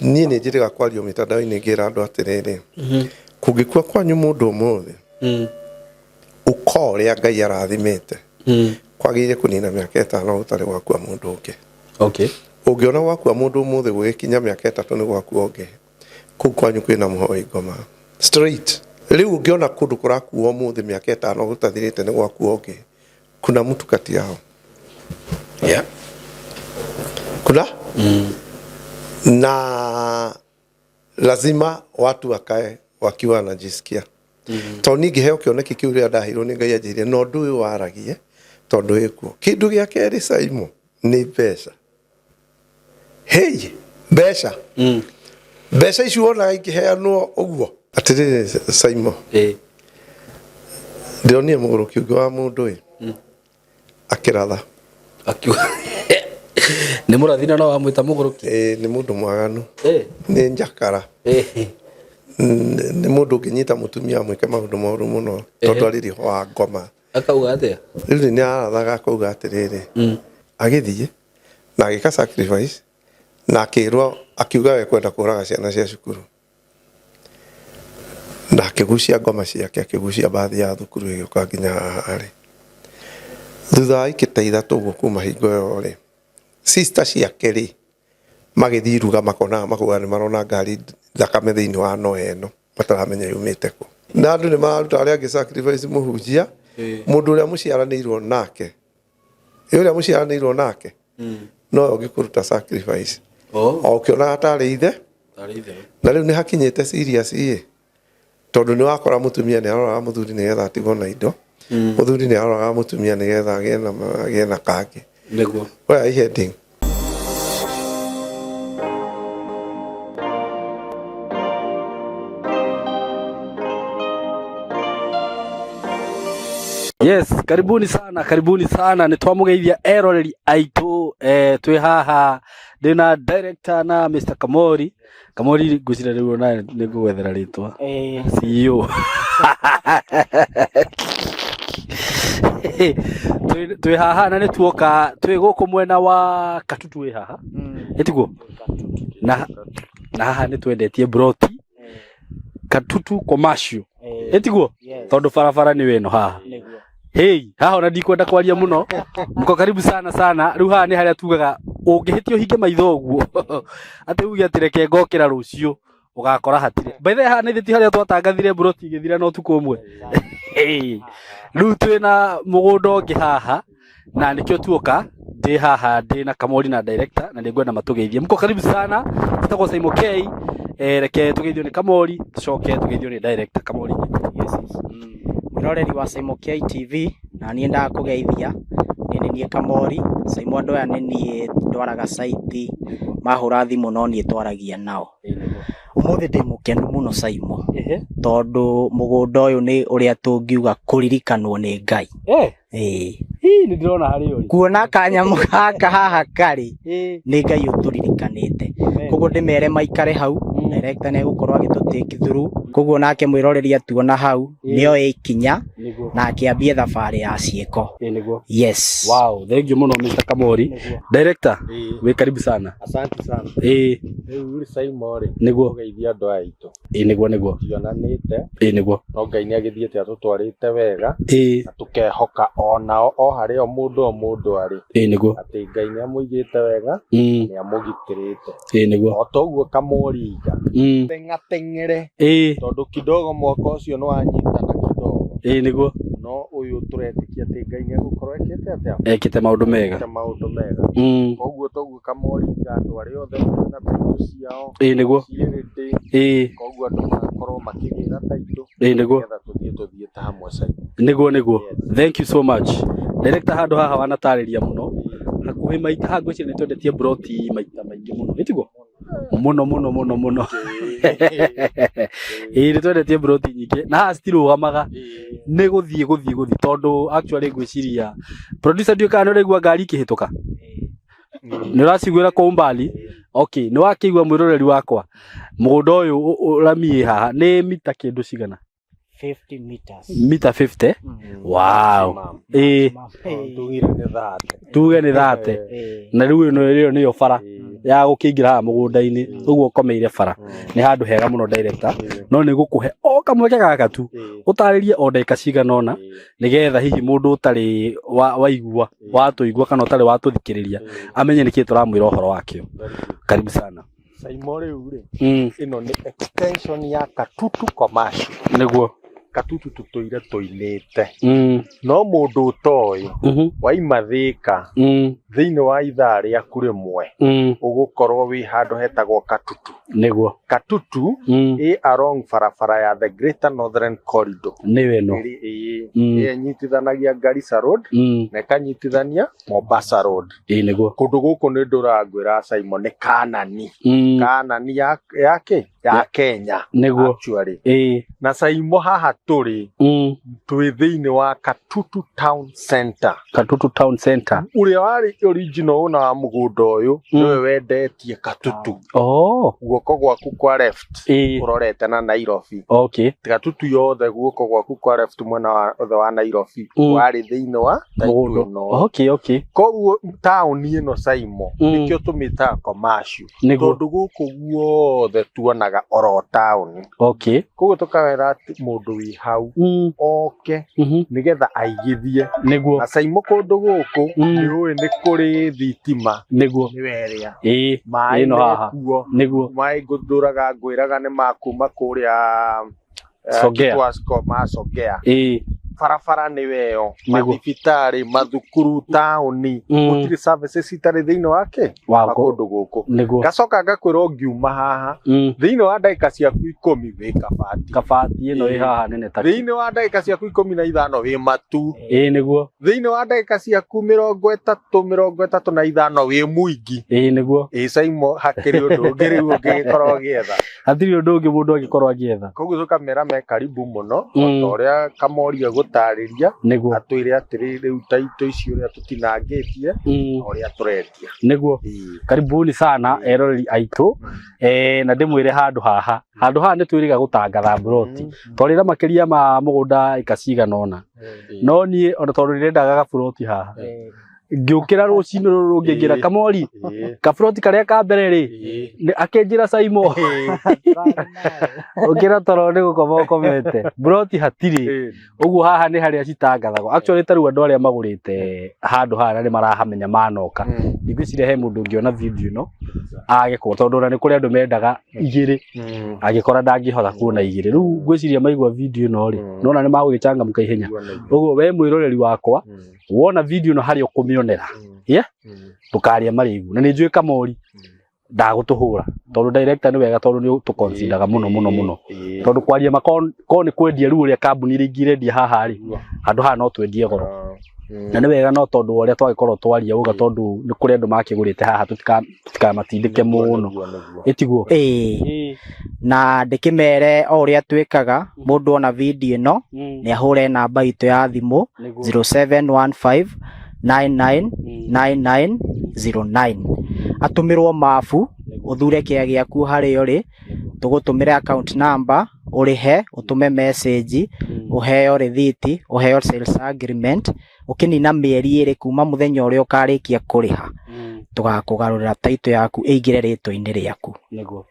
Niĩ nĩ njĩrĩga kwario mĩtandao-inĩ ngĩra andũ atĩrĩrĩ, kũngĩkua kwanyu mũndũ ũmũthĩ, ũko ũrĩa Ngai arathimĩte, kwagĩrĩire kũnina mĩaka 5 gũtarĩ gwakua mũndũ ũngĩ. Ũngĩona gwakua mũndũ ũmũthĩ gũgĩkinya mĩaka 3 nĩ gwakua ũngĩ, kũu kwanyu kwĩna mũhoi ngoma straight. Rĩu ũngĩona kũndũ kũrakua ũmũthĩ mĩaka 5 gũtathirĩte nĩ gwakua ũngĩ, kuna mtu kati yao. Yeah. Kuna na lazima watu wakae wakiwa wanajisikia. Tondũ niĩ ngĩheo kĩoneki kĩu rĩrĩa ndaheirwo nĩ Ngai anjĩrire no ũndũ ũyũ waragie tondũ wĩkuo. Kĩndũ gĩa kerĩ Saimo nĩ mbeca. Hei, mbeca. Mbeca ici wonaga ikĩheanwo ũguo. Atĩrĩrĩ Saimo, ndĩronire mũgũrũki ũngĩ wa mũndũ ĩ akĩratha. Akiuga nĩ mũrathi na no wamwĩta mũgũrũki. Ĩ, nĩ mũndũ mwaganu, nĩ njakara, nĩ mũndũ ũngĩnyita mũtumia amwĩke maũndũ moru mũno tondũ arĩ riho wa ngoma. Akauga atĩa? Rĩu nĩ arathaga akauga atĩrĩrĩ, agĩthiĩ na agĩka sacrifice na akĩrwo akiuga we kwenda kũraga ciana cia cukuru, na akĩgucia ngoma ciake, akĩgucia mbathi ya thukuru ĩgĩũka nginya haha arĩ. Thutha wa ikĩta 3 ũguo kuma hingo ĩyo rĩ, sister ciake rĩ magĩthiĩ iruga makona makauga nĩ marona ngari thakame thĩinĩ wa noe ĩno mataramenya yumĩte kũ. Na andũ nĩ mararuta arĩa angĩ sacrifice mũhunjia, mũndũ ũrĩa mũciaranĩirwo nake, ũrĩa mũciaranĩirwo nake no ũngĩkũruta sacrifice o ũkĩonaga tarĩ ithe, na rĩu nĩ hakinyĩte serious ĩ, tondũ nĩ wakora mũtumia nĩ aroraga mũthuri nĩgetha atigwo na indo, mũthuri nĩ aroraga mũtumia nĩgetha agĩe na kangĩ. Nĩguo. Where are you heading? Yes, karibuni sana, karibuni sana. Nĩ twamũgeithia eroreri aitũ, twĩ haha ndĩna director na Mr. Kamori. Kamori ngwĩciria rĩu ona nĩ ngũgwethera rĩtwa. CEO. Twĩ haha na nĩ tuoka twĩ gũkũ mwena wa Katutu wĩ haha. Ĩtiguo? Na haha nĩ twendetie broti Katutu commercial. Ĩtiguo? Tondũ barabara nĩ ĩno haha. Hey, haha ona ndikwenda kwaria mũno. Mko karibu sana sana. Rĩu haha nĩ harĩa tugaga ũngĩhĩtia ũhinge maitho ũguo. Atĩ uge atĩ reke ngokĩra rũciũ ũgakora hatirĩ. By the way, haha nĩ ti harĩa twatangathire broti ĩgĩthira na ũtukũ ũmwe. Hey. Rĩu twĩna mũgũnda ũngĩ haha na nĩkĩo tuoka ndĩ haha ndĩ na Kamori na director na nĩngwenda matũgeithie. Mko karibu sana. Njĩtagwo Saimo K. Reke tũgeithio nĩ Kamori tũcoke tũgeithio nĩ director Kamori. Yes. Mwĩroreri wa Saimo K TV na niĩ ndakũgeithia, niĩ nĩ niĩ Kamori. Saimo andũ aya nĩ niĩ ndwaraga site, mahũra thimũ no niĩ twaragia nao. Ũmũthĩ ndĩ mũkenu mũno Saimo, tondũ mũgũnda ũyũ nĩ ũrĩa tũngiuga kũririkanwo nĩ Ngai. Ĩĩ. Ii, nĩ ndĩrona harĩa ũrĩ. Kuona kanyamũ gaka haha karĩ, nĩ Ngai ũtũririkanĩte. Koguo ndĩmere maikare hau, director nĩ egũkorwo agĩtũ take through. Koguo nake mwĩroreri atuona hau, nĩoe ikinya na akĩambie thabarĩ ya ciĩko. Yes. Wow, thank you mũno Mr. Kamori. Director, wĩ karibu sana. Asante sana. Ĩĩ. Rĩu rĩ Saimo rĩ, Nĩguo. ũgeithia andũ aya aitũ. Ĩĩ nĩguo nĩguo. Tionanĩte. Ĩĩ nĩguo. No Ngai nĩ agĩthiĩte atũtwarĩte wega. Ĩĩ. Na tũkehoka onao o harĩa o mũndũ o mũndũ arĩ. Ĩĩ nĩguo. Atĩ Ngai nĩ amũigĩte wega. Nĩ amũgitĩrĩte. Ĩĩ nĩguo. O toguo Kamori iga. Teng'ateng'ere. Ĩĩ. Tondũ kidogo mwaka ũcio nĩ wanyitana kidogo. Ĩĩ nĩguo. No ũyũ tũretĩkia atĩ Ngai nĩ egũkorwo ekĩte atĩa? Ekĩte maũndũ mega. Ekĩte maũndũ mega. Koguo toguo Kamori iga andũ arĩa othe mena taitũ ciao. Ĩĩ nĩguo. Ciĩrĩndĩ. Ĩĩ. Koguo andũ magakorwo makĩgĩra taitũ. Ĩĩ nĩguo. Nĩgetha tũthiĩ tũthiĩte hamwe Saimo. Nĩguo nĩguo. Thank you so much. Director handũ haha wanatarĩria mũno. Hakuhĩ maita haha ngwĩciria nĩ twendetie broti maita maingĩ mũno. Ĩtiguo? Mũno mũno mũno mũno. Ĩĩ nĩ twendetie broti nyingĩ na haha citirũgamaga, nĩ gũthiĩ gũthiĩ gũthiĩ tondũ actually ngwĩciria producer ndiũĩ kana nĩ ũraigua ngari ikĩhĩtũka, nĩ ũraciguĩra kwa umbali. Okay, nĩ wakĩigua mwĩroreri wakwa, mũgũnda ũyũ ũramiĩ haha nĩ mita kĩndũ cigana? 50 meters. Mita 50. Wow. Ĩĩ. Tugire nĩ 30. Tuge nĩ 30. Na rĩu ĩno ĩyo nĩyo bara. Ya gũkĩingĩra haha mũgũnda-inĩ ũguo ũkomeire bara nĩ handũ hega mũno director, no nĩ gũkũhe o kamweke gaka tu ũtarĩrie o ndagĩka cigana ũna, nĩgetha hihi mũndũ ũtarĩ waigua watũigua kana ũtarĩ watũthikĩrĩria amenye nĩkĩĩ tũramwĩra ũhoro wakĩo. Karibu sana. Saimo, rĩu rĩ, ĩno nĩ extension ya Katutu Commercial. Katutu tũtũire tũinĩte, no mũndũ ũtoĩ, waima Thĩka, thĩinĩ wa ithaa rĩaku rĩmwe ũgũkorwo wĩ handũ hetagwo Katutu. Katutu ĩ along barabara ya the Greater Northern Corridor. Nĩyo ĩno. Ĩrĩ ĩĩ ĩyo ĩnyitithanagia Garissa Road na ĩkanyitithania Mombasa Road. Ĩĩ nĩguo. Kũndũ gũkũ nĩ ndũrangwĩra, Simon, nĩ Kanani. Kanani ya yake ya Kenya actually. Na Saimo, haha tũrĩ, twĩ thĩinĩ wa Katutu Town Center. Katutu Town Center. Ũrĩa warĩ original owner wa mũgũnda ũyũ nĩwe wendetie Katutu. Guoko gwaku kwa left ũrorete na Nairobi. Katutu yothe, guoko gwaku kwa left, mwena wa othe wa Nairobi, warĩ thĩinĩ wa title Mũgũnda. ĩno. Koguo taũni ĩno, Saimo, nĩkĩo tũmĩtaga commercial, tondũ gũkũ guothe tuonaga oro taũni. Koguo tũkawĩra atĩ mũndũ wĩ hau oke nĩgetha aigithie. Na Saimo, kũndũ gũkũ nĩ ũĩ nĩ kũrĩ thitima, nĩwe ĩrĩa maĩ Ĩno haha. mekuo. Maĩ ngũthũraga ngwĩraga nĩ makuma kũrĩa Songea. Kitwasco ma Songea. Barabara nĩ weyo, mathibitarĩ, mathukuru, taũni, gũtirĩ services itarĩ thĩinĩ wake wa kũndũ gũkũ. Ngacoka ngakwĩra ũngiuma haha, thĩinĩ wa ndagĩka ciaku 10 wĩ Kabati. Kabati ĩno ĩ haha nene ta Thĩinĩ wa ndagĩka ciaku 15 wĩ Matu. Ĩĩ nĩguo. Thĩinĩ wa ndagĩka ciaku 30, 35 wĩ Mũingĩ. Ĩĩ nĩguo. Ĩ Saimo, hakĩrĩ ũndũ ũngĩ rĩu ũngĩgĩkorwo ũgĩetha? Hatirĩ ũndũ ũngĩ mũndũ angĩkorwo agĩetha. Koguo tũkamera me karibu mũno, o ta ũrĩa Kamoria gũtarĩria, atwĩre atĩrĩ, rĩu taito ici ũrĩa tũtinangĩtie na ũrĩa tũrendia. Karibuni sana eroreri aitũ, na ndĩmwĩre handũ haha, handũ haha nĩ twĩrĩga gũtangatha mburoti twarĩra makĩria ma mũgũnda ĩka cigana ũna, no niĩ ona tondũ ndĩrendaga gaburoti haha, ngĩũkĩra rũcinĩ rũrũ rũngĩ ngĩra Kamori kaburoti karĩa ka mbere rĩ, akĩnjĩra, "Saimo, ũkĩra toro nĩ gũkoma ũkomete, mburoti hatirĩ." Ũguo haha nĩ harĩa citangathagwo actually. Ta rĩu andũ arĩa magũrĩte handũ haha na nĩ marahamenya manoka, ngwĩciria he mũndũ ũngĩona video ĩno age kũgũra, tondũ ona nĩ kũrĩ andũ mendaga igĩrĩ, angĩkora ndangĩhota kuona igĩrĩ. Rĩu ngwĩciria maigua video ĩno rĩ, nona nĩ magũgĩcangamũka ihenya. Ũguo we mwĩroreri wakwa, wona video ĩno harĩa ũkũmĩonera, yeah? Ndũkarĩe marĩgu, na nĩ njũĩ Kamori ndagũtũhũra, tondũ director nĩ wega, tondũ nĩ ũtũconsideraga mũno mũno mũno, tondũ kwaria ma ko nĩ kwendia rĩu ũrĩa kambuni iria ingĩ irendia haha rĩ, handũ haha no twendie goro, na nĩ wega, no tondũ wa ũrĩa twagĩkorwo twaria uga, tondũ nĩ kũrĩ andũ makĩgũrĩte haha, tũtikamatindĩke mũno, ĩtiguo? Ĩĩ, na ndĩkĩmere o ũrĩa twĩkaga, mũndũ ona video ĩno nĩ ahũre namba itũ ya thimũ 0715 999909, atũmĩrwo mabu, ũthure kĩa gĩaku harĩa ũrĩ, tũgũtũmĩre account number, ũrĩhe, ũtũme message, ũheo rĩthiti, ũheo sales agreement. Ũkĩnina mĩeri 2 kuma mũthenya ũrĩa ũkarĩkia kũrĩha, tũgakũgarũrĩra title yaku ĩingĩre rĩtwa-inĩ rĩaku.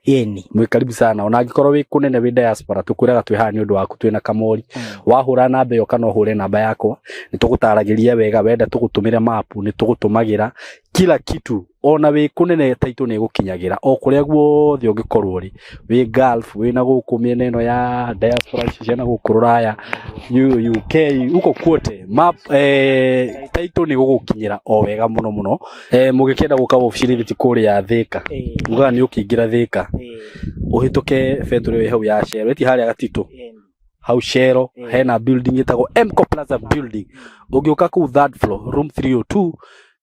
Ĩni. Mwĩ karibu sana, ona angĩkorwo wĩ kũnene, wĩ diaspora, tũkwĩraga twĩ haha nĩ ũndũ waku, twĩna Kamori. Wahũra namba ĩyo kana ũhũre namba yakwa, nĩ tũgũtaragĩria wega. Wenda tũgũtũmĩre mapu, nĩ tũgũtũmagĩra kila kitu. Ona wĩ kũnene, title nĩ ĩgũkinyagĩra o kũrĩa guothe ũngĩkorwo ũrĩ, wĩ Gulf, wĩ na gũkũ mĩena ĩno ya diaspora ici cia na gũkũ rũraya, UK, huko kwote, map, title nĩ gũgũkinyĩra o wega mũno mũno. Mũgĩkĩenda gũka wabici ti kũrĩa Thĩka, ugaga nĩ ũkĩingĩra Thĩka, ũhĩtũke betũrĩ ĩyo hau ya Shell, ĩti harĩa Gatitũ hau Shell, hena building ĩtagwo Mco Plaza building. Ũngĩũka kũu third floor, room 302,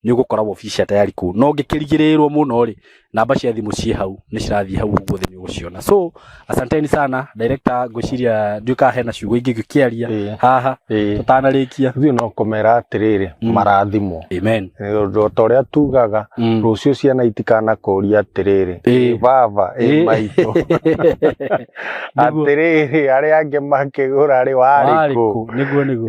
nĩ ũgũkora wabici cia tayari kũu. No ũngĩkĩrigĩrĩrwo mũno rĩ, namba cia thimũ ciĩ hau, nĩ cirathiĩ hau ũguo thĩ, nĩ ũgũciona. So asanteni sana director, ngwĩciria ndiũĩ kana hena ciugo ingĩ ngĩkĩaria haha tũtanarĩkia. Ithuĩ no kũmera atĩrĩrĩ, marathimwo. Amen. Nĩ ũndũ ta ũrĩa tugaga, rũciũ ciana itikanakũria atĩrĩrĩ, "Ĩ baba, ĩ maitũ, atĩrĩrĩ, arĩa angĩ makĩgũra rĩ, warĩ Warĩ kũ?" kũ? Nĩguo nĩguo.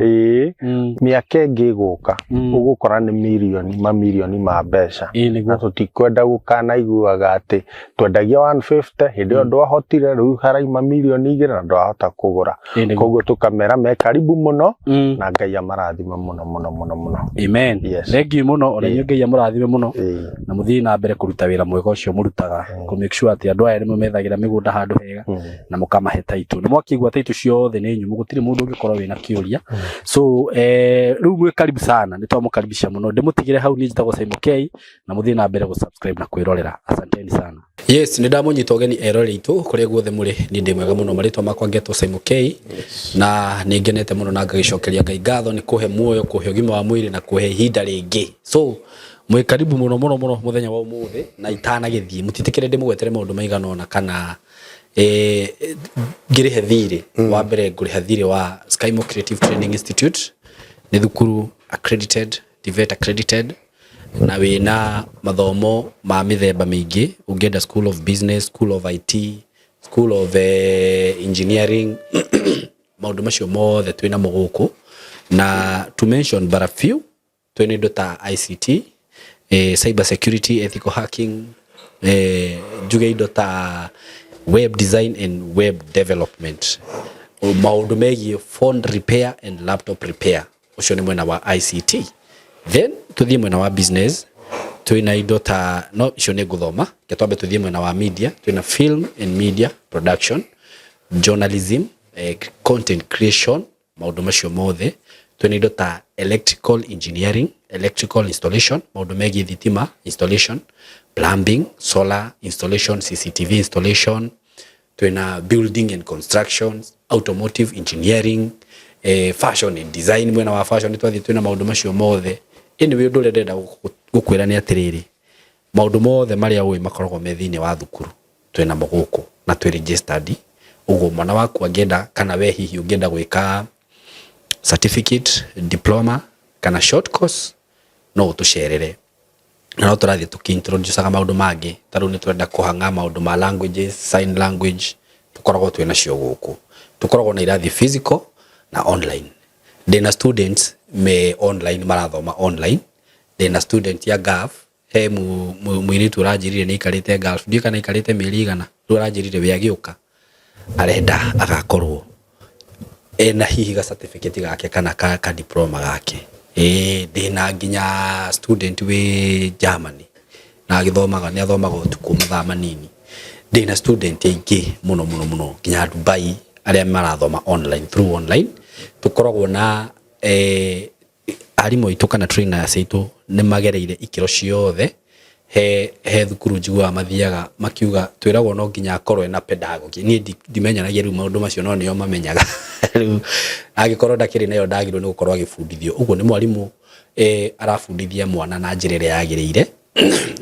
Mĩaka ĩngĩ ĩgũka, ũgũkora nĩ mirioni, mamirioni ma mbeca. Na tũtikwenda gũkanaigua. Ũiguaga atĩ twendagia 150 hĩndĩ ĩyo ndwahotire, rĩu haraima 2 mirioni na ndwahota kũgũra. Koguo tũkamera me karibu mũno na Ngai amarathime mũno mũno mũno mũno. Amen. Yes. Thank you mũno ona inyuĩ. Ngai amũrathime mũno Ĩĩ. na mũthiĩ na mbere kũruta wĩra mwega ũcio mũrutaga, kũ make sure atĩ andũ aya nĩ methagĩra mĩgũnda handũ hega na mũkamahe taitũ. Nĩ mwakĩigua taitũ ciothe nĩ nyũmũ, gũtirĩ mũndũ ũngĩkorwo wĩna kĩũria. So rĩu mwĩ karibu sana, nĩ twamũkaribisha mũno. Ndĩmũtigĩre hau. Niĩ njĩtagwo Simon K na mũthiĩ na mbere gũ-subscribe na kwĩrorera. Asanteni sana. Yes, nĩ ndamũnyita ũgeni eroreri aitũ kũrĩa guothe mũrĩ. Niĩ ndĩ mwega mũno, marĩtwa makwa ngetwo Simon K na nĩ ngenete mũno na ngagĩcokeria Ngai ngatho nĩ kũhe muoyo, kũhe ũgima wa mwĩrĩ na kũhe ihinda rĩngĩ. So mwĩ karibu mũno mũno mũno mũthenya wa ũmũthĩ. Na itanagĩthiĩ, mũtitikĩre ndĩmũgwetere maũndũ maigana ũna kana ngĩrĩhe thirĩ. Wa mbere ngũrĩha thirĩ wa Skymo Creative Training Institute. Nĩ thukuru accredited, TVET accredited, na wĩna mathomo ma mĩthemba mĩingĩ. Ũngĩenda School of Business, School of IT, School of Engineering, maũndũ macio mothe twĩnamo gũkũ. Na to mention but a few, twĩna indo ta ICT, cyber security, ethical hacking, njuge indo ta web design and web development, maũndũ megiĩ phone repair and laptop repair. Ũcio nĩ mwena wa ICT. Then tũthiĩ mwena wa business, twĩna indo ta, no icio nĩ ngũthoma, reke twambe tũthiĩ mwena wa media. Twĩna film and media production, journalism, content creation, maũndũ macio mothe. Twĩna indo ta electrical engineering, electrical installation, maũndũ megiĩ thitima installation, plumbing, solar installation, CCTV installation. Twĩna building and construction, automotive engineering, fashion and design. Mwena wa fashion twathiĩ twĩna maũndũ macio mothe. Anyway, ũndũ ũrĩa ndĩrenda gũkwĩra nĩ atĩrĩrĩ, maũndũ mothe marĩa ũĩ makoragwo me thĩinĩ wa thukuru twĩnamo gũkũ na twĩ registered. Ũguo mwana waku angĩenda kana we hihi ũngĩenda gwĩka certificate, diploma kana short course, no ũtũcerere. Na no tũrathiĩ tũkĩ-introducaga maũndũ mangĩ. Ta rĩu nĩ tũrenda kũhang'a maũndũ ma languages, sign language tũkoragwo twĩ nacio gũkũ. Tũkoragwo na irathi physical na online. Ndĩna students me online, marathoma online. Ndĩna student ya Gulf, he mũirĩtu ũranjĩrire nĩ aikarĩte Gulf, ndiũĩ kana aikarĩte mĩeri igana. Rĩu aranjĩrire we agĩũka arenda agakorwo ena hihi ga certificate gake kana ka diploma gake. Ĩĩ, ndĩna nginya student wĩ Germany na agĩthomaga, nĩ athomaga ũtukũ mathaa manini. Ndĩna student aingĩ mũno mũno mũno nginya Dubai arĩa marathoma online, through online. Tũkoragwo na arimũ aitũ kana trainers aitũ nĩ magereire ikĩro ciothe. He thukuru njiguaga mathiaga makiuga twĩragwo no nginya akorwo ena pedagogy. Niĩ ndimenyanagia rĩu maũndũ macio, no nĩo mamenyaga. Rĩu angĩkorwo ndakĩrĩ nayo, ndagĩrĩirwo nĩ gũkorwo agĩbundithio. Ũguo nĩ mwarimũ arabundithia mwana na njĩra ĩrĩa yagĩrĩire.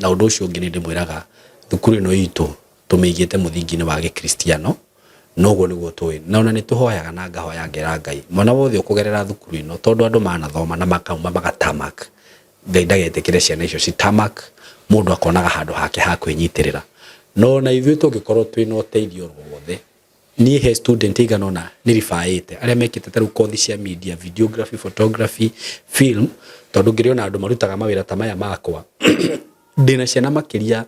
Na ũndũ ũcio ũngĩ nĩ ndĩmwĩraga, thukuru ĩno itũ tũmĩigĩte mũthingi-inĩ wa gĩkristiano, noguo nĩguo tũĩ. Na ona nĩ tũhoyaga na ngahoya ngera Ngai mwana wothe ũkũgerera thukuru ĩno, tondũ andũ manathoma na makauma magatamak, Ngai ndagetĩkĩre ciana icio citamak, mũndũ akonaga handũ hake ha kwĩnyitĩrĩra. No ona ithuĩ tũngĩkorwo twĩna ũteithio wothe, niĩ he student igana ũna nĩ ribaĩte arĩa mekĩte ta rĩu kothi cia media, videography, photography, film, tondũ ngĩrĩ ona andũ marutaga mawĩra ta maya makwa. Ndĩna ciana makĩria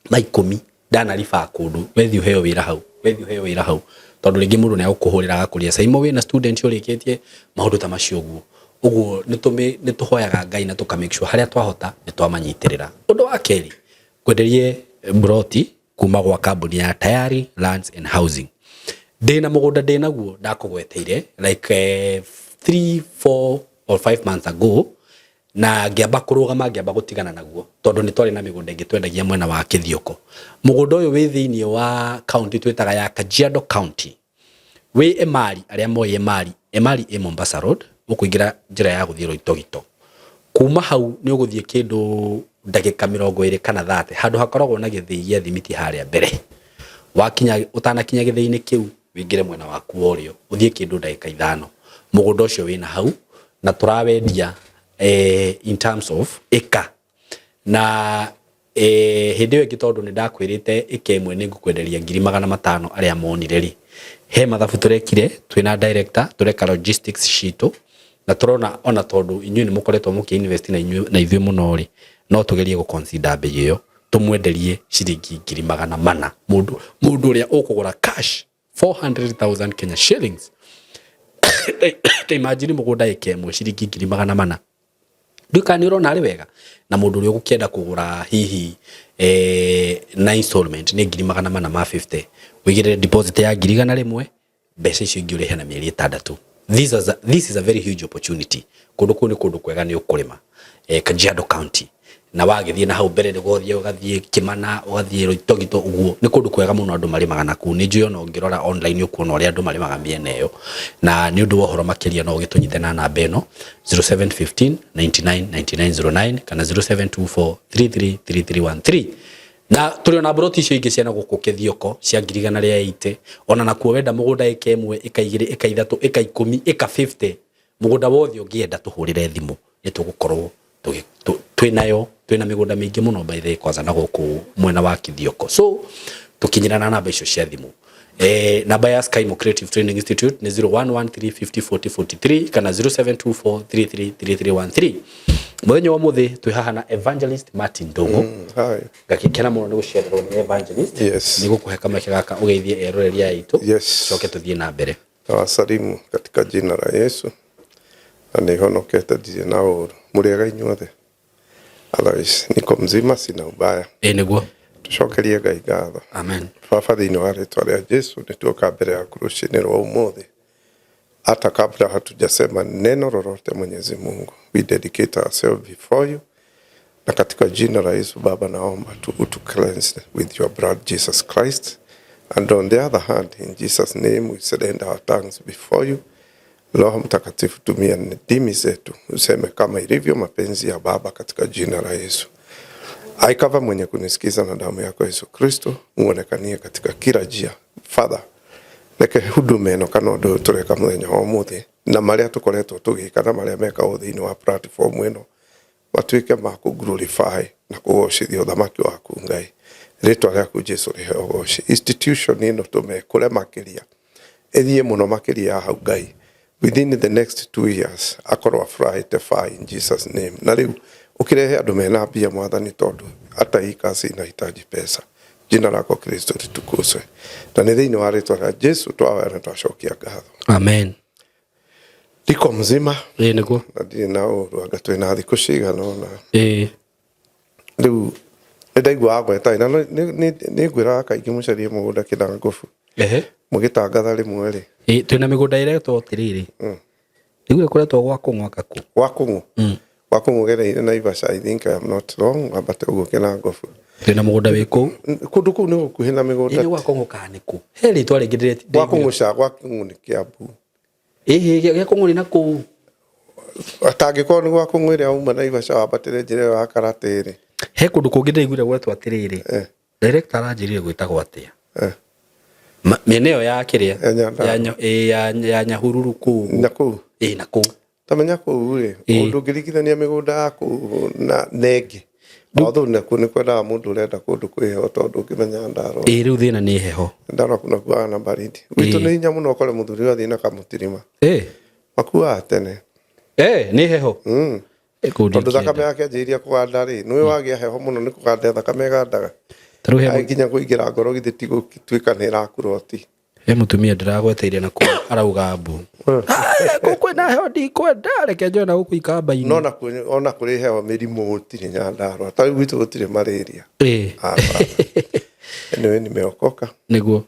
ma 10 ndanaribaa kũndũ, wethi ũheo wĩra hau, wethi ũheo wĩra hau, tondũ rĩngĩ mũndũ nĩ agũkũhũrĩra agakũria Saimo wĩna student ũrĩkĩtie maũndũ ta macio. Ũguo ũguo nĩ tũhoyaga Ngai na tũka make sure harĩa twahota nĩ twamanyitĩrĩra. Ũndũ wa kerĩ, ngwenderie mburoti kuma gwa kambuni ya Tayari Lands and Housing. Ndĩna mũgũnda ndĩnaguo ndakũgweteire like 3, 4 or 5 months ago, na ngĩamba kũrũgama, ngĩamba gũtigana naguo tondũ nĩ twarĩ na mĩgũnda ĩngĩ twendagia mwena wa Kĩthioko. Mũgũnda ũyũ wĩ thĩinĩ wa county twĩtaga ya Kajiado County, wĩ Emali. Arĩa moĩ Emali, Emali ĩ Mombasa Road, ũkũingĩra njĩra ya gũthiĩ Loitoktok. Kuma hau nĩ ũgũthiĩ kĩndũ ndagĩka 20 kana 30, handũ hakoragwo na gĩthĩi gĩa thimiti harĩa mbere. Wakinya, ũtanakinya gĩthĩi-inĩ kĩu, wĩingĩre mwena waku wa ũrĩo, ũthiĩ kĩndũ ndagĩka 5, mũgũnda ũcio wĩna hau na tũrawendia in terms of ĩka. Na hĩndĩ ĩyo ĩngĩ, tondũ nĩ ndakwĩrĩte ĩka ĩmwe nĩ ngũkwenderia 500,000 arĩa monire rĩ, he mathabu tũrekire twĩna director, tũreka logistics citũ na tũrona ona tondũ inyuĩ nĩ mũkoretwo mũkĩ invest na inyuĩ na ithuĩ mũno rĩ, no tũgerie gũ consider mbei ĩyo. Tũmwenderie ciringi 400,000. Mũndũ ũrĩa ũkũgũra cash 400,000 Kenya shillings. Ta imagine mũgũnda ĩka ĩmwe ciringi 400,000. Nduka nĩ ũrona arĩ wega. Na mũndũ ũrĩa ũgũkĩenda kũgũra hihi na installment nĩ 450,000. Ũigĩrĩre deposit ya 100,000, mbeca icio ingĩ ũrĩhe na mĩeri 6. This is a very huge opportunity. Kũndũ kũu nĩ kũndũ kwega nĩ ũkũrĩma. Kajiado County. Na wagĩthiĩ na hau mbere nĩguo ũthiĩ ũgathiĩ Kimana, ũgathiĩ Loitoktok ũguo. Nĩ kũndũ kwega mũno andũ marĩmaga na kũu. Nĩ njũĩ ona ũngĩrora online ũkuona ũrĩa andũ marĩmaga mĩena ĩyo. Na nĩ ũndũ wa ũhoro makĩria no ũgĩtũnyite na namba ĩno 0715 99 99 09 kana 0724 33 3313. Na tũrĩ ona mburoti icio ingĩ ciana gũkũ Kĩthioko cia 180,000. Ona nakuo wenda mũgũnda ĩka ĩmwe, ĩka igĩrĩ, ĩka ithatũ, ĩka 10, ĩka 50. Mũgũnda wothe ũngĩenda tũhũrĩre thimũ nĩ tũgũkorwo twĩnayo, twĩna mĩgũnda mĩingĩ mũno by the way, kwanza na gũkũ mwena wa Kĩthioko. So tũkinyĩra na namba icio cia thimũ. Namba ya Skymo Creative Training Institute nĩ 0113 50 40 43 kana 0724 33 3313. Mũthenya wa mũthĩ twĩ haha na Evangelist Martin Ndung'u. Hi. Ngakĩkena mũno nĩ gũcererwo nĩ Evangelist. Yes. Nĩ gũkũhe kamweke gaka ũgeithie eroreri aya aitũ. Yes. Coke tũthiĩ na mbere. Nawasalimu katika jina la Yesu. Na nĩhonokete ndirĩ na ũru. Mũrĩega inyuothe. Otherwise niko mzima sina ubaya. Ĩ nĩguo. Tucokerie Ngai ngatho. Amen. Baba thĩinĩ wa rĩtwa rĩa Jesu nĩtuoka mbere yaku rũcinĩ rwa ũmũthĩ. Hata kabla hatujasema neno lolote, Mwenyezi Mungu, we dedicate ourselves before you. Na katika jina la Yesu Baba, naomba tu utu cleanse with your blood Jesus Christ. And on the other hand, in Jesus name we surrender our tongues before you. Roho Mtakatifu, tumia ndimi zetu useme kama ilivyo mapenzi ya Baba katika jina la Yesu. Aikava mwenye kunisikiza na damu yako Yesu Kristo, muonekanie katika kila njia. Father, reke huduma ĩno kana ũndũ ũyũ tũreka mũthenya wa ũmũthĩ na marĩa tũkoretwo tũgĩka na marĩa mekagwo thĩinĩ wa platform ĩno matuĩke ma kũ glorify na kũgocithia ũthamaki waku Ngai. Rĩtwa rĩaku Jesu rĩheo ũgoci. Institution ĩno tũmekũre makĩria, ĩthiĩ mũno makĩria ya hau Ngai. Within the next 2 years akorwo afuraite far in Jesus name. Na rĩu ũkĩrehe andũ mena mbia Mwathani, tondũ hata hii kazi inahitaji pesa. Jina lako Kristo litukuzwe. Na nĩ thĩinĩ wa rĩtwa rĩa Jesu twahoya na twacokia ngatho. Amen. Ndiko mzima. Ĩ nĩguo. Na ndirĩ na ũru, anga twĩna thikũ cigana ũna. Ĩ. Rĩu nĩ ndaigua wagweta, na nĩ ngwĩraga kaingĩ mũcarie mũgũnda Kĩnangobu. Ehe. Mũgĩtangatha rĩmwe rĩ. Ĩ twĩna mĩgũnda ĩretwo atĩrĩrĩ. Nĩguo ĩkoretwo gwa Kũng'ũ anga kũ? Gwa Kũng'ũ? Gwa Kũng'ũ gereire Naivasha, I think I am not wrong, wambate ũguo Kĩnangobu. Twĩna mũgũnda wĩ kũu? Kũndũ kũu nĩ gũkuhĩ na mĩgũnda. Ĩ nĩ gwa Kũng'ũ kana nĩ kũ? He rĩtwa rĩngĩ ndĩreti- Gwa Kũng'ũ ca, gwa Kũng'ũ nĩ Kĩambu. Ĩhĩ, gĩa Kũng'ũ nĩ na kũu. Atangĩkorwo nĩ gwa Kũng'ũ ĩrĩa uma Naivasha wambatĩre njĩra ĩyo ya Karate rĩ. He kũndũ kũngĩ ndĩraiguire gwetwo atĩrĩrĩ. Director aranjĩrire gwĩtagwo atĩa? Mĩena ĩyo ya kĩrĩa? Ya Nyandarua. Ya Nyahururu kũu. Na kũu? Ĩ, na kũu. Tamenya kũu rĩ, mũndũ ũngĩringithania mĩgũnda ya kũu na ĩngĩ. Although nakuo nĩ kwendaga mũndũ ũrenda kũndũ kwĩ heho tondũ ũngĩmenya Nyandarua. Ĩ, rĩu thĩna nĩ heho. Nyandarua kunakuaga na baridi. Gwitũ nĩ hinya mũno ũkore mũthuri ũrathiĩ na kamũtirima. Makuaga tene. Nĩ heho? Kũu Tondũ thakame ndingĩenda. yake anjĩrĩria kũganda rĩ, nĩwe wagĩa heho mũno nĩ kũganda thakame ĩgandaga. Ta rĩu he Ai, nginya kũingĩra ngoro githĩ ti gũtuĩka nĩ ĩrakura ti. He mũtumia ndĩragweteire na kũu arauga mbu. Kũu kwĩna heho ndikwenda, reke njoe na gũkũ ikamba-inĩ. No ona kũrĩ heho mĩrimũ gũtirĩ Nyandarua. Ta rĩu gwitũ gũtirĩ malaria. Hapana. Anyway, nimeokoka. Nĩguo.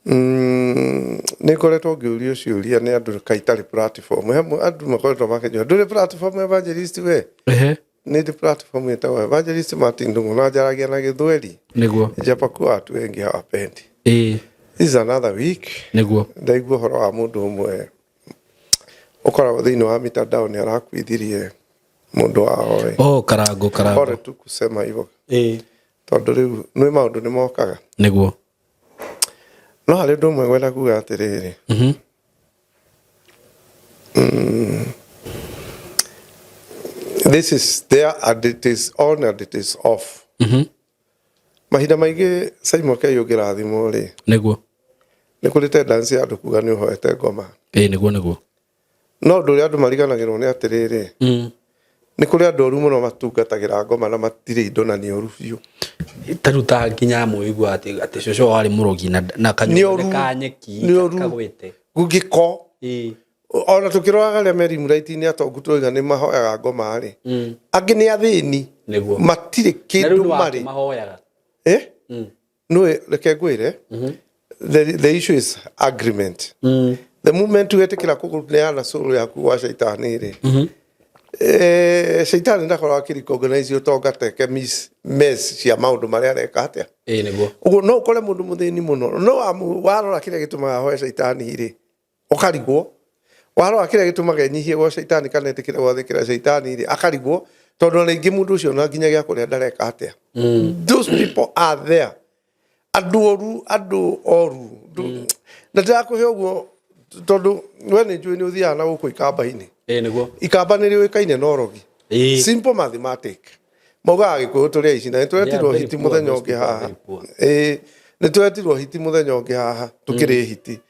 Nĩ ngoretwo ngĩũrio ciũria nĩ andũ kaĩ itarĩ platform. He andũ makoretwo makĩnjũria, ndũrĩ platform evangelist we? Nĩ ndĩ platform ĩtagwo Evangelist Martin Ndung'u na njaragia na Gĩthweri. Nĩguo. Japokuwa watu wengi hawapendi. This is another week. Nĩguo. Ndaigua ũhoro wa mũndũ ũmwe ũkoragwo thĩinĩ wa mitandao nĩ arakuithirie mũndũ wao ĩ. Oh, Karango, Karango. Pole tu kusema hivyo. Tondũ rĩu nĩ maũndũ nĩ mokaga. Nĩguo. No harĩ ũndũ ũmwe ngwenda kuga atĩrĩrĩ. This is there and it is on and it is off. Mahinda maingĩ Simon K ũngĩrathimwo rĩ. Nĩguo. Nĩ kũrĩ tendency ya andũ kuga nĩ ũhoete ngoma. Ĩ, nĩguo, nĩguo. No ũndũ ũrĩa andũ mariganagĩrwo nĩ atĩrĩrĩ. Nĩ kũrĩ andũ oru mũno matungatagĩra ngoma na matirĩ indo na nĩ oru biũ. Ta rĩu ta nginya amwe ũigua atĩ cũcũ wao arĩ mũrogi na Nĩ kanyũmba oru. nĩ ka nyeki Nĩ oru. kagwĩte. Gũgĩko Ĩĩ. Ona tũkĩroraga arĩa me rimuraiti-inĩ atongu tũrauga nĩ mahoyaga ngoma rĩ, angĩ nĩ athĩni. Nĩguo. Matirĩ Na rĩu kĩndũ nĩ marĩ. mahoyaga. Eh? Nĩũĩ, reke ngwĩre, the issue is agreement. The moment wetĩkĩra kũneana soul yaku gwa caitani rĩ, caitani ndakoragwo akĩrecognize ũtonga teke mess cia maũndũ marĩa areka atĩa. Ĩĩ nĩguo. Ũguo no ũkore mũndũ mũthĩni mũno, no warora kĩrĩa gĩtũmaga ahoe caitani rĩ, ũkarigwo. Warora kĩrĩa gĩtũmaga enyihie gwa caitani kana etĩkĩre gwathĩkĩra caitani rĩ, akarigwo, tondũ ona rĩngĩ mũndũ ũcio ona nginya gĩa kũrĩa ndareka atĩa. Those people are there. Andũ oru, andũ oru. Na ndĩrakũhe ũguo tondũ we nĩ njũĩ nĩ ũthiaga na gũkũ ikamba-inĩ. Ĩĩ nĩguo. Ikamba nĩ rĩũĩkaine na ũrogi. Ĩĩ. Simple mathematic. Maugaga Gĩkũyũ tũrĩ aici na nĩ twetirwo They are hiti very poor, mũthenya those ũngĩ people are haha. very poor. Ĩĩ, nĩ twetirwo hiti mũthenya ũngĩ haha tũkĩrĩ hiti.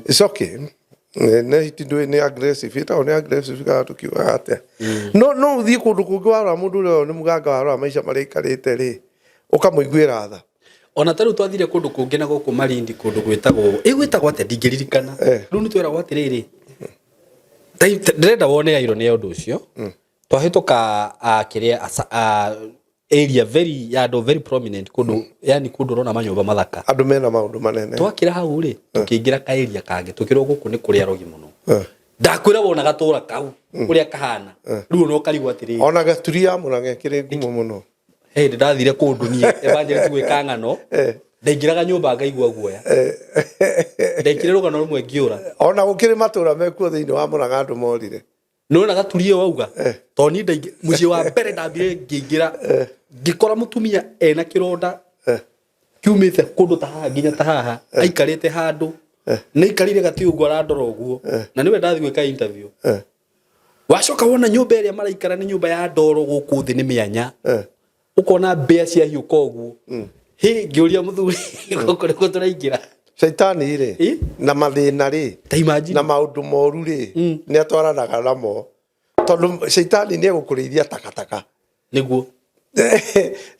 It's okay. Nĩ hiti ndũĩ nĩ aggressive, ĩtagwo nĩ aggressive kana tũkiugaga atĩa. No ũthiĩ kũndũ kũngĩ warora mũndũ ũrĩa nĩ mũganga warora maica marĩa aikarĩte rĩ, ũkamũiguĩra tha. Ona ta rĩu twathire kũndũ kũngĩ na gũkũ Malindi kũndũ gwĩtagwo ĩgwĩtagwo atĩa ndingĩririkana. Rĩu nĩ tweragwo atĩrĩrĩ, ndĩrenda wone irony ya ũndũ ũcio. Twahĩtũka kĩrĩa area very ya andũ very prominent kũndũ, yani kũndũ ũrona manyũmba mathaka. Andũ mena maũndũ manene. Twakĩra hau rĩ, tũkĩingĩra ka area kangĩ, tũkĩrwo gũkũ nĩ kũrĩ arogi mũno. Ndakwĩra wona gatũra kau ũrĩa kahana. Rĩu ona ũkarigwo atĩrĩrĩ. Ona gaturi ya Mũrang'a ĩkĩrĩ ngumo mũno. Hey, ndathire kũndũ niĩ evangelist gwĩka ng'ano. Ndaingĩraga nyũmba ngaigua guoya. Ndaikire rũgano rũmwe ngĩũra. Ona gũkĩrĩ matũra mekuo thĩinĩ wa Mũrang'a andũ morire. Nĩwona gaturi ĩyo wauga? Tondũ niĩ mũciĩ wa mbere ndambire ngĩingĩra, ngĩkora mũtumia ena kĩronda kiumĩte kũndũ ta haha nginya ta haha, aikarĩte handũ, na aikarĩire gatĩ ũguo arandora ũguo, na nĩwe ndathiĩ gwĩka interview. Wacoka wona nyũmba ĩrĩa maraikara nĩ nyũmba ya ndoro gũkũ thĩ nĩ mĩanya. Ũkona mbĩa ciahiũka ũguo. Hĩ, ngĩũria mũthuri, gũkũ nĩkuo tũraingĩra. Caitani rĩ, na mathĩna rĩ, Ta imagine. na maũndũ moru rĩ, nĩ atwaranaga namo. Tondũ caitani nĩ egũkũrĩithia takataka. Nĩguo.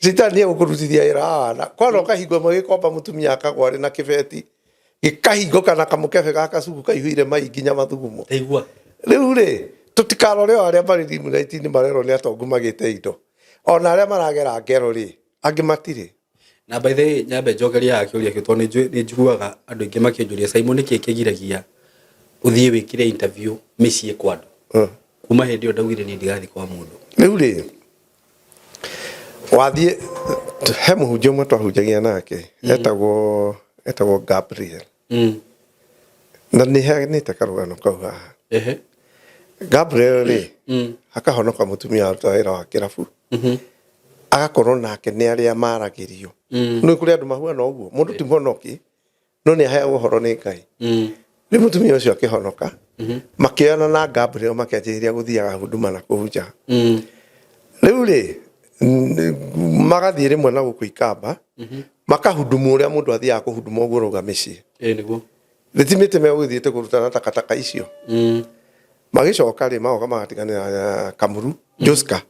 Caitani nĩ egũkũrutithia wĩra wa wana. Kwana ũkahingo ĩmwe gĩkomba mũtumia akagwa arĩ na kĩbeti, gĩkahingũka na kamũkebe ga kacuku kaihũire mai nginya mathugumo. Taigua. Rĩu rĩ, tũtikarore o arĩa marĩ rimuraiti-inĩ marerwo nĩ atongu magĩte indo. Ona arĩa maragera ngero rĩ, angĩ matirĩ. Na by the way, nyambe njokerie haha kĩũria kĩu tondũ nĩ njiguaga andũ aingĩ makĩnjũria, Simon, nĩkĩ kĩgiragia ũthiĩ wĩkĩre interview mĩciĩ kwa andũ? Kuma hĩndĩ ĩyo ndaugire niĩ ndigathiĩ kwa mũndũ. Rĩu rĩ, wathiĩ he mũhunjia ũmwe twahunjagia nake, etagwo Gabriel. Na nĩ heanĩte karũgano kau haha. Gabriel rĩ, akahonoka mũtumia arutaga wĩra wa kĩrabu. Agakorwo nake nĩ arĩa maragĩrio. Nĩ kũrĩ andũ mahuana ũguo, mũndũ ti mũhonoki, no nĩ aheagwo ũhoro nĩ Ngai. Rĩu mũtumia ũcio akĩhonoka, makĩoyana na Gabriel makĩanjĩrĩria gũthiaga huduma na kũu nja. Rĩu rĩ, magathiĩ rĩmwe na gũkũ Ikamba, makahudumu ũrĩa mũndũ athiaga kũhuduma ũguo ũrauga mĩciĩ. Ĩĩ nĩguo. Rĩti mĩtĩ megũgĩthiĩte kũrutana takataka icio. Magĩcoka rĩ, magoka magatiganĩra na Kamuru, Joska.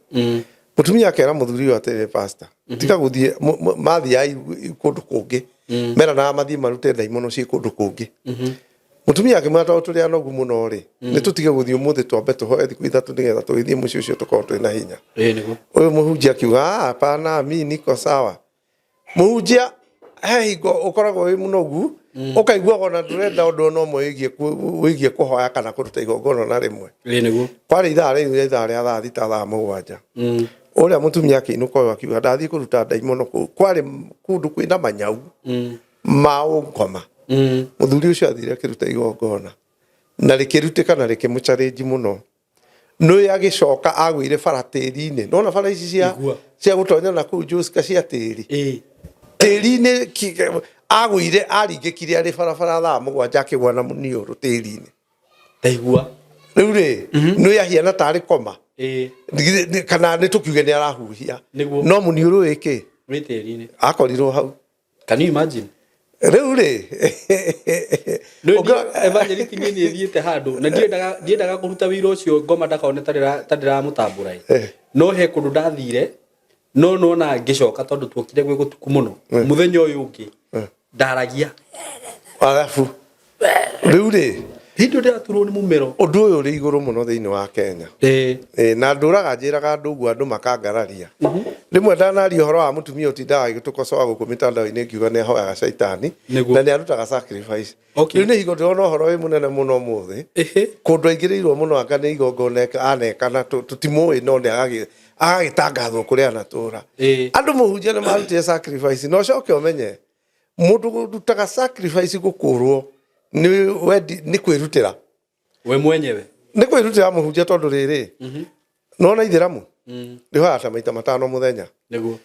Mũtumia akera mũthuri ũyũ atĩrĩ, pastor, tiga gũthiĩ, mathiaga kũndũ kũngĩ. Meranaga mathiĩ marute ndaimono ciĩ kũndũ kũngĩ. Mũtumia akĩmwĩra tondũ tũrĩ anogu mũno rĩ, nĩ tũtige gũthiĩ ũmũthĩ twambe tũhoe thikũ ithatũ nĩgetha tũgĩthiĩ mũciĩ ũcio tũkorwo twĩna hinya. Ĩĩ nĩguo. Ũyũ mũhunjia akiuga, hapana, mi niko sawa. Mũhunjia he hingo ũkoragwo wĩ mũnogu, ũkaiguaga ona ndũrenda ũndũ ona ũmwe wĩgiĩ kũhoya kana kũruta igongona na rĩmwe. Ĩĩ nĩguo. Kwarĩ ithaa rĩu rĩa ithaa rĩa thaa thita thaa mũgwanja. Ũrĩa mũtumia akĩinũka ũyũ akiuga ndathiĩ kũruta ndaimono kũu. Kwarĩ kũndũ kwĩna manyau ma ũngoma. Mũthuri ũcio athire akĩruta igongona na rĩkĩrutĩka na rĩkĩmũchallenge mũno. Nĩ agĩcoka agũire bara tĩri-inĩ. Nĩwona bara ici cia gũtonya na kũu Joska cia tĩri? Tĩri-inĩ agũire aringĩkire arĩ barabara thaa mũgwanja akĩgwa na mũniũrũ tĩri-inĩ. Ndaigua. Rĩu rĩ, nĩ ahiana tarĩ koma. Kana nĩ tũkiuge nĩ arahuhia. Nĩguo. No mũniũrũ wĩkĩ? Wĩ tĩri-inĩ. Akorirwo hau. Can you imagine? Rĩu rĩ Nĩ evangelist niĩ nĩ thiĩte handũ na ndiendaga kũruta wĩra ũcio ngoma ndakone ta ndĩramũtambũra ĩ. No he kũndũ ndathire no nona ngĩcoka tondũ tuokire gwĩ gũtuku mũno mũthenya ũyũ ũngĩ ndaragia. Arabu rĩu rĩ hĩndĩ ĩyo ndĩraturwo nĩ mũmero. Ũndũ ũyũ ũrĩ igũrũ mũno thĩinĩ wa Kenya. Na ndũraga njĩraga andũ ũguo andũ makangararia. Rĩmwe ndanaria ũhoro wa mũtumia ũtindaga agĩtũkocoa gũkũ mĩtandao-inĩ ngiuga nĩ ahoyaga caitani na nĩ arutaga sacrifice. Rĩu nĩ hingo ndĩrona ũhoro wĩ mũnene mũno ũmũthĩ. Kũndũ aingĩrĩirwo mũno anga nĩ igongona aneka na tũtimũĩ no nĩ agagĩtangathwo kũrĩa anatũra. Andũ mũhunjia nĩ marutire sacrifice na ũcoke ũmenye mũndũ ũrutaga sacrifice gũkũrwo nĩ wendi nĩ kwĩrutĩra. We mwenyewe. Nĩ kwĩrutĩra mũhunjia tondũ rĩrĩ nona ithĩramu rĩhoyaga ta maita matano mũthenya. Nĩguo.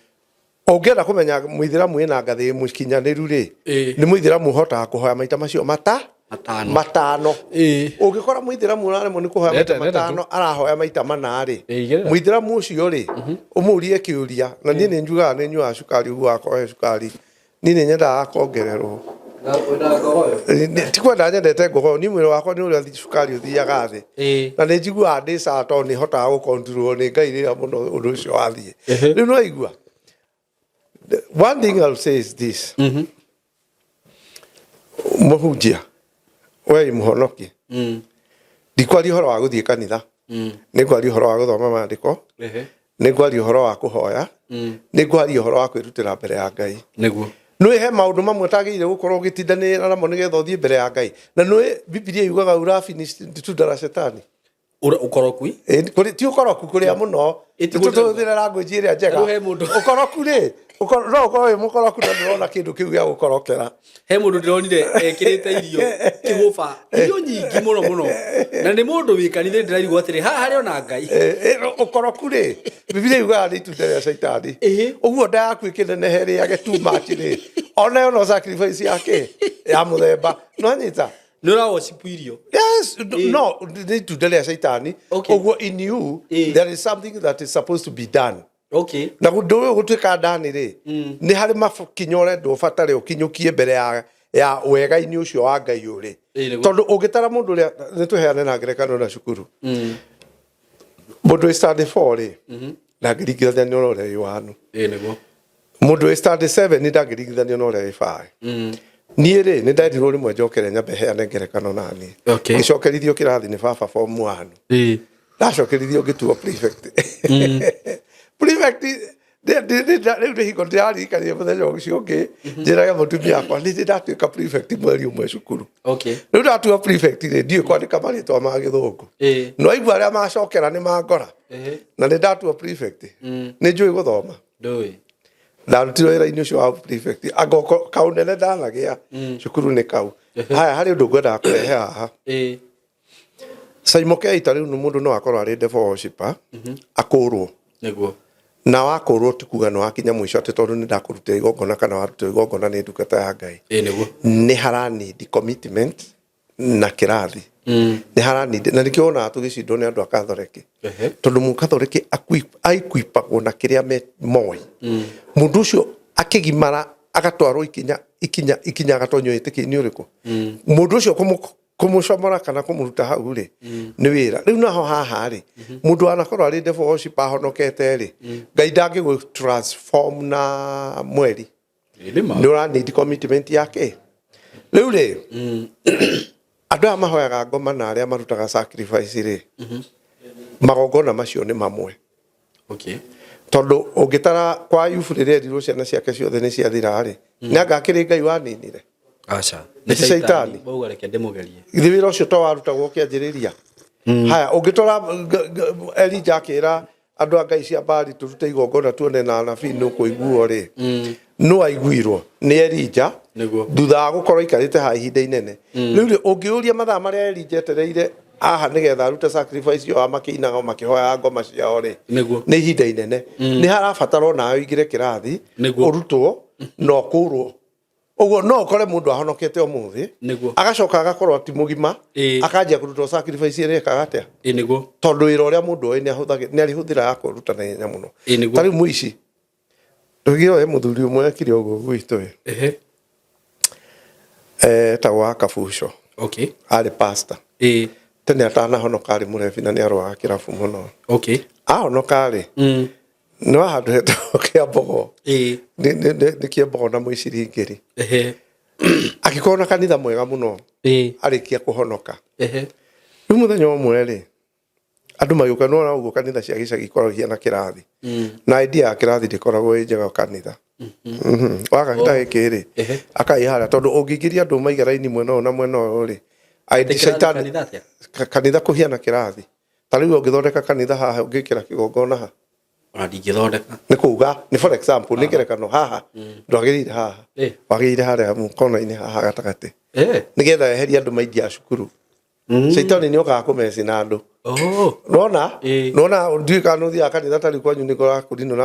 Ũngĩenda kũmenya mũithĩramu ĩna ngathĩ mũkinyanĩru rĩ, nĩ mũithĩramu ũhotaga kũhoya maita macio Matano. Matano. Ũngĩkora mũithĩramu ũraremwo nĩ kũhoya maita matano arahoya maita mana rĩ, mũithĩramu ũcio rĩ, ũmũrie kĩũria na niĩ nĩ njugaga nĩ nyuaga cukari ũguo wakwa he cukari niĩ nĩ nyendaga kongererwo. Ti kwenda nyendete ngogoyo niĩ mwĩrĩ wakwa nĩ ũrĩa cukari ũthiaga thĩ. Na nĩ njiguaga ndĩ sawa tondũ nĩ hotaga gũcontrol nĩ Ngai rĩrĩa mũno ũndũ ũcio wathiĩ. Rĩu no igua. One thing I'll say is this. Mũhunjia we mũhonoki ndikwaria ũhoro wa gũthiĩ kanitha, nĩ ngwaria ũhoro wa gũthoma maandĩko, nĩ ngwaria ũhoro wa kũhoya, nĩ ngwaria ũhoro wa kwĩrutĩra mbere ya Ngai. Nĩguo. Nĩ he maũndũ mamwe ũtagĩrĩire gũkorwo ũgĩtindanĩra namo nĩgetha ũthiĩ mbere ya Ngai. Na nĩ Bibilia yugaga ũrafinish itunda la shetani. Ũkoroku? Ti ũkoroku kũrĩa mũno. Tũhũthĩre language ĩrĩa njega. Ũkoroku rĩ, no ũkorwo wĩ mũkoroku na ndũrona kĩndũ kĩu gĩa gũkorokera. He mũndũ ndĩronire ekĩrĩte irio kĩhũba, irio nyingĩ mũno mũno. Na nĩ mũndũ wĩ kanitha ndĩraigua atĩrĩ, haha harĩ ona Ngai. Ũkoroku rĩ, Bibilia yugaga nĩ itunda rĩa caitani. Ũguo nda yaku ĩkĩnenehe rĩage too much rĩ, ona yo no sacrifice yake ya mũthemba. Nĩwanyita? Nĩ ũra worship irio. Yes, no, nĩ itunda rĩa caitani. Ũguo in you, there is something that is supposed to be done. Na ũndũ ũyũ gũtuĩka ndani rĩ, nĩ harĩ makinya ũrendwo ũbatare ũkinyũkie mbere ya wega-inĩ ũcio wa Ngai ũrĩ. Tondũ ũngĩtara mũndũ ũrĩa, nĩ tũheane na ngerekano na cukuru. Mũndũ wĩ standard 4 rĩ, ndangĩringithanio na ũrĩa wĩ 1. Nĩguo. Mũndũ wĩ standard 7 ndangĩringithanio na ũrĩa wĩ 5. Niĩ rĩ, nĩ ndendirwo rĩmwe njokere nyambe heane ngerekano naniĩ. Ngĩcokerithio kĩrathi nĩ baba form 1. Ndacokerithio ngĩtuo prefect. Prefect rĩu nĩ hingo ndĩraririkanire mũthenya ũcio ũngĩ njĩrage mũtumia wakwa nĩ ndatuĩka prefect mweri ũmwe cukuru. Rĩu ndatua prefect rĩ, ndiũĩ kwandĩka marĩtwa ma gĩthũngũ. No aigua arĩa macokera nĩ mangora. Na nĩ ndatua prefect. Nĩ njũĩ gũthoma. Ndũĩ. Ndarutirwo wĩra-inĩ ũcio wa prefect. Anga kaũnene ndanagĩa cukuru nĩ kau. Haya, harĩ ũndũ ngwendaga kũrehe haha. Saimo Keita rĩu mũndũ no akorwo arĩ devil worshiper, akũrwo. Nĩguo. Na wakũrwo ti kuga nĩ wakinya mũico atĩ tondũ nĩ ndakũrutĩra igongona kana warutĩrwo igongona nĩ ndungata ya Ngai. Nĩguo. Nĩ haranindi commitment na kĩrathi. Nĩ haranindi, na nĩkĩo wonaga tũgĩcindwo nĩ andũ a Katholeki. Tondũ mũkatholeki aikuipagwo na kĩrĩa moĩ. Mũndũ ũcio akĩgimara agatwarwo ikinya, ikinya, ikinya agatonywo wĩtĩkio-inĩ ũrĩkũ. Mũndũ ũcio kũmũcomora kana kũmũruta hau rĩ, nĩ wĩra. Rĩu naho haha rĩ, mũndũ anakorwo arĩ devil worship ahonokete rĩ, Ngai ndangĩgũ transform na mweri. Nĩ ũra need commitment yake. Rĩu rĩ, andũ aya mahoyaga ngoma na arĩa marutaga sacrifice rĩ, magongona macio nĩ mamwe. Tondũ ũngĩtara kwa Ayubu rĩrĩa erirwo ciana ciake ciothe nĩ ciathira rĩ, nĩ anga akĩrĩ Ngai waninire? Aca. Nĩ caitani. Bauga reke ndĩmũgerie. Githĩ wĩra ũcio to warutagwo ũkĩanjĩrĩria? Haya, ũngĩtwara Elijah akĩra andũ a Ngai cia Baali tũrute igongona tuone na anabii nĩ ũkũiguo rĩ, no aiguirwo nĩ Elijah thutha wa gũkorwo aikarĩte haha ihinda inene. Rĩu rĩ, ũngĩũria mathaa marĩa Elijah etereire haha nĩgetha arute sacrifice ĩyo makĩinaga makĩhoyaga ngoma ciao rĩ, nĩ ihinda inene. Nĩ harabatara onawe ũingĩre kĩrathi, ũrutwo na ũkũrwo. Ũguo no ũkore mũndũ ahonokete ũmũthĩ, agacoka agakorwo ti mũgima, akanjia kũrutwo sacrifice ĩrĩa ĩkaga atĩa? Tondũ wĩra ũrĩa mũndũ oĩ nĩ arĩhũthĩra ya kũruta na ihenya mũno. Ta rĩu mũici, tũgĩre he mũthuri ũmwe ekire ũguo gwitũ ĩ. Etagwo wa Kabuco. Okay. Arĩ pastor. Ĩĩ. Tene atanahonoka arĩ mũrebi na nĩ arũaga kĩrabu mũno. Okay. Ahonoka rĩ, nĩ wa handũ hetagwo Kĩambogo. Ĩĩ. Nĩ Kĩambogo na Mũiciringĩri. Ehe. Agĩkorwo na kanitha mwega mũno. Ĩĩ. Arĩkia kũhonoka. Ehe. Rĩu mũthenya ũmwe rĩ, andũ magĩũka nĩwona ũguo kanitha cia gĩcagi ikoragwo ihiana kĩrathi. Na idea ya kĩrathi ndĩkoragwo ĩ njega kanitha. Waka ta gĩkĩ rĩ, Ehe. akaiha harĩa tondũ ũngĩingĩria andũ maiga raini mwena ũyũ na mwena ũyũ rĩ, Atĩ kĩrathi shaitani kanitha atĩa? Kanitha kũhiana kĩrathi. Ta rĩu ũngĩthondeka kanitha haha ũngĩkĩra kĩgongona ha? Ona ndingĩthondeka. Nĩ kuga, nĩ for example, nĩ ngerekano haha, ndwagĩrĩire haha. Wagĩrĩire harĩa kona-inĩ haha gatagatĩ. Nĩgetha eherie andũ maingia cukuru. Shaitani nĩ okaga kũmeci na andũ. Nona? Nona ndiũĩ kana nĩũthiaga kanitha ta rĩu kwanyu nĩ kũrakũrinwo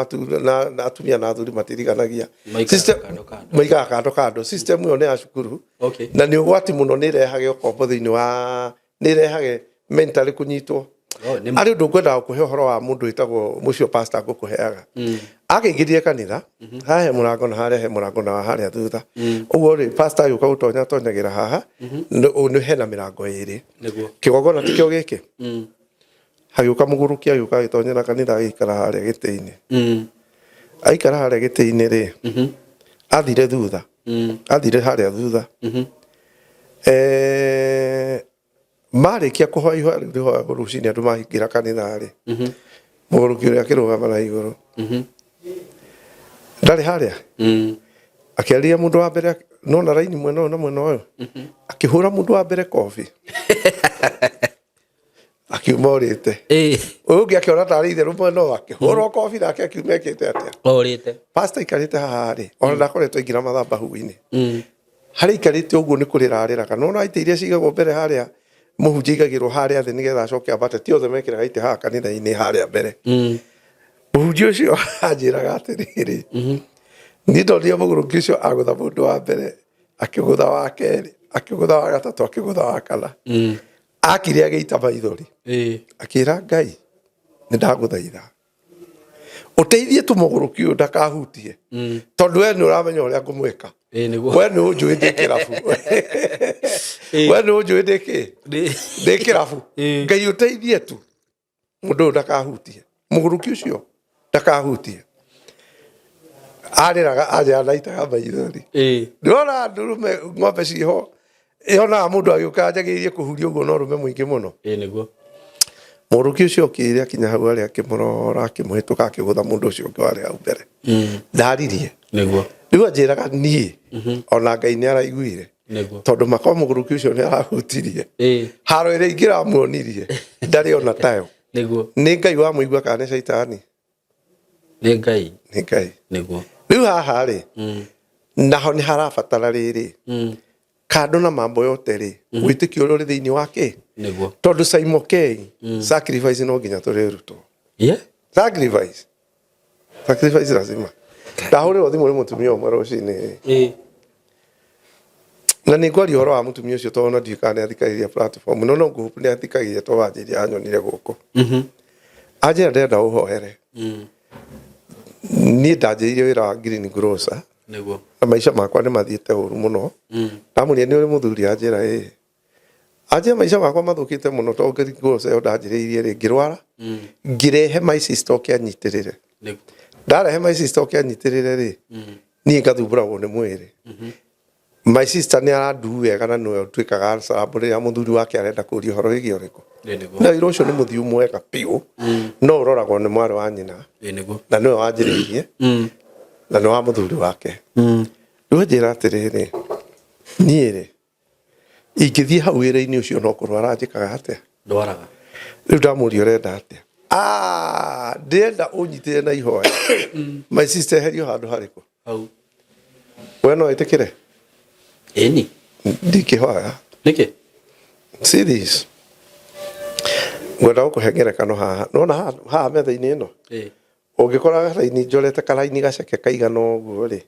na atumia na athuri matiriganagia. Maikaraga kando kando. Maikaraga kando kando. System ĩyo nĩ ya cukuru. Okay. Na nĩ ũgwati mũno, nĩ ĩrehage ũkombo thĩinĩ wa, nĩ ĩrehage mentally kũnyitwo. Oh, nĩ Arĩ ũndũ ngwendaga gũkũhe ũhoro wa mũndũ wĩtagwo mũcio pastor ngũkũheaga. Akĩingĩrire kanitha, haha he mũrango na harĩa he mũrango na harĩa thutha. Ũguo rĩ, pastor agĩũka gũtonya atonyagĩra haha, nĩ hena mĩrango ĩrĩ. Nĩguo. Kĩgongona tikĩo gĩkĩ? Hagĩũka mũgũrũki agĩũka agĩtonyera kanitha agĩikara harĩa gĩtĩ-inĩ. Aikara harĩa gĩtĩ-inĩ rĩ, athire thutha. Athire harĩa thutha. Marĩkia kũhoya ihoya rĩu rĩhoyagwo rũcinĩ andũ mahingĩra kanitha rĩ, mũgũrũki ũrĩa akĩrũgama na igũrũ. Ndarĩ harĩa? Akĩarĩria mũndũ wa mbere, nona raini mwena ũyũ na mwena ũyũ. Akĩhũra mũndũ wa mbere kobi. Akiuma orĩte. Ũyũ ũngĩ akĩona tarĩ itherũ mwena ũyũ, akĩhũrwo kobi nake akiuma ekĩte atĩa? Orĩte. Pastor aikarĩte haha rĩ, ona ndakoretwo aingĩra mathabahu-inĩ. Harĩa aikarĩte ũguo nĩ kũrĩra arĩraga. Nĩwona itĩ iria cigagwo mbere harĩa mũhunjia aigagĩrwo harĩa thĩ nĩgetha acoke ambate, ti othe mekĩraga itĩ haha kanitha-inĩ harĩa mbere. Mũhunjia ũcio anjĩraga atĩrĩrĩ, niĩ ndonire mũgũrũki ũcio agũtha mũndũ wa mbere, akĩgũtha wa kerĩ, akĩgũtha wa gatatũ, akĩgũtha wa kana. Akire agĩita maithori. Akĩra Ngai, nĩ ndagũthaitha ũteithie tu mũgũrũki ũyũ ndakahutie, tondũ we nĩ ũramenya ũrĩa ngũmwĩka. We nĩ ũnjũĩ ndĩ kĩrabu. We nĩ ũnjũĩ ndĩ kĩ? Ndĩ kĩrabu. Ngai ũteithie tu mũndũ ũyũ ndakahutie, mũgũrũki ũcio ndakahutie. Arĩraga anjĩra ndaitaga maithori. Ndĩrona ndũrũme ng'ombe ciho yonaga mũndũ agĩũka anjagĩrĩirie kũhuria ũguo no rũme mũingĩ mũno. Nĩguo. Mũgũrũki ũcio okire akinya hau arĩa akĩmũrora akĩmũhĩtũka akĩgũtha mũndũ ũcio ũngĩ warĩ hau mbere. Ndaririe. Nĩguo. Rĩu anjĩraga niĩ ona Ngai nĩ araiguire. Nĩguo. Tondũ makwa mũgũrũki ũcio nĩ arahutirie. Haro ĩrĩa ingĩramuonirie ndarĩ ona tayo. Nĩguo. Nĩ Ngai wamũigua kana nĩ caitani? Nĩ Ngai. Nĩ Ngai. Nĩguo. Rĩu haha rĩ, naho nĩ harabatara rĩrĩ, kando na mambo yote rĩ, wĩtĩkio ũrĩa ũrĩ thĩinĩ wa kĩ? Nĩguo. Tondũ Simon K, sacrifice no nginya tũrĩrutwo. Sacrifice. Sacrifice lazima. Ndahũrĩrwo thimũ nĩ mũtumia ũmwe rũcinĩ. Na nĩ ngwaria ũhoro wa mũtumia ũcio tondũ ona ndiũĩ kana nĩ athikagĩrĩria platform, no no ngũhope nĩ athikagĩrĩria tondũ wanjĩrire anyonire gũkũ. Anjĩra ndĩrenda ũhoere. Niĩ ndanjĩrĩirie wĩra wa Green Grocer. Nĩguo. Na maica makwa nĩ mathiĩte ũru mũno. Ndamũria nĩ ũrĩ mũthuri, anjĩra ĩĩ. Anjĩra maica makwa mathũkĩte mũno tondũ Green Grocer ĩyo ndanjĩrĩirie rĩ, ngĩrwara, ngĩrehe my sister oke anyitĩrĩre. Nĩguo. Ndarehe my sister oke anyitĩrĩre rĩ, niĩ ngathumbũragwo nĩ mwĩrĩ. My sister nĩ aranduu wega na nĩwe ũtuĩkaga answerable rĩrĩa mũthuri wake arenda kũria ũhoro wĩgiĩ ũrĩkũ. Nĩguo. Na wĩra ũcio nĩ mũthiu mwega biũ, no ũroragwo nĩ mwarĩ wa nyina. Nĩguo. Na nĩwe wanjĩrĩirie, na nĩ wa mũthuri wake. Rĩu anjĩra atĩrĩrĩ, niĩ rĩ, ingĩthiĩ hau wĩra-inĩ ũcio no kũrwara njĩkaga atĩa? Ndwaraga. Rĩu ndamũria ũrenda atĩa? Ndĩrenda ũnyitĩre na ihoya. My sister eherio handũ harĩkũ? Hau. We no wĩtĩkĩre? Ĩni. Ndingĩhoya. Nĩkĩ? See this. Ngwenda gũkũhe ngerekano haha. Nĩwona haha metha-inĩ ĩno? Ũngĩkora raini njorete karaini gaceke kaigana ũguo rĩ,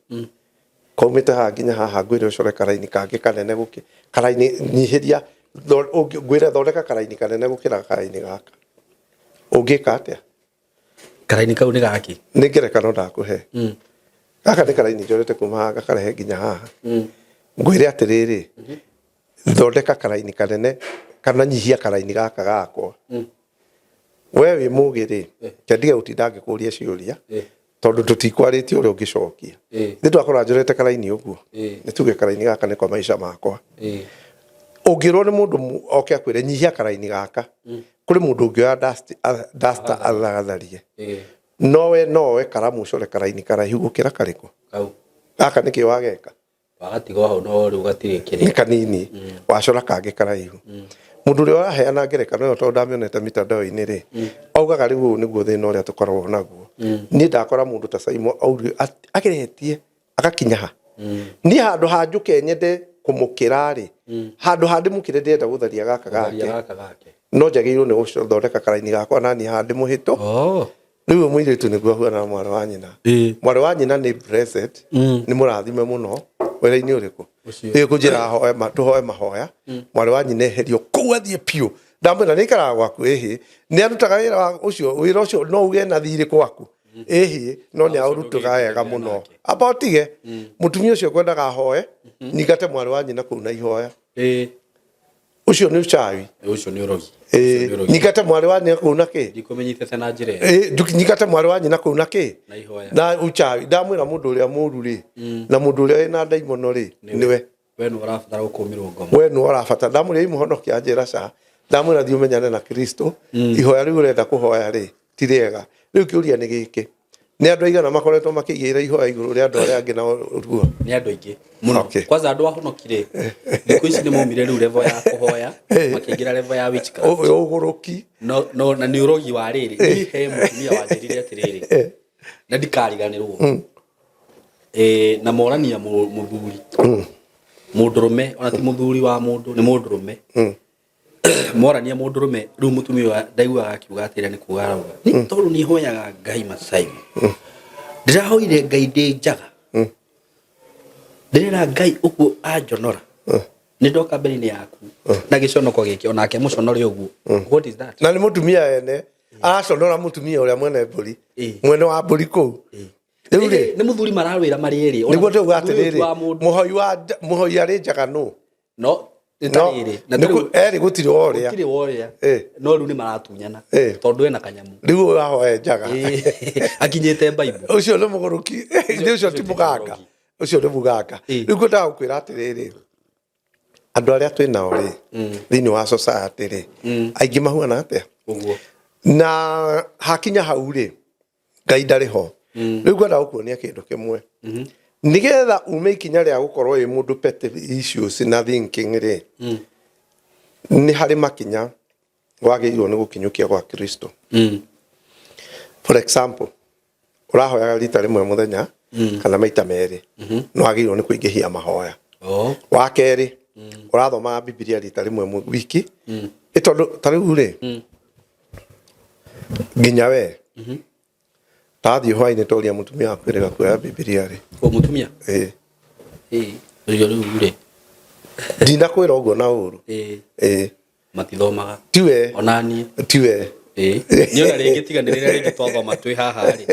kaumĩte haha nginya haha, ngwĩre ũcore karaini kangĩ kanene gũkĩ, karaini nyihĩria, ngwĩre thondeka karaini kanene gũkĩra karaini gaka. Ũngĩka atĩa? Karaini kau nĩ gaki? Nĩ ngerekano ndakũhe. Gaka nĩ karaini njorete kuma haha gakarehe nginya haha. Ngwĩre atĩrĩrĩ, thondeka karaini kanene kana nyihia karaini gaka gakwa. We wĩ mũgĩ rĩ, kendige gũtinda ngĩkũria ciũria tondũ tũtikwarĩtie ũrĩa ũngĩcokia. Nĩ twakora njorete karaini ũguo, nĩ tuge karaini gaka nĩ kwa maica makwa. Ũngĩrwo nĩ mũndũ oke akwĩre nyihia karaini gaka, kũrĩ mũndũ ũngĩoya duster athagatharie. Nowe nowe karamu ũcore karaini karaihu gũkĩra karĩkũ. Gaka nĩkĩ wageka? Wagatigwo hau no rĩu gatirĩ Nĩ kĩrĩa. Kanini wacora kangĩ karaihu. Mũndũ ũrĩa ũraheana ngerekano ĩyo, tondũ ndamĩonete mitandao-inĩ rĩ, augaga rĩu ũyũ nĩguo thĩna ũrĩa tũkoragwo naguo. Niĩ ndakora mũndũ ta Saimo augire ageretie agakinya ha, niĩ handũ ha njũke nyende kũmũkĩra rĩ, handũ ha ndĩmũkĩre ndĩrenda gũtharia gaka Gũtharia gake. Gaka gake. No njagĩrĩirwo nĩ gũthondeka karaini gakwa naniĩ handĩ mũhĩtũ. Rĩu ũyũ mũirĩtu nĩguo ahuana na mwarĩ wa nyina. Mwarĩ wa nyina nĩ blessed, nĩ mũrathime mũno wĩra-inĩ ũrĩkũ. Ũcio. Rĩu kũnjĩra tũhoe mahoya mwarĩ wa nyina eherio kũu athiĩ biũ. Ndamwĩra nĩ aikaraga gwaku, ĩhĩ, nĩ arutaga wĩra wa ũcio, wĩra ũcio no uge na thirĩ gwaku, ĩhĩ, no nĩ aũrutaga wega mũno. Amba ũtige mũtumia ũcio, kwendaga ahoe nyingate mwarĩ wa nyina kũu na ihoya. Ũcio nĩ ũchawi. Ũcio nĩ ũrogi. Ũcio nĩ ũrogi. Nyingate mwarĩ wa nyina kũu na kĩ? Ndikũmenyitĩte na njĩra ĩyo. Nyingate mwarĩ wa nyina kũu na kĩ? Na ihoya. Na uchawi. Ndamwĩra mũndũ ũrĩa mũru rĩ, na mũndũ ũrĩa wĩna ndaimono rĩ, nĩwe. We nĩ ũrabatara gũkũmĩrwo ngoma. We nĩwe ũrabatara. Ndamwĩra imũhonokia, anjĩra ca. Ndamwĩra thiĩ ũmenyane na Kristo. Ihoya rĩu ũrenda kũhoya rĩ, ti rĩega. Rĩu kĩũria nĩ gĩkĩ, nĩ andũ aigana makoretwo makĩigĩrĩra ihoya igũrũ rĩa andũ arĩa angĩ na ũguo? Nĩ andũ aingĩ mũno. Kwanza andũ ahonokire thikũ ici nĩ maumire rĩu level ya kũhoya, makĩingĩra level ya witchcraft. Ũgũrũki. No, no, na nĩ ũrogi wa rĩrĩ. Niĩ he mũtumia wanjĩrire atĩrĩrĩ, na ndikariganĩrwo. Na morania mũthuri, mũndũrũme, ona ti mũthuri wa mũndũ, nĩ mũndũrũme. Morania mũndũrũme rĩu, mũtumia ũyũ ndaiguaga akiuga atĩrĩ, nĩ kuga arauga nĩ tondũ nĩ hoyaga Ngai Macaimo, ndĩrahoire Ngai ndĩ njaga, ndĩrera Ngai ũguo anjonora, nĩ ndoka mbere-inĩ yaku na gĩconoko gĩkĩ, onake mũconore ũguo. What is that? Na nĩ mũtumia ene araconora mũtumia ũrĩa mwene mbũri, mwene wa mbũri kũu rĩu rĩ. Nĩ mũthuri mararwĩra marĩ erĩ. Ona Nĩguo ndauga mũthuri ũyũ ti atĩrĩrĩ, wa mũndũ. Mũhoi wa mũhoi arĩ njaga nũ? No nĩ ta No, rĩrĩ na nĩ ta rĩu erĩ gũtirĩ worĩa. Gũtirĩ worĩa. No rĩu nĩ maratunyana tondũ ena kanyamũ. Rĩu ũyũ ahoe njaga. Akinyĩte Bible. Ũcio nĩ mũgũrũki. Nĩ ũcio ti Ũcio ti mũganga. mũrogi. Ũcio nĩ mũganga. Rĩu ngwendaga gũkwĩra atĩrĩrĩ, andũ arĩa twĩ nao rĩ, thĩinĩ wa society rĩ, aingĩ mahuana atĩa? Ũguo. Na hakinya hau rĩ, Ngai ndarĩ ho. Rĩu ngwenda gũkuonia kĩndũ kĩmwe, nĩgetha ume ikinya rĩa gũkorwo wĩ mũndũ petty issues na thinking rĩ, nĩ harĩ makinya wagĩrĩirwo nĩ gũkinyũkia gwa Kristo. For example, ũrahoyaga rita rĩmwe mũthenya kana maita merĩ, no wagĩrĩirwo nĩ kũingĩhia mahoya. Wa kerĩ, ũrathomaga Bibilia rita rĩmwe wiki, ĩ tondũ ta rĩu rĩ, nginya we tathiĩ hwainĩ toria mũtumia waku ĩrĩga kuoya Bibilia rĩ. O mũtumia? Ĩ. Ũcio rĩu rĩ. Ndinakwĩra ũguo na ũru. Ĩ. Matithomaga. Tiwe. Ona niĩ. Tiwe. Niĩ ona rĩngĩ tiga nĩ rĩrĩa rĩngĩ twathoma twĩ haha rĩ,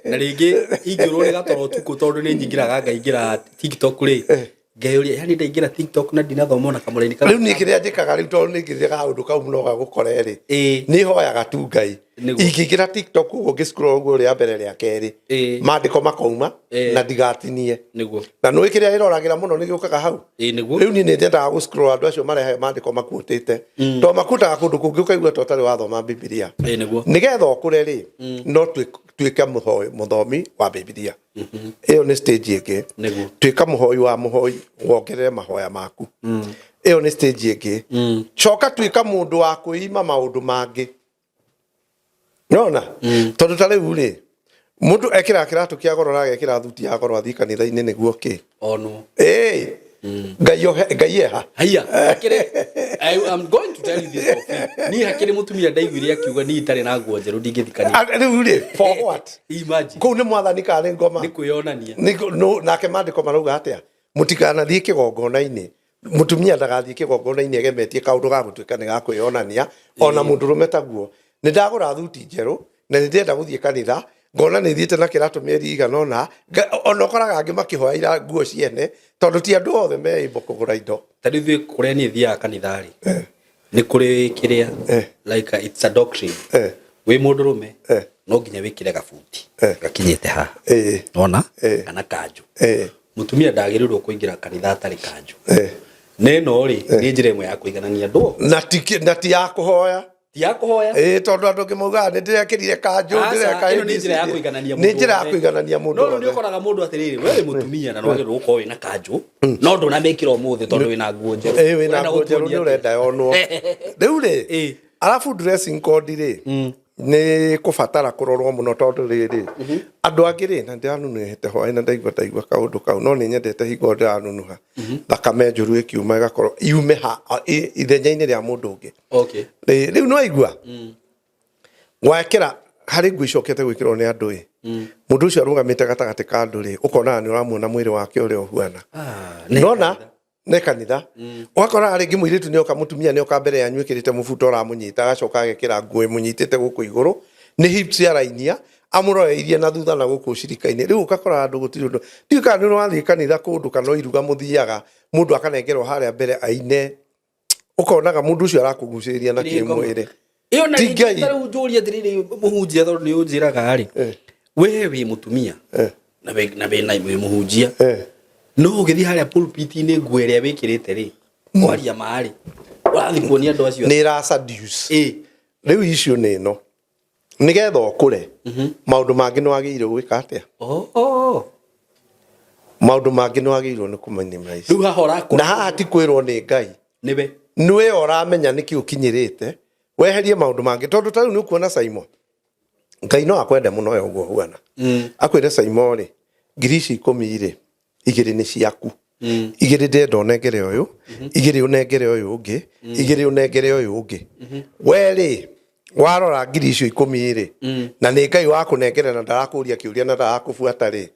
na rĩngĩ ingĩũrwo nĩ gatoro ũtukũ, tondũ nĩ nyingĩraga ngaingĩra TikTok rĩ, ngeyũria, yani ndaingĩra TikTok na ndinathoma ona kamũraini Rĩu niĩ kĩrĩa njĩkaga rĩu, tondũ nĩ ngĩrĩre kaũndũ kau mũno gagũkore rĩ, nĩ hoyaga tu Ngai. Ingĩingĩra TikTok ũguo, ngĩ-scroll ũguo rĩa mbere, rĩa kerĩ, maandĩko makauma na ndigatinie. Na nũĩ kĩrĩa ĩroragĩra mũno nĩ gĩũkaga hau. Nĩguo. Rĩu niĩ nĩ nyendaga gũ-scroll andũ acio marehaga maandĩko makuũtĩte, tondũ makuũtaga kũndũ kũngĩ ũkaigua ta ũtarĩ wathoma Bibilia. Nĩguo. Nĩgetha ũkũre rĩ, no tuĩke mũthomi wa Bibilia. Ĩyo nĩ stage ĩngĩ. Tuĩka mũhoi wa mũhoi, wongerere mahoya maku. Ĩyo nĩ stage ĩngĩ. Coka tuĩka mũndũ wa kwĩima maũndũ mangĩ nona, tondũ ta rĩu rĩ, mũndũ ekĩraga kĩratũ kĩa goro na agekĩra thuti ya goro athiĩ kanitha-inĩ nĩguo kĩ? Onwo. Ĩĩ, Ngai Ngai eha? Haiya, hakĩrĩ, I am going to tell you this for free. Niĩ hakĩrĩ mũtumia ndaiguire akiuga, niĩ itarĩ na nguo njerũ ndingĩthiĩ kanitha. Ah, rĩu rĩ, for what? Imagine. Kũu nĩ mwathani kana nĩ ngoma? Nĩ kwĩyonania. Nake maandĩko marauga atĩa? Mũtikanathiĩ kĩgongona-inĩ, mũtumia ndagathiĩ kĩgongona-inĩ egemetie kaũndũ ga gũtuĩka nĩ ga kwĩyonania, ona mũndũrũme taguo. Nĩ ndagũra thuti njerũ na nĩ ndĩrenda gũthiĩ kanitha. Ngona nĩ thiĩte na kĩratũ mĩeri igana ũna. Ona ũkoraga angĩ makĩhoya ira nguo ciene, tondũ ti andũ othe me able kũgũra indo. Ta rĩu ithuĩ kũrĩa niĩ thiaga kanitha rĩ, nĩ kũrĩ kĩrĩa, like it's a doctrine, wĩ mũndũrũme no nginya wĩkĩre gabuti gakinyĩte haha, ona kana kanjũ. Mũtumia ndagĩrĩirwo kũingĩra kanitha atarĩ kanjũ. Na ĩno rĩ, nĩ njĩra ĩmwe ya kũiganania andũ. Na ti ya kũhoya. Ti ya kũhoya. Ĩĩ, tondũ andũ angĩ maugaga nĩ ndĩrekĩrire kanjũ. Aca, ndĩreka ĩno nĩ njĩra ya ABCD. kũiganania Nĩ mũndũ njĩra ya wothe. kũiganania mũndũ No rĩu nĩ wothe. ũkoraga mũndũ atĩrĩrĩ, we wĩ mũtumia na nĩwagĩrĩirwo gũkorwo wĩna kanjũ, no ndũnamĩkĩra ũmũthĩ tondũ wĩna nguo njerũ. Ĩĩ, wĩna Ũrenda nguo njerũ, gũtuonia nĩ atĩa? ũrenda yonwo rĩu rĩ. Arabu dressing code rĩ, nĩ kũbatara kũrorwo mũno, tondũ rĩrĩ, andũ angĩ rĩ, na ndĩranunuhĩte hwaĩ na ndaigua kaũndũ kau, no nĩ nyendete hingo ndĩranunuha thakame njũru ĩkiuma, ĩgakorwo yume ha ithenya-inĩ rĩa mũndũ ũngĩ. Rĩu no aigua gwekĩra harĩ nguo icokete gwĩkĩrwo nĩ andũ ĩ, mũndũ ũcio arũgamĩte gatagatĩ ka andũ rĩ, ũkona nĩ ũramuona mwĩrĩ wake ũrĩa ũhuana. Ah, nĩ Nona nĩ kanitha, ũgakora rĩngĩ mũirĩtu nĩoka, mũtumia nĩoka mbere yanyu ĩkĩrĩte mũbuto ũramũnyita, agacoka agekĩra nguo ĩmũnyitĩte gũkũ igũrũ, nĩ hips arainia amũroreirie na thutha na gũkũ cirika-inĩ. Rĩu ũgakora andũ gũtirĩ ũndũ. Ndiũĩ kana nĩ ũrathiĩ kanitha kũndũ kana iruga mũthiaga, mũndũ akanengerwo harĩa mbere aine, ũkonaga mũndũ ũcio arakũgucĩrĩria na Nĩ ngoma. kĩmwĩrĩ. Ĩyo na Ti rĩngĩ Ngai. ta rĩu njũrie atĩrĩrĩ, mũhunjia, tondũ nĩ ũnjĩraga rĩ, we wĩ mũtumia na wĩ mũhunjia, no ũgĩthiĩ harĩa pulpit-inĩ, nguo ĩrĩa wĩkĩrĩte rĩ, kwaria ma rĩ, ũrathiĩ kuonia andũ acio Nĩ ĩra seduce. Rĩu icio nĩ ĩno nĩgetha ũkũre, maũndũ mangĩ nĩ wagĩrĩirwo gwĩka atĩa? Maũndũ mangĩ nĩ wagĩrĩirwo nĩ kũminimize. Rĩu haha ũrakũra. Na haha ti kwĩrwo nĩ Ngai. Nĩwe. Nĩwe ũramenya nĩkĩ ũkinyĩrĩte weherie maũndũ mangĩ, tondũ ta rĩu nĩ ũkuona Saimo, Ngai no akwende mũno we ũguo huana, akwĩre, "Saimo rĩ, ngiri ici 10 rĩ, igĩrĩ nĩ ciaku, igĩrĩ ndĩrenda ũnengere ũyũ, igĩrĩ ũnengere ũyũ ũngĩ, igĩrĩ ũnengere ũyũ ũngĩ." We rĩ, warora ngiri icio 10 rĩ, na nĩ Ngai wakũnengera na ndarakũria kĩũria na ndarakũbuata rĩ,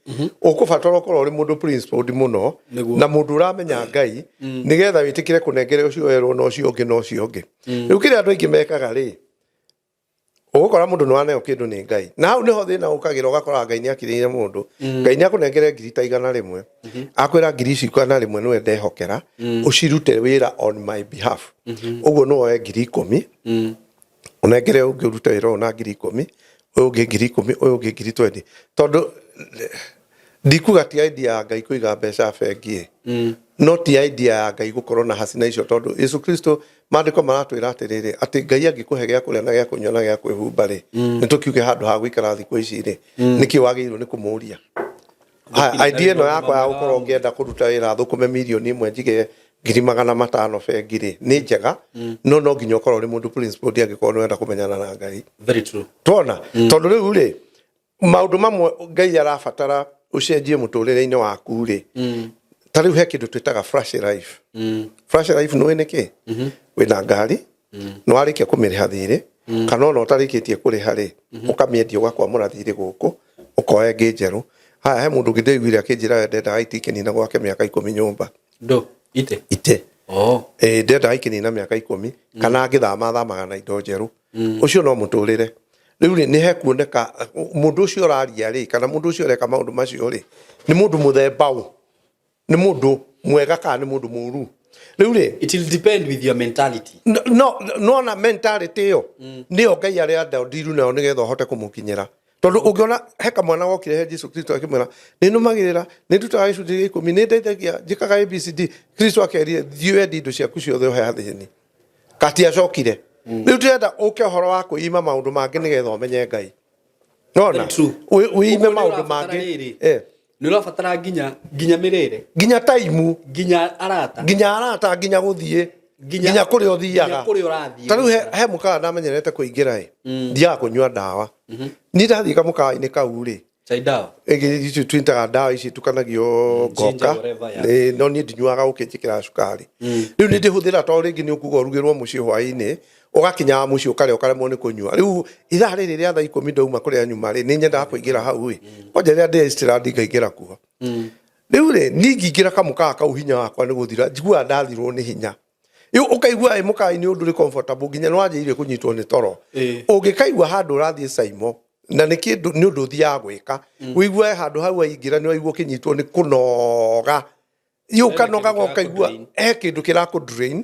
ũkũbatara ũkorwo ũrĩ mũndũ principled mũno na mũndũ ũramenya Ngai, nĩgetha wĩtĩkĩre kũnengere ũcio werwo na ũcio ũngĩ na ũcio ũngĩ. Rĩu kĩrĩa andũ aingĩ mekaga rĩ, ũgũkora mũndũ nĩ waneo kĩndũ nĩ Ngai, na hau nĩho thĩna ũkagĩra. Ũgakora Ngai nĩ akirĩire mũndũ, Ngai nĩ akũnengere ngiri ta 100, akwĩra, "Ngiri ici 100 nĩwe ndehokera ũcirute wĩra on my behalf." Ũguo nĩ woe ngiri 10, ũnengere ũngĩ ũrute wĩra ũyũ na ngiri 10, ũyũ ũngĩ ngiri 10, ũyũ ũngĩ ngiri 20. Tondũ ndikuga ti idea ya Ngai kũiga mbeca bengi ĩ, no ti idea ya Ngai gũkorwo na hasina icio, tondũ Yesu Kristo, maandĩko maratwĩra atĩrĩrĩ, atĩ Ngai angĩkũhe gĩa kũrĩa na gĩa kũnyua na gĩa kwĩhumba rĩ, nĩ tũkiuge handũ ha gũikara thikũ ici rĩ, nĩkĩ wagĩrĩirwo nĩ kũmũria? Haya, idea ĩno yakwa ya gũkorwo ngĩenda kũruta wĩra thũkũme mirioni 1 njige ngiri 500 bengi rĩ, nĩ njega, no nginya ũkorwo ũrĩ mũndũ principled angĩkorwo nĩ ũrenda kũmenyana na Ngai. Very true. Tuona tondũ rĩu rĩ, maũndũ mamwe Ngai arabatara ũcenjie mũtũrĩre-inĩ waku rĩ, ta rĩu he kĩndũ twĩtaga flash life. Flash life nĩ nĩkĩ? Wĩna ngari, nĩ warĩkia kũmĩrĩha thirĩ, kana ona ũtarĩkĩtie kũrĩha rĩ, ũkamĩendia, ũgakwamũra thirĩ gũkũ, ũkoya ĩngĩ njerũ. Haya, he mũndũ ũngĩ ndĩiguire akĩnjĩra we ndendaga itĩ ikĩnina gwake mĩaka 10 nyũmba. Ndo ite. Ite. Oh. Ĩĩ, ndendaga ikĩnina mĩaka 10, kana angĩthama athamaga na indo njerũ. Ũcio no mũtũrĩre. Rĩu rĩ, nĩ hekuoneka mũndũ ũcio ũraria rĩ, kana mũndũ ũcio ũreka maũndũ macio rĩ, nĩ mũndũ mũthemba ũ? Nĩ mũndũ mwega kana nĩ mũndũ mũru? Rĩu rĩ, It will depend with your mentality. No nona mentality ĩyo nĩyo Ngai arenda ndiru nayo nĩgetha ũhote kũmũkinyĩra, tondũ ũngĩona he kamwana gokire he Jesu Kristo akĩmwĩra, "Nĩ nũmagĩrĩra, nĩ ndutaga gĩcunjĩ gĩa 10, nĩ ndeithagia, njĩkaga ABCD," Kristo akerire, "Thiĩ wendie indo ciaku ciothe ũhe athĩni." Katiacokire. Rĩu tũrenda ũke ũhoro wa kwĩima maũndũ mangĩ nĩgetha ũmenye Ngai. Nona Very true. Wĩime Ũguo nĩ maũndũ ũrabatara mangĩ. rĩrĩ. Nĩ ũrabatara nginya mĩrĩre, Nginya taimu, nginya arata, nginya arata, nginya gũthiĩ, nginya kũrĩa ũthiaga, nginya kũrĩa ũrathiĩ. Ta rĩu he mũkawa ndamenyerete kũingĩra ĩ, thiaga kũnyua ndawa. Niĩ ndathiĩ kamũkawa-inĩ kau rĩ, Chai dawa. Ĩngĩ icio twĩtaga ndawa ici itukanagio Ginger, ngoka. Whatever, yeah. Ĩ, no niĩ ndinyuaga ũkĩnjĩkĩra cukari. Rĩu nĩ ndĩhũthĩra, tondũ rĩngĩ nĩ ũkuga ũrugĩrwo mũciĩ hwaĩ-inĩ, ũgakinya mũciĩ ũkarĩa ũkaremwo nĩ kũnyua. Rĩu ithaa rĩrĩ rĩa thaa 10 ndauma kũrĩa nyuma rĩ, nĩ nyendaga kũingĩra hau ĩ, kwanja rĩrĩa ndĩ Eastland ngaingĩra kuo. Rĩu rĩ, niĩ ingĩingĩra kamũkawa kau, hinya wakwa nĩ gũthira, njiguaga ndathirwo nĩ hinya. Rĩu ũkaigua ĩ mũkawa-inĩ ũndũ ũrĩ comfortable, nginya nĩ wanjĩrĩirie kũnyitwo nĩ toro. Ũngĩkaigua handũ ũrathiĩ Saimo. Na nĩ kĩndũ, nĩ ũndũ ũthiaga gwĩka, ũigue handũ hau waingĩra nĩ waigua ũkĩnyitwo nĩ kũnoga, ũkanogaga ũkaigua he kĩndũ kĩrakũ drain,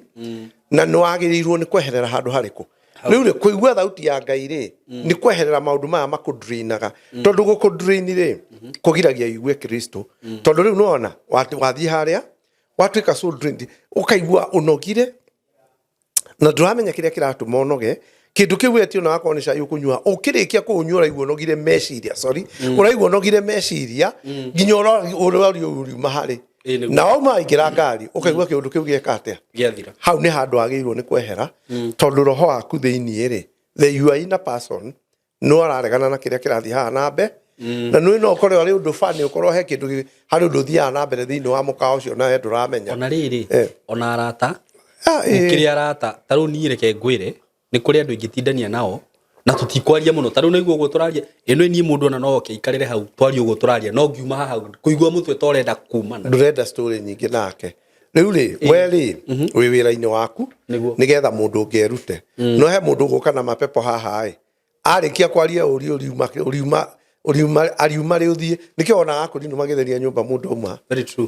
na nĩ wagĩrĩirwo nĩ kweherera handũ harĩkũ. Rĩu rĩ, kũigua thauti ya Ngai rĩ, nĩ kweherera maũndũ maya makũdrainaga, tondũ gũkũdrain rĩ, kũgiragia ũigue Kristo. Tondũ rĩu nĩwona wathiĩ harĩa watuĩka so drained, ũkaigua ũnogire na ndũramenya kĩrĩa kĩratũma ũnoge. Kĩndũ kĩu wetio na wakorwo nĩ cai ũkũnyua, ũkĩrĩkia kũũnyua ũraigua ũnogire meciria, sorry, ũraigua ũnogire meciria nginya ũrorio uriuma harĩ. Ĩĩ, nĩguo. Na wauma waingĩra ngari ũkaigua kĩũndũ kĩu gĩeka atĩa? Gĩathira. Hau nĩ handũ wagĩrĩirwo nĩ kwehera, tondũ roho waku thĩiniĩ rĩ, the you are inner person, no araregana na kĩrĩa kĩrathiĩ haha na mbe. Na nĩ no ũkore arĩ ũndũ bani, ũkorwo he kĩndũ harĩ ũndũ ũthiaga na mbere thĩinĩ wa mũkawa ũcio na we ndũramenya. Ona rĩrĩ, ona arata, Ah, ĩĩ. gũkĩrĩ arata ta rĩu niĩ reke ngwĩre, nĩ kũrĩ andũ ingĩtindania nao na tũtikwaria mũno. Ta rĩu naigua ũguo tũraria ĩno, niĩ mũndũ ona no oke aikarĩre hau twarie ũguo tũraria, no ngiuma haha kũigua mũtwe ta ũrenda kumana. Ndũrenda story nyingĩ nake. Rĩu rĩ, we rĩ, wĩ wĩra-inĩ waku nĩgetha mũndũ ũngĩ erute. No he mũndũ ũgũka na mapepo haha ĩ, arĩkia kwaria ũri ũriuma ũriuma ũriuma ariuma rĩ, ũthiĩ. Nĩkĩo wonaga akũrinũ magĩtheria nyũmba mũndũ auma. Very true.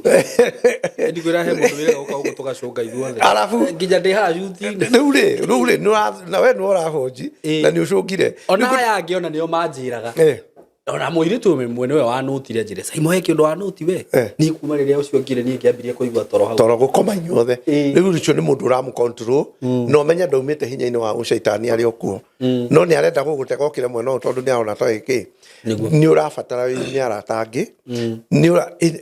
Ndikwĩra he mũndũ wĩraga ũka ũguo tũgacũnga ithuothe. Arabu- Nginya ndĩ haha cuti-inĩ. Rĩu rĩ na we nĩwe ũrahonji na nĩ ũcũngire. Ona aya angĩ ona nĩo manjĩraga. Ona mũirĩtu ũmwe nĩwe wanũtire, njĩre Saimo he kĩndũ wanũti we. Niĩ kuma rĩrĩa ũcio ngire, niĩ ngĩambirie kũigua toro hau. Toro gũkoma inyuothe. Rĩu ũcio nĩ mũndũ ũramũ control, na ũmenye ndaumĩte hinya-inĩ wa ũcaitani arĩ o kuo, no nĩ arenda gũgũtega ũkĩre mwena ũyũ, tondũ nĩ arona ta ĩkĩ nĩ ũrabatara wĩime arata angĩ.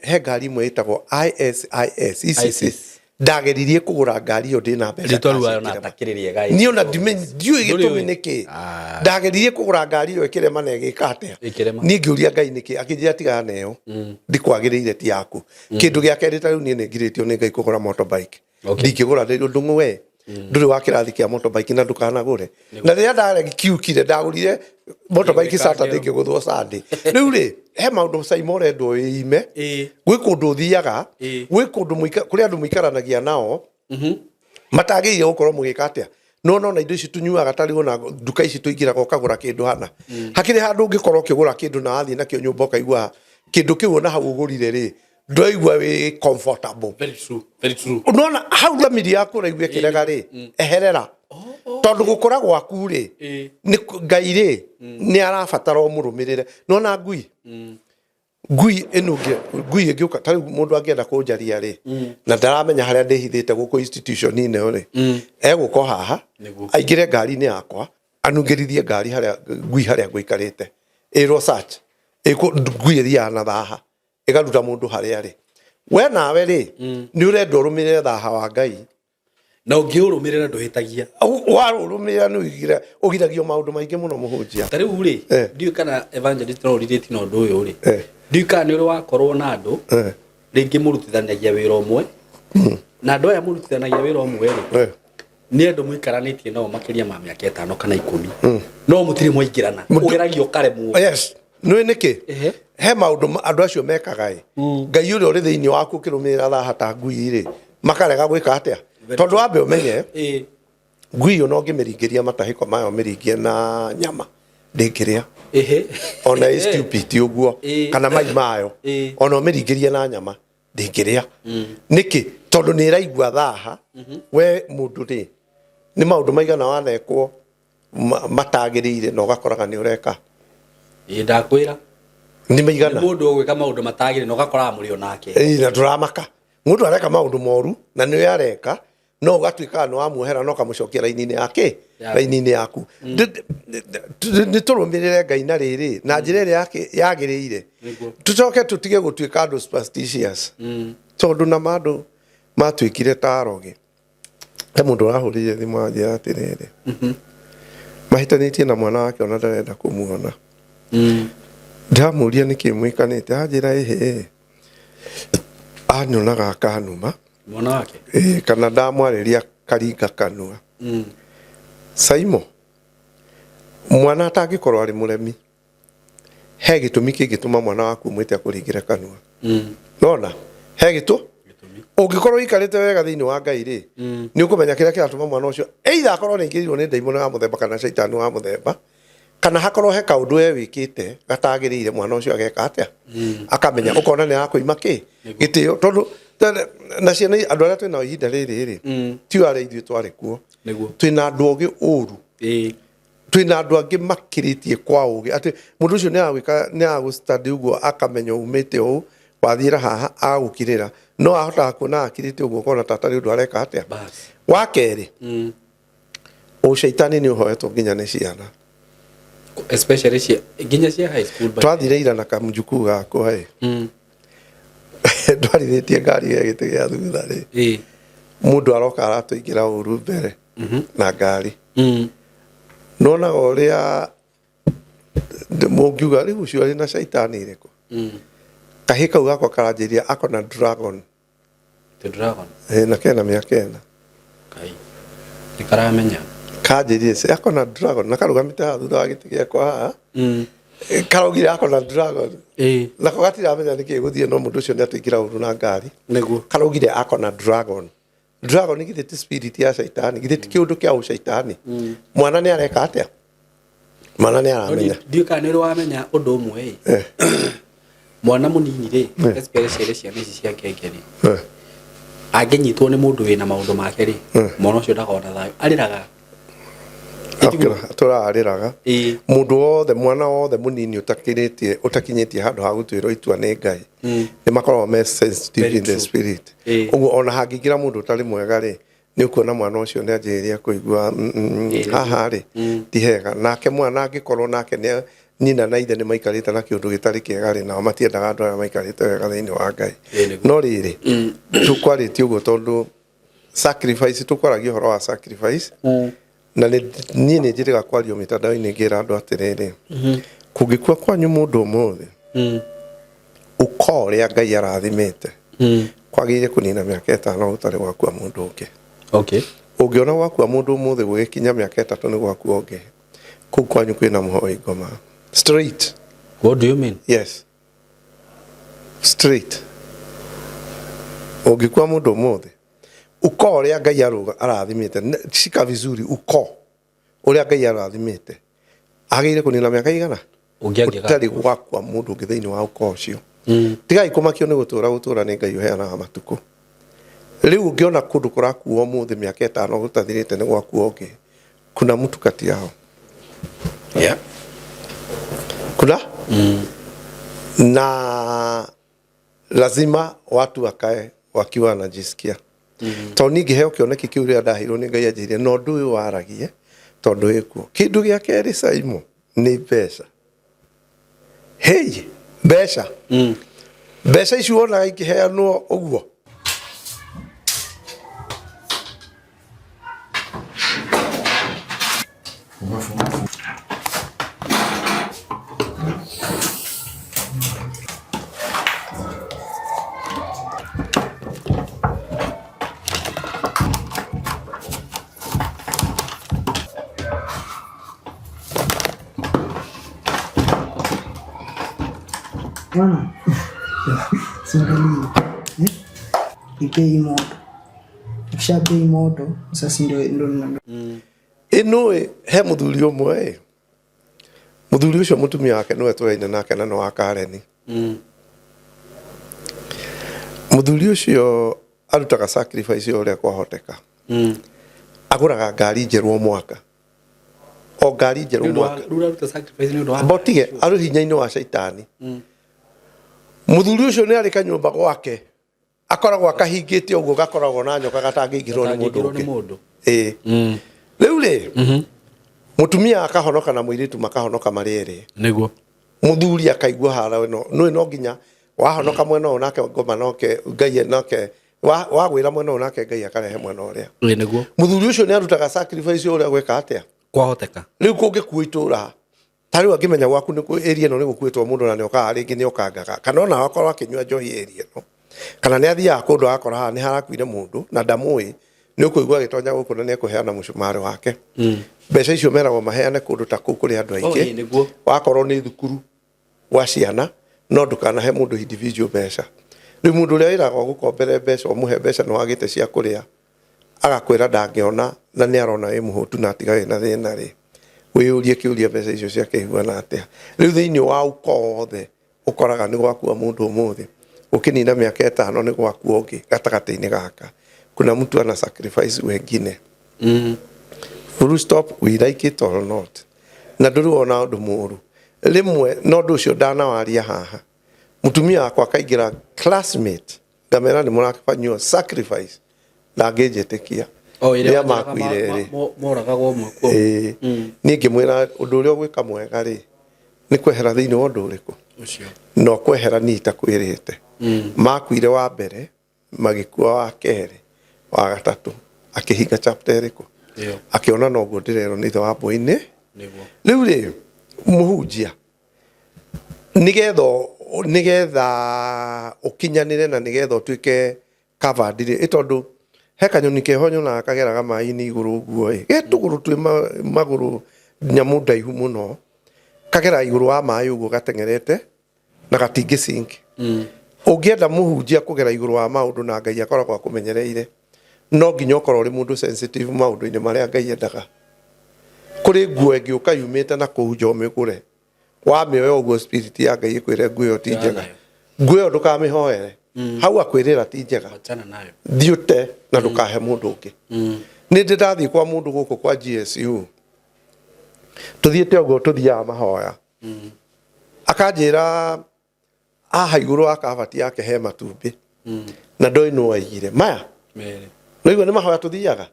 He ngari ĩmwe ĩtagwo ISIS, ISIS. ISIS. Ndageririe kũgũra ngari ĩyo ndĩna mbeca. Rĩtwa rĩu ona ndacikĩrema. takĩrĩ rĩega. Niĩ ona ndiũĩ Ndũrĩ gĩtũmi ũĩ. nĩkĩ ndageririe kũgũra ngari ĩyo ĩkĩrema na ĩgĩka atĩa. Ĩkĩrema. Niĩ ngĩũria Ngai nĩkĩ, akĩnjĩra tigana na ĩyo, ndikwagĩrĩire, ti yaku. Kĩndũ gĩa kerĩ, ta rĩu niĩ nĩ ngirĩtio nĩ Ngai kũgũra motorbike. Ndingĩgũra ndũng'ũ, we ndũrĩ wa kĩrathi kĩa motorbike na ndũkanagũre. Na rĩrĩa ndarekiukire ndagũrire motorbike Saturday, ngĩgũthwo Sunday. Rĩu rĩ, he maũndũ Saimo ũrendwo wĩime. Gwĩ kũndũ ũthiaga, gwĩ kũndũ kũrĩ andũ mũikaranagia nao matagĩrĩire gũkorwo mũgĩka atĩa. No nona indo ici tũnyuaga, ta rĩu ona nduka ici tũingĩraga ũkagũra kĩndũ hana, hakĩrĩ handũ ũngĩkorwo ũkĩgũra kĩndũ na wathiĩ nakĩo nyũmba ũkaigua kĩndũ kĩu ona hau ũgũrire rĩ, ndwaigua wĩ comfortable. Very true, very true. Nona hau thamiri yaku ũraigua ĩkĩrega rĩ, eherera, tondũ gũkũra gwaku rĩ, nĩ Ngai rĩ nĩ arabatara ũmũrũmĩrĩre. Nona ngui, ngui ĩno ngui ĩngĩũka, ta rĩu mũndũ angĩenda kũnjaria rĩ, na ndaramenya harĩa ndĩhithĩte gũkũ institution-inĩ ĩyo rĩ, egũka o haha, aingĩre ngari-inĩ yakwa, anungĩrithie ngari harĩa ngui harĩa ngũikarĩte, ĩrwo search. Ngui ĩthiaga na thaha ĩkaruta mũndũ harĩa rĩ. We nawe rĩ, nĩ ũrenda ũrũmĩrĩre thaha wa Ngai. Na ũngĩũrũmĩrĩra ndũhĩtagia. Warũrũmĩrĩra nĩ ũgiragio maũndũ maingĩ mũno, mũhunjia. Ta rĩu rĩ, ndiũĩ kana evangelist no ũrirĩti na ũndũ ũyũ rĩ, ndiũĩ kana nĩ ũrĩ wakorwo na andũ rĩngĩ mũrutithanagia wĩra ũmwe, na andũ aya mũrutithanagia wĩra ũmwe rĩ, nĩ andũ mũikaranĩtie nao makĩria ma mĩaka 5 kana 10, no mũtirĩ mwaingĩrana. Ũgeragia ũkaremwo. Yes, nĩ nĩkĩ? He maũndũ andũ acio mekaga ĩ, Ngai ũrĩa ũrĩ thĩinĩ waku ũkĩrũmĩrĩra thaha ta ngui rĩ, makarega gwĩka atĩa? Tondũ wambe ũmenye, ngui ĩyo no ngĩmĩringĩria matahĩko mayo, mĩringie na nyama, ndĩngĩrĩa. Ona ĩ stupid ũguo, kana mai mayo, ona ũmĩringĩrie na nyama, ndĩngĩrĩa. Nĩkĩ? Tondũ nĩ ĩraigua thaha. We mũndũ rĩ, nĩ maũndũ maigana wanekwo matagĩrĩire na ũgakoraga nĩ ũreka? Ĩĩ, ndakwĩra. Nĩ nĩ maigana? Mũndũ ũgwĩka maũndũ matagĩrĩire na ũgakoraga mũrĩ o nake. Ĩĩ, na ndũramaka mũndũ areka maũndũ moru na nĩwe areka, no ũgatuĩka nĩ wamuohera na ũkamũcokia raini-inĩ yake, raini-inĩ yaku. Nĩ tũrũmĩrĩre Ngai na rĩrĩ na njĩra ĩrĩa yagĩrĩire, tũcoke tũtige gũtuĩka andũ superstitious, tondũ na mandũ matuĩkire ta arogi. He mũndũ ũrahũrĩire thimũ anjĩra atĩrĩrĩ, mahĩtanĩtie na mwana wake, ona ndarenda kũmuona. Ndĩramũria nĩkĩ mwĩkanĩte, anjĩra ĩhĩ, anyonaga akanuma. Mwana wake? Ĩĩ, kana ndamwarĩria karinga kanua. Saimo, mwana atangĩkorwo arĩ mũremi, he gĩtũmi kĩngĩtũma mwana waku ũmwĩte akũringĩre kanua? Nona he gĩtũ ũngĩkorwo ũikarĩte wega thĩinĩ wa Ngai rĩ, nĩ ũkũmenya kĩrĩa kĩratũma mwana ũcio either akorwo nĩ aingĩrĩirwo nĩ ndaimono ya mũthemba kana caitani wa mũthemba. Kana hakorwo he kaũndũ we wĩkĩte gatagĩrĩire, mwana ũcio ageka atĩa? Akamenya, ũkona nĩ arakwĩima kĩ gĩtĩo, tondũ na ciana andũ arĩa twĩnao ihinda rĩrĩ rĩ, tio arĩa ithuĩ twarĩ kuo. Nĩguo. Twĩna andũ ogĩ ũru. Twĩna andũ angĩ makĩrĩtie kwa ũgĩ, atĩ mũndũ ũcio nĩ aragwĩka, nĩ aragũstudy ũguo, akamenya umĩte ũũ, wathiĩra haha, agagũkirĩra, no ahotaga kuona akirĩte ũguo, ũkona ta atarĩ ũndũ areka atĩa. Bas. Wa kerĩ, ũcaitani nĩ ũhoetwo nginya nĩ ciana. Especially cia nginya cia high school. Twathire ira na kamjukuu gakwa ĩ, ndwarithĩtie ngari ya gĩtĩ gĩa thutha rĩ, mũndũ aroka aratũingĩra ũru mbere na ngari. Nonaga ũrĩa mũngiuga rĩu ũcio arĩ na caitani ĩrĩkũ. Kahĩ kau gakwa karanjĩria akona dragon. The dragon. Na kena mĩaka 4. Kai. Nĩ karamenya. Kanjĩrire ce akona dragon, na karũgamĩte haha thutha wa gĩtĩ gĩakwa haha. Karaugire akona dragon. Nako gatiramenya nĩkĩ gũthiĩ, no mũndũ ũcio nĩ atũingĩra ũru na ngari. Nĩguo. Karaugire akona dragon. Dragon githĩ ti spirit ya caitani? Githĩ ti kĩũndũ kĩa ũcaitani? Mwana nĩ areka atĩa? Mwana nĩ aramenya. Ndiũ kana nĩ ũrĩ wamenya ũndũ ũmwe ĩ. Mwana mũnini rĩ, especially ciana ici cia ngenge rĩ, angĩnyitwo nĩ mũndũ wĩna maũndũ make rĩ, mwana ũcio ndakona thayũ, arĩraga. Tũrarĩraga. Mũndũ wothe, mwana wothe mũnini ũtakĩrĩtie, ũtakinyĩtie handũ ha gũtuĩrwo itua nĩ Ngai, nĩ makoragwo me sensitive Very in the true. spirit. Ũguo ona hangĩingĩra mũndũ ũtarĩ mwega rĩ, nĩ ũkuona mwana ũcio nĩ anjĩrĩria kũigua, haha rĩ, ti hega. Nake mwana angĩkorwo nake nĩ nyina na ithe nĩ maikarĩte na kĩũndũ gĩtarĩ kĩega rĩ, nao matiendaga andũ arĩa maikarĩte wega thĩinĩ wa Ngai. Nĩguo. No rĩrĩ, tũkwarĩtie ũguo tondũ sacrifice, tũkwaragia ũhoro wa sacrifice. Na niĩ nĩ njĩrĩga kwario mĩtandao-inĩ ngĩra andũ atĩrĩrĩ, kũngĩkua kwanyu mũndũ ũmũthĩ, ũko ũrĩa Ngai arathimĩte, kwagĩrĩire kũnina mĩaka 5 gũtarĩ gwakua mũndũ ũngĩ. Okay. Ũngĩona gwakua mũndũ ũmũthĩ gũgĩkinya mĩaka 3 nĩ gwakua ũngĩ, kũu kwanyu kwĩna mũhoi ngoma. Straight. What do you mean? Yes. Straight. Ũngĩkua mũndũ ũmũthĩ, ũko ũrĩa Ngai arathimĩte, shika vizuri, ũko ũrĩa Ngai arathimĩte, agĩrĩire kũnina mĩaka igana? Ũngĩangĩka. Ũtarĩ gwakua mũndũ ũngĩ thĩinĩ wa ũko ũcio. Tigai kũmakio nĩ gũtũra, gũtũra nĩ Ngai ũheanaga matukũ. Rĩu ũngĩona kũndũ kũrakuo ũmũthĩ mĩaka 5 gũtathirĩte nĩ gwakuo ũngĩ, kuna mtu kati yao. Yeah. Kuna? Na lazima watu wakae wakiwa wanajisikia. Tondũ niĩ ngĩheo kĩoneki kĩu rĩrĩa ndaheirwo nĩ Ngai anjĩrire, no ũndũ ũyũ waragie tondũ wĩkuo. Kĩndũ gĩa kerĩ Saimo nĩ mbeca. Hey, mbeca. Mbeca ici wonaga ikĩheanwo ũguo. Bwana, siangalie. Ni bei moto. Ikisha bei moto, sasa ndio ndio ndio. Ĩno ĩ, he mũthuri ũmwe ĩ. Mũthuri ũcio mũtumia wake nĩwe tũraine nake na nĩ wa Kareni. Mũthuri ũcio arutaga sacrifice o ũrĩa kwahoteka. Agũraga ngari njerũ o mwaka. O ngari njerũ mwaka. Rĩu ũraruta sacrifice nĩ ũndũ wa Amba ũtige, arĩ hinya-inĩ wa caitani. Mũthuri ũcio nĩ arĩ kanyũmba gwake. Akoragwo akahingĩte ũguo, gakoragwo na nyoka gatangĩingĩrwo nĩ mũndũ Gatangĩingĩrwo nĩ ũngĩ. mũndũ. Rĩu rĩ, mũtumia akahonoka na mũirĩtu makahonoka marĩ erĩ. Nĩguo. Mũthuri akaigua hara ĩno, nĩũĩ no nginya wahonoka mwena ũyũ nake ngoma noke Ngai nake wagwĩra mwena ũyũ nake Ngai akarehe mwena ũrĩa. Nĩguo. Mũthuri ũcio nĩ arutaga sacrifice ũrĩa gwĩka atĩa? Kwahoteka. Rĩu kũngĩkua itũra, ta rĩu angĩmenya gwaku nĩ area ĩno nĩ gũkuĩtwo mũndũ na nĩ okaga rĩngĩ nĩ okangaga, kana ona akorwo akĩnyua njohi area ĩno, kana nĩ athiaga kũndũ agakora haha nĩ harakuire mũndũ na ndamũĩ, nĩ ũkũigua agĩtonya gũkũ na nĩ ekũheana mũcumarĩ wake. Mbeca icio meragwo maheane kũndũ ta kũu kũrĩ andũ aingĩ. Nĩguo. Wakorwo nĩ thukuru wa ciana, no ndũkanahe mũndũ individual mbeca. Rĩu mũndũ ũrĩa wĩragwo gũkombere mbeca, ũmũhe mbeca nĩ wagĩte cia kũrĩa, agakwĩra ndangĩona na nĩ arona wĩ mũhũtu na atiga wĩna thĩna rĩ, Wĩyũrie kĩũria, mbeca icio ciake ihuana atĩa? Rĩu thĩinĩ wa ukoo wothe ũkoraga nĩ gwakua mũndũ ũmũthĩ, ũkĩnina mĩaka 5 nĩ gwakua ũngĩ. Gatagatĩ-inĩ gaka kuna mtu ana sacrifice wengine. Full stop, we like it or not. Na ndũrĩ wona ũndũ mũũru rĩmwe na ũndũ ũcio ndanawaria haha. Mũtumia wakwa akaingĩra classmate, ngamera nĩ mũrafanyiwo sacrifice, ndangĩnjĩtĩkia. O ĩrĩa Rĩrĩa wanjĩraga makuire rĩ. Moragagwo ũmwe kwa ũmwe. Ĩĩ. Niĩ ngĩmwĩra ũndũ ũrĩa ũgwĩka mwega rĩ, nĩ kwehera thĩinĩ wa ũndũ ũrĩkũ ũcio. No kwehera niĩ itakwĩrĩte. Makuire wa mbere, magĩkua wa kerĩ, wa gatatũ akĩhinga chapter ĩrĩkũ? Ĩyo. Akĩona noguo ndĩrerwo nĩ ithe wa mbũi-inĩ. Nĩguo. Rĩu rĩ, mũhunjia, nĩgetha ũkinyanĩre na nĩgetha ũtuĩke covered rĩ, ĩ tondũ he kanyoni keho nyonaga kageraga maĩ-inĩ igũrũ ũguo ĩ, ge tũgũrũ twĩ magũrũ, nyamũ ndaihu mũno, kagera igũrũ wa maĩ ũguo gateng'erete na gatingĩ sink. Ũngĩenda mũhunjia kũgera igũrũ wa maũndũ na Ngai akoragwo akũmenyereire, no nginya ũkorwo ũrĩ mũndũ sensitive maũndũ-inĩ marĩa Ngai endaga. Kũrĩ nguo ĩngĩũka yumĩte na kũu nja ũmĩgũre, wamĩoya ũguo spirit ya Ngai ĩkwĩre nguo ĩyo ti njega. Nayo. Nguo ĩyo ndũkamĩhoere hau, akwĩrĩra ti njega. Wachana nayo. Thiĩ ũte na ndũkahe mũndũ ũngĩ. Nĩ ndĩ ndathiĩ kwa mũndũ gũkũ kwa GSU, tũthiĩte ũguo tũthiaga mahoya, akanjĩra haha igũrũ wa kabati yake he matumbĩ na ndoĩ nũ aigire maya. Merĩ. Naigua nĩ mahoya tũthiaga,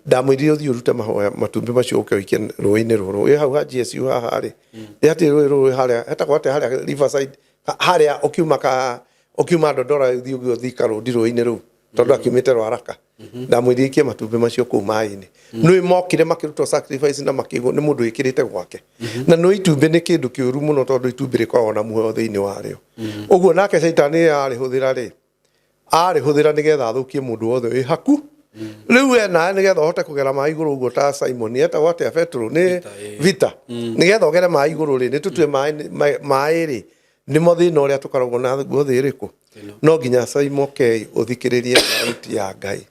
ndamwĩrire ũthiĩ ũrute mahoya matumbĩ macio ũke ũikie rũĩ-inĩ rũrũ ĩ hau ha GSU haha rĩ, ĩ hatirĩ rũĩ rũrũ harĩa hetagwo atĩa, harĩa Riverside, harĩa ũkiuma ka ũkiuma Dodora ũthiĩ ũguo Thika Road, rũĩ-inĩ rũu, tondũ akiumĩte Rwaraka. Ndamwĩrire ikie matumbĩ macio kũu maĩ-inĩ. Nĩ mokire makĩrutwo sacrifice na makĩigwo nĩ mũndũ wĩkĩrĩte gwake. Na nĩ itumbĩ nĩ kĩndũ kĩũru mũno, tondũ itumbĩ rĩkoragwo na muoyo thĩinĩ warĩo. Ũguo nake caitani arĩhũthĩra rĩ, arĩhũthĩra nĩgetha athũkie mũndũ wothe wĩ haku. Rĩu we nawe nĩgetha ũhote kũgera maĩ igũrũ ũguo ta Simon etagwo atĩa, Petro nĩ Vita, nĩgetha ũgere maĩ igũrũ rĩ, nĩ tũtue maĩ rĩ nĩmo thĩna ũrĩa tũkoragwo naguo thĩ ĩrĩkũ. No nginya Simon K ũthikĩrĩrie thauti ya Ngai.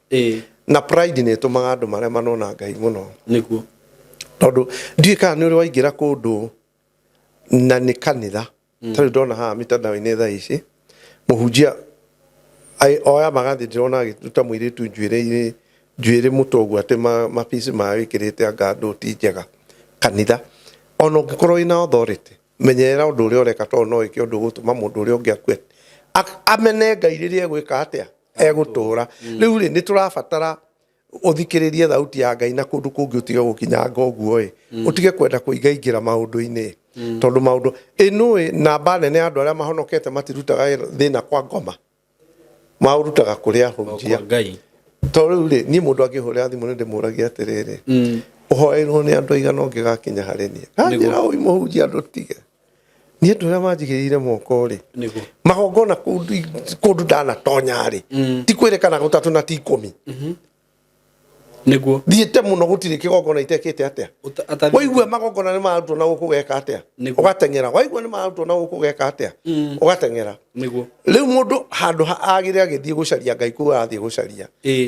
Na pride nĩ ĩtũmaga andũ maremanwo na Ngai mũno. Nĩguo. Tondũ ndiũĩ kana nĩ ũrĩ waingĩra kũndũ na nĩ kanitha ta rĩu ndona haha mitandao-inĩ thaa ici mũhunjia oya magathi, ndĩrona agĩruta mũirĩtu njuĩrĩ njuĩrĩ mũtwe ũguo atĩ mapici mayo ĩkĩrĩte anga ndũ ti njega kanitha. Ona ũngĩkorwo wĩna authority, menyerera ũndũ ũrĩa ũreka, tondũ no wĩke ũndũ ũgũtũma mũndũ ũrĩa ũngĩ akue, amene Ngai rĩrĩa egwĩka atĩa egũtũra. Rĩu rĩ, nĩ tũrabatara ũthikĩrĩrie thauti ya Ngai na kũndũ kũngĩ ũtige gũkinyanga ũguo ĩ, ũtige kwenda kũingaingĩra maũndũ-inĩ, tondũ maũndũ ĩnũĩ namba nene ya andũ arĩa mahonokete matirutaga thĩna kwa ngoma, maũrutaga kũrĩ ahunjia. Kwa Ngai. To rĩu rĩ, niĩ mũndũ angĩhũrĩra thimũ nĩ ndĩmũragia atĩrĩrĩ, ũhoeirwo nĩ andũ aigana ũngĩgakinya harĩ niĩ? Kanjĩra ũi mũhunjia ndũtige niĩ andũ arĩa manjigĩrĩire moko rĩ. Magongona kũndũ ndanatonya rĩ, ti kwĩrĩkana gũtatũ na ti 10. Thiĩte mũno, gũtirĩ kĩgongona itekĩte atĩa. Waigua magongona nĩ marutwo na gũkũ geka atĩa? Ũgateng'era. Waigua nĩ marutwo na gũkũ geka atĩa? Ũgateng'era. Rĩu mũndũ handũ ha agĩre agĩthiĩ gũcaria Ngai kũu arathiĩ gũcaria,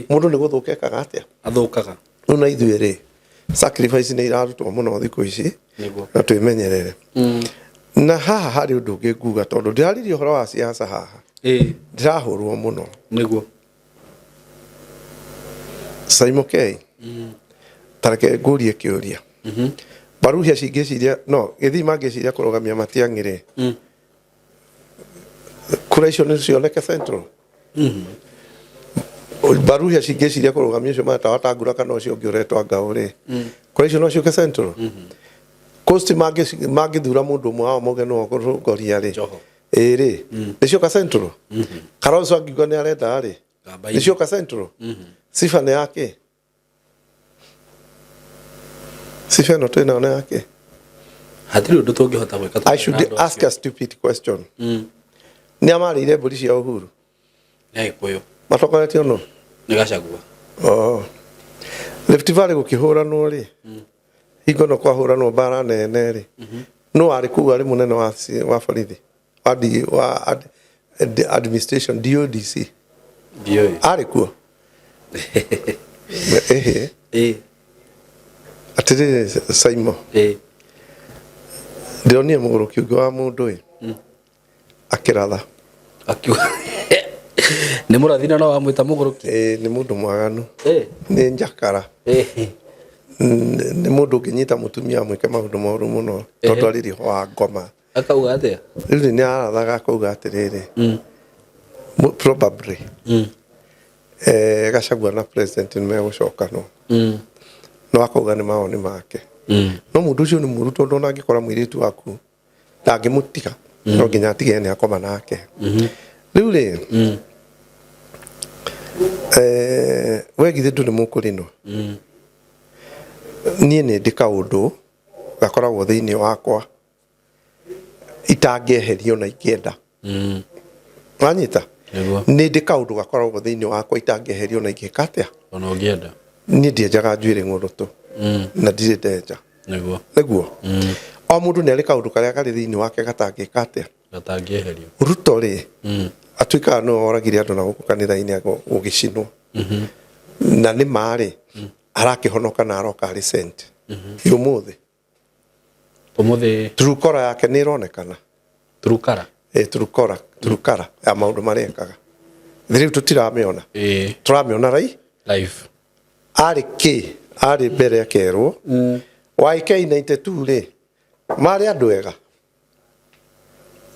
mũndũ nĩ gũthũka ekaga atĩa? Athũkaga. Rĩu na ithuĩ rĩ, sacrifice nĩ irarutwo mũno thikũ ici. Na twĩmenyerere. Na haha harĩ ũndũ ũngĩ nguga, tondũ ndĩraririe ũhoro wa siasa haha, ndĩrahũrwo mũno. Simon K, tareke ngũrie kĩũria. Baruhia cingĩciria no gĩthii mangĩciria kũrũgamia Matiang'i rĩ, kura icio nĩ cioneke Central? Baruhia cingĩciria kũrũgamia ũcio mareta Wetangula kana ũcio ũngĩ ũretwo Ngao rĩ, kura icio no ciũke Central? Coast mangĩthura mũndũ ũmwe wao mauge nĩwe ũkũrongoria rĩ? Joho. Ĩĩ rĩ, nĩ cioka Central? Kalonzo angiuga nĩ arenda rĩ, Kamba-inĩ. nĩ cioka Central? Sifa nĩ yake, sifa ĩno twĩ nayo nĩ yake. Hatirĩ ũndũ tũngĩhota gwĩka I tũtarĩ na should andũ ask acio. a stupid question. Nĩ amarĩire mbũri cia Uhuru? Nĩ Agĩkũyũ. Matongoretio nũ? Nĩ Gachagua. Oh. Rift Valley gũkĩhũranwo rĩ, hingo no kwahũranwo mbara nene rĩ, nũ warĩ kũu arĩ mũnene wa borithi wa, D, wa administration DODC? Ndiũĩ. Arĩ kuo ĩhĩ? Atĩrĩrĩ Simon. Ndĩronire mũgũrũki ũngĩ wa mũndũ ĩ akĩratha. Akiuga nĩ mũrathi na no wamwĩta mũgũrũki. Ĩ, nĩ mũndũ mwaganu, nĩ njakara. Nĩ mũndũ ũngĩnyita mũtumia amwĩke maũndũ moru mũno tondũ arĩ riho wa ngoma. Akauga atĩa? Rĩu nĩ arathaga akauga atĩrĩrĩ, probably Gachagua na president nĩ megũcokanwo. No akauga nĩ mawoni make. No mũndũ ũcio nĩ mũru tondũ ona angĩkora mũirĩtu waku ndangĩmũtiga, no nginya atige nĩ akoma nake. Rĩu rĩ, we githĩ ndũrĩ mũkũrinũ? Niĩ nĩ ndĩ kaũndũ gakoragwo thĩinĩ wakwa itangĩeherio na ingĩenda. Wanyita? Nĩguo. Nĩ ndĩ kaũndũ gakoragwo thĩinĩ wakwa itangĩeherio na ingĩka atĩa? Ona ũngĩenda. Niĩ ndienjaga njuĩrĩ ng'ũrũtũ na ndirĩ ndenja. Nĩguo. Nĩguo. O mũndũ nĩ arĩ kaũndũ karĩa karĩ thĩinĩ wake gatangĩka atĩa? Gatangĩeherio. Ruto rĩ, atuĩkaga nĩwe woragire andũ na gũkũ kanitha-inĩ gũgĩcinwo. Na nĩ ma rĩ, arakĩhonoka na aroka arĩ sent. Ũmũthĩ. Ũmũthĩ. True yake nĩ ĩronekana. True. Ĩ, True True ya maũndũ marĩa ekaga. Rĩu tũtiramĩona. Tũramĩona rai. Live. Arĩ kĩ? Arĩ mbere akerwo. YK 92 rĩ, marĩ andũ ega.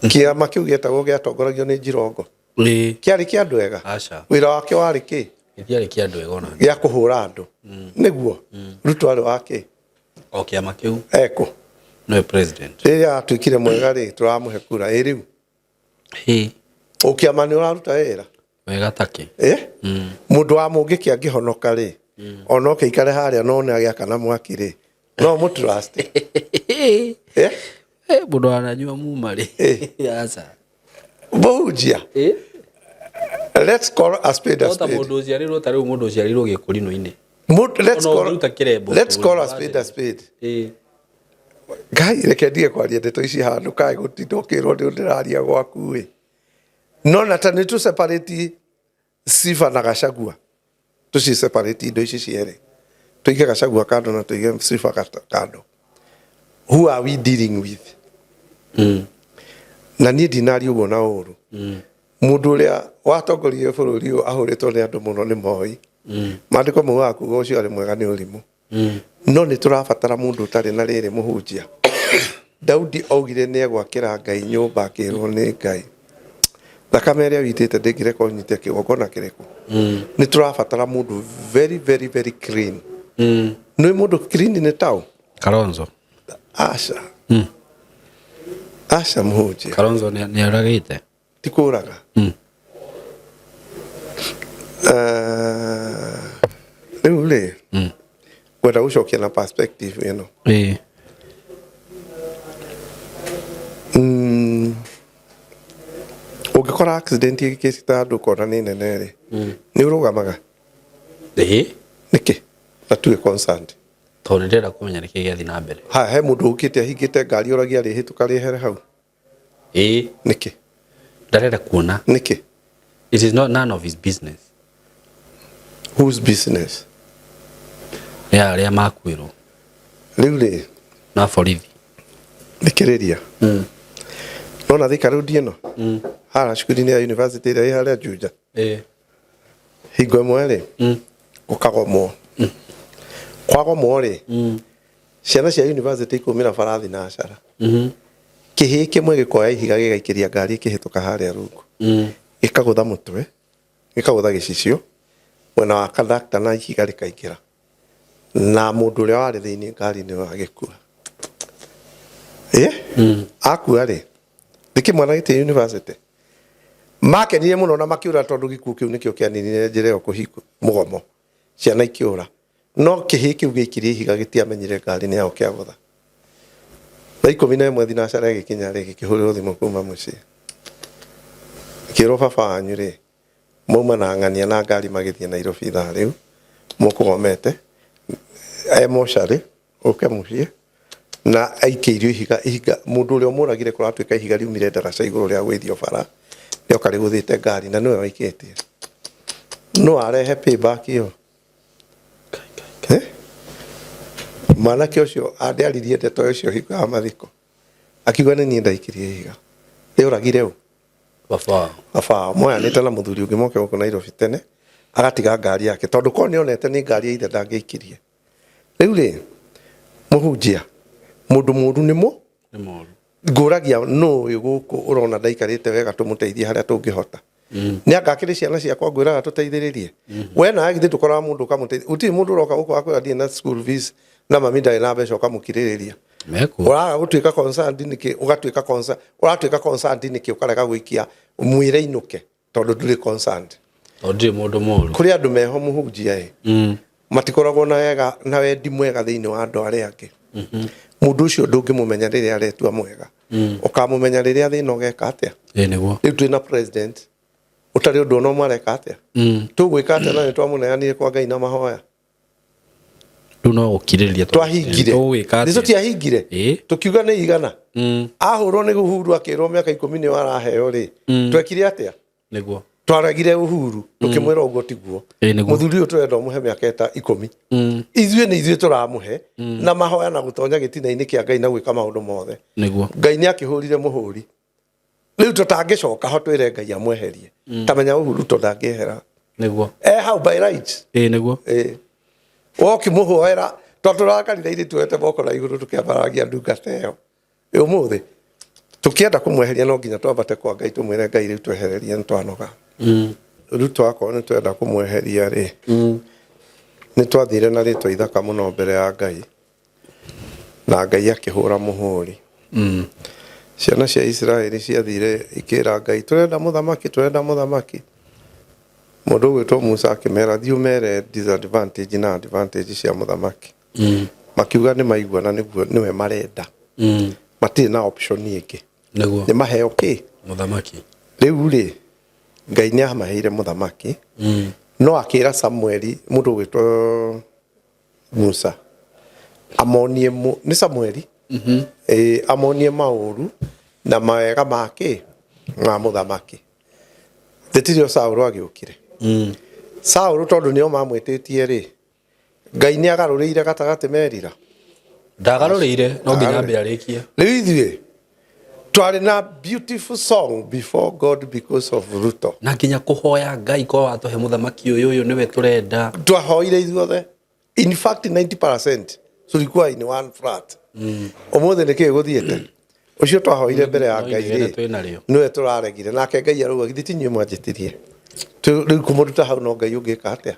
Kĩama kĩu gĩetagwo gĩatongoragio nĩ Njirongo. Kĩarĩ kĩa andũ ega. Aca. Wĩra wake warĩ kĩ? Gĩtiarĩ kĩa andũ ega ona. Gĩa kũhũra andũ. Nĩguo. Ruto arĩ wa kĩ? O kĩama kĩu. Eko. Nĩwe president. Rĩrĩa atuĩkire mwega rĩ, tũramũhe kura. Ĩ rĩu. Ũkĩama nĩ ũraruta wĩra. Wega takĩ. Mũndũ wa mũngĩki angĩhonoka rĩ, ona oke ikare harĩa no nĩ agĩakana mwaki rĩ, no mũtrust. Mũndũ wananyua muma rĩ. Aca. Mũhunjia. Let's call a spade a spade. Mũndũ ũciarĩrwo ta rĩu mũndũ ũciarĩrwo gĩkũrinũ-inĩ. Let's call, let's call a spade a spade. Ngai reke ndige kwaria ndeto ici handũ kae gũtinda ũkĩrwo nĩ ndĩraria gwaku ĩ. No na ta nĩ tũ separate Sifa na Gachagua. Tũci separate indo ici cierĩ. Tũige Gachagua kando na tũige Sifa kando. Who are we dealing with? Na niĩ ndinaria ũguo na ũru. Mũndũ ũrĩa watongoririe bũrũri ũyũ ahũrĩtwo nĩ andũ mũno nĩ Moi. Maandĩko maugaga kuga ũcio arĩ mwega nĩ ũrimũ. No nĩ tũrabatara mũndũ ũtarĩ na rĩrĩ mũhunjia. Daudi augire nĩ egwakĩra Ngai nyũmba akĩrwo nĩ Ngai. Thakame ĩrĩa witĩte ndĩngĩreka ũnyite kĩgongona kĩrĩkũ. Nĩ tũrabatara mũndũ very very very clean. Nĩ mũndũ clean nĩ taũ? Kalonzo. Aca. Aca mũhunjia. Kalonzo nĩ oragĩte. Ti kũraga. Rĩu rĩ, ngwenda gũcokia na perspective ĩno. Ũngĩkora accident ĩgĩkĩte andũ ũkona nĩ nene rĩ, nĩ ũrũgamaga? Nĩkĩ? Na tuge concerned. Tondũ nĩndĩrenda kũmenya nĩkĩ gĩathiĩ na mbere. Ha, he mũndũ ũkĩte ahingĩte ngari oragia rĩhĩtũka rĩhere hau. Nĩkĩ? Ndarenda kuona. Nĩkĩ? It is not none of his business. Whose business? Nĩ arĩa makuĩrwo. Rĩu rĩ, Na borithi. Thikĩrĩria. Nona Thika Road ĩno? Haha cukuru-inĩ ya university ĩrĩa ĩ harĩa Juja. Hingo ĩmwe rĩ, gũkagomwo. Kwagomwo rĩ, ciana cia university ikumĩra barathi na acara. Kĩhĩĩ kĩmwe gĩkoya ihiga gĩgaikĩria ngari ĩkĩhĩtũka harĩa rungu. Gĩkagũtha mũtwe, gĩkagũtha gĩcicio, mwena wa conductor na ihiga rĩkaingĩra. Na mũndũ ũrĩa warĩ thĩinĩ ngari-inĩ ĩyo agĩkua. Akua rĩ, nĩ kĩmwana gĩtĩ university. Makenire mũno na makĩũra tondũ gĩkuũ kĩu nĩkĩo kĩaninire njĩra ĩyo kũhingwo mũgomo. Ciana ikĩũra. No kĩhĩĩ kĩu gĩaikirie ihiga gĩtiamenyire ngari nĩ yao kĩagũtha. Thaa 11 thinacara ĩgĩkinya rĩ, gĩkĩhũrĩrwo thimũ kuma mũciĩ. Gĩkĩrwo baba wanyu rĩ, mauma na ng'ania na ngari magĩthiĩ Nairobi ithaa rĩu, mũkũgomete, e mocarĩ, ũke mũciĩ, na aikĩirio ihiga, ihiga, mũndũ ũrĩa ũmũragire kũratuĩka ihiga riumire ndaraca igũrũ rĩa gũithio bara, rĩoka rĩgũthĩte ngari na nĩwe waikĩtie. No arehe payback ĩyo. Mwanake ũcio andiaririe ndeto ũcio hingo ya mathiko. Akiuga nĩ niĩ ndaikirie ihiga. Rĩoragire ũ? Baba. Baba moyanĩte na mũthuri ũngĩ moke gũkũ Nairobi tene agatiga ngari yake tondũ korwo nĩonete nĩ ngari ya ithe ndangĩikirie. Rĩu rĩ mũhunjia mũndũ mũru nĩ mũ Nĩ moru. Ngũragia nũ ũyũ gũkũ ũrona ndaikarĩte wega tũmũteithie harĩa tũngĩhota. Nĩ anga akĩrĩ ciana ciakwa ngwĩraga tũteithĩrĩrie. We nawe githĩ ndũkoraga mũndũ ũkamũteithia. Gũtirĩ mũndũ ũroka gũkũ akwĩra ndirĩ na school fees na mami ndarĩ na mbeca ũkamũkirĩrĩria. Mekuo. Ũraga gũtuĩka concerned nĩkĩ ũgatuĩka concerned ũratuĩka concerned nĩkĩ ũkarega gũikia mwĩre inũke tondũ ndũrĩ concerned. Tondũ ndirĩ mũndũ mũru. Kũrĩ andũ meho mũhunjia ĩ. Matikoragwo na wega na wendi mwega thĩinĩ wa andũ arĩa angĩ. Mũndũ ũcio ndũngĩmũmenya rĩrĩa aretua mwega. Ũkamũmenya rĩrĩa thĩna ũgeka atĩa. Ĩĩ nĩguo. Rĩu twĩna president ũtarĩ ũndũ ona ũmwe areka atĩa. Tũgwĩka atĩa na nĩ twamũneanire kwa Ngai na mahoya. Rĩu no gũkirĩrĩria Twahingire. Tũgwĩka Nĩ atĩa? tũtiahingire. Ĩĩ. Tũkiuga nĩ igana. Ahũrwo nĩ Uhuru akĩrwo mĩaka 10 nĩyo araheo rĩ. Twekire atĩa? Nĩguo. Twaregire Uhuru tukimwira uguo tiguo. Ĩĩ nĩguo. Muthuri uyu turenda umuhe miaka eta 10. Ithuĩ nĩ ithuĩ tũramũhe na mahoya na gũtonya gĩtina-inĩ kĩa Ngai na gwĩka maũndũ mothe. Nĩguo. Ngai nĩ akĩhũrire mũhũri. Rĩu tũtangĩcoka ho twĩre Ngai amweherie. Ta menya Uhuru to ndangĩehera. Nĩguo. E hau by right. Ĩĩ nĩguo. Ĩĩ. Wokĩmũhoera tondũ tũrakarire ithuĩ tuoete moko na igũrũ tũkĩambaragia ndungata ĩyo. Ũmũthĩ tũkĩenda kũmweheria no nginya twambate kwa Ngai tũmwĩre Ngai rĩu twehererie nĩ twanoga. Ruto akorwo nĩ twenda kũmweheria rĩ, nĩ twathire na rĩtwa ithaka mũno mbere ya Ngai na Ngai akĩhũra mũhũri. Ciana cia Isiraeli ciathire ikĩra Ngai tũrenda mũthamaki, tũrenda mũthamaki. Mũndũ ũgwĩtwo Musa akĩmera thiĩ ũmere disadvantage na advantage cia mũthamaki. Makiuga nĩ maigua na nĩguo nĩwe marenda. Matirĩ na option ĩngĩ. Nĩguo. Nĩ maheo kĩ? Mũthamaki. Rĩu rĩ Ngai nĩ amaheire mũthamaki. No akĩra Samueli mũndũ ũgwĩtwo Musa amonie nĩ Samueli? Ĩĩ, amonie maũru na mawega ma kĩ? Ma mũthamaki. Thĩtirio Saũlũ agĩũkire. Saũlũ tondũ nĩo mamwĩtĩtie rĩ, Ngai nĩ agarũrĩire gatagatĩ merira. Ndagarũrĩire no nginya ambe arĩkie. Rĩu ithuĩ twarĩ na beautiful song before God because of Ruto. Na nginya kũhoya Ngai kwa watũhe mũthamaki ũyũ ũyũ nĩwe tũrenda. Twahoire ithuothe. In fact 90% tulikuwa in one flat. Ũmũthĩ nĩ kĩĩ gũthiĩte? Ũcio twahoire mbere ya Ngai rĩ, nĩwe tũraregire. Nake Ngai arauga githĩ ti inyuĩ mwanjĩtirie. Rĩu kũmũruta hau no Ngai ũngĩka atĩa?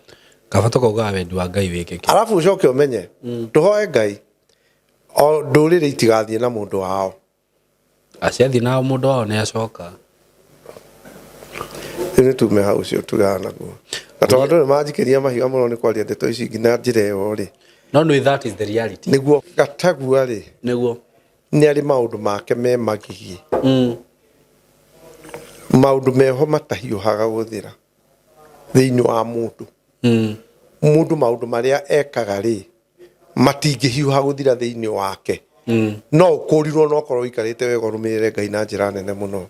Kaba tũkaugaga wendi wa Ngai wĩkĩke. Arabu ũcoke ũmenye, tũhoe Ngai o ndũrĩrĩ itigathiĩ na mũndũ wao. Aciathiĩ na mũndũ wao nĩ acoka. Rĩu nĩ tume hau ũcio tugaga naguo. Na tondũ andũ nĩ manjikĩria mahiga mũno nĩ kwaria ndeto ici nginya njĩra ĩyo rĩ. No nĩ that is the reality. Nĩguo Gatagua rĩ. Nĩguo. Nĩ arĩ maũndũ make me magigi. Maũndũ meho matahiũhaga gũthira thĩinĩ wa mũndũ. Mũndũ maũndũ marĩa ekaga rĩ matingĩhiũha gũthira thĩinĩ wake. No ũkũrirwo no korwo ũikarĩte wega ũrũmĩrĩre Ngai na njĩra nene mũno.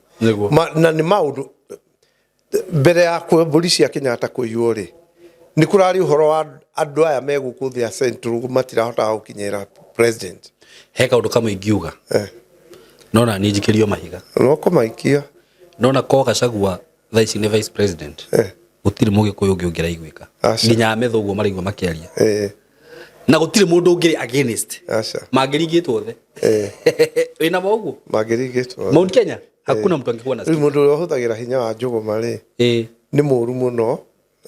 Na nĩ maũndũ mbere ya mbũri cia Kenyatta kũiywo rĩ, nĩ kũrarĩ ũhoro wa andũ aya me gũkũ thĩ ya Central matirahotaga gũkinyĩra president. He kaũndũ kamwe ingiuga. No na niĩ njikĩrio mahiga. No kũmaikia. Nona ko Gachagua thaa ici nĩ vice president. Gũtirĩ mũgĩkũyũ ũngĩ ũngĩraiguĩka. Nginya ametho ũguo maraigua makĩaria. Na gũtirĩ mũndũ ũngĩrĩ against. Mangĩringĩtwo othe. Wĩna ma ũguo? Mangĩringĩtwo. Mount Kenya? Hakuna mtu angĩkuwa na Rĩu mũndũ ũrĩa ũhũthagĩra hinya wa njũgũma rĩ, nĩ mũru mũno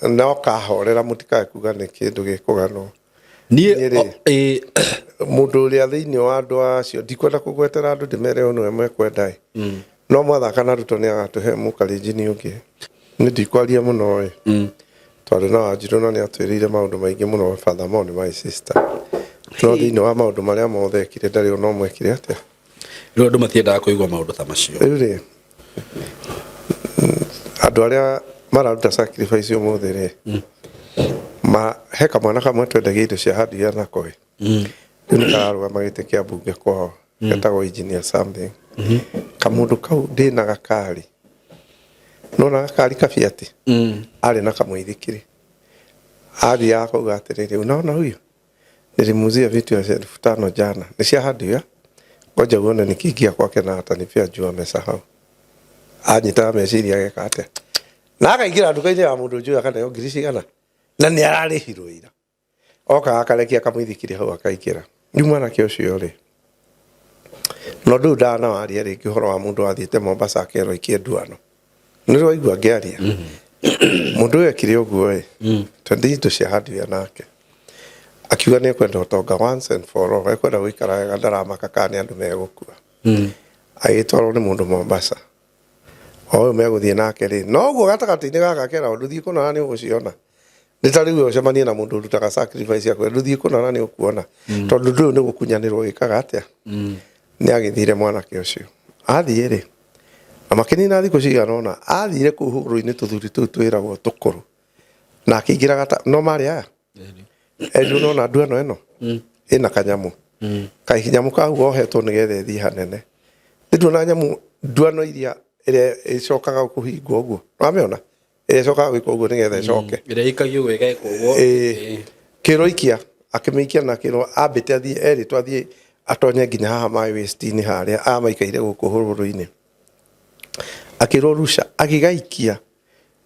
na ũkahorera mũtikae kuga nĩ kĩndũ gĩkũganwo. Niĩ rĩ, mũndũ ũrĩa thĩinĩ wa andũ acio, ndikwenda kũgwetera andũ ndĩmere ũyũ nĩwe mekwenda ĩ. No mwathaka na Ruto nĩ agatũhe mũkalenjini ũngĩ. Nĩ ndikwaria mũno ĩ. Twarĩ na Wanjirũ na nĩ atwĩrĩire maũndũ maingĩ mũno, furthermore nĩ my sister. No thĩinĩ wa maũndũ marĩa mothe ekire ndarĩ ona ũmwe ekire atĩa. Rĩu andũ matiendaga kũigua maũndũ ta macio. Rĩu rĩ, andũ arĩa mararuta sacrifice ũmũthĩ rĩ, he kamwana kamwe twendagia indo cia hardware nako ĩ. Rĩu nĩ kararũgama gĩtĩ kĩa mbunge kwao, getagwo engineer something. Kamũndũ kau ndĩna gakari. Nona gakari kabiati? Arĩ na kamũithikiri. Athiaga akauga atĩrĩrĩ, unaona huyu? Nilimuuzia vitu ya 5,000 jana. Nĩ cia hardware. Ngoja uone nikiingia kwake na atanipea juu amesahau. Anyitaga meciria ageka atĩa? Na akaingĩra nduka-inĩ ya mũndũ njũĩ akaneo ngiri cigana na nĩ ararĩhirwo ira. Oka akarekia kamũithikiri hau akaingĩra. Rĩu mwanake ũcio rĩ, na ũndũ ũyũ ndanawaria rĩngĩ ũhoro wa mũndũ wathiĩte Mombasa akerwo aikie nduano. Nĩ waigua ngĩaria? Mũndũ ũyũ ekire ũguo ĩ, twendia indo cia hardware nake. Akiuga nĩ ekwenda ũtonga once and for all, ekwenda gũikara wega ndaramaka kana nĩ andũ megũkua. Agĩtwarwo nĩ mũndũ Mombasa. O ũyũ megũthiĩ nake rĩ, no ũguo gatagatĩ-inĩ gaka keragwo ndũthiĩ kũna na nĩ ũgũciona. Nĩ ta rĩu we ũcemanie na mũndũ ũrutaga sacrifice yaku, ndũthiĩ kũna na nĩ ũkuona. Tondũ ũndũ ũyũ nĩ gũkunyanĩrwo wĩkaga atĩa? Nĩ agĩthire mwanake ũcio. Athiĩ rĩ, na makĩnina thikũ cigana ũna, athire kũu hũgũrũ-inĩ tũthuri tũu twĩragwo tũkũrũ. Na akĩingĩra gata, no marĩ aya? Andrew nona nduano ĩno? Ĩna kanyamũ. Kanyamũ kau ohetwo nĩgetha ĩthiĩ hanene. Nĩ nduona nyamũ nduano iria ĩrĩa ĩcokaga kũhingwo ũguo. Wamĩona? Ĩrĩa ĩcokaga gwĩkwo ũguo nĩgetha ĩcoke. Ĩrĩa ĩikagio ũguo ĩgekwo ũguo. Ĩĩ. Kĩrwo ikia, akĩmĩikia na akĩrwo ambĩte athiĩ erĩtwo athiĩ atonye nginya haha maĩ waste-inĩ harĩa aya maikaire gũkũ hũrũrũ-inĩ. Akĩrwo rusha, agĩgaikia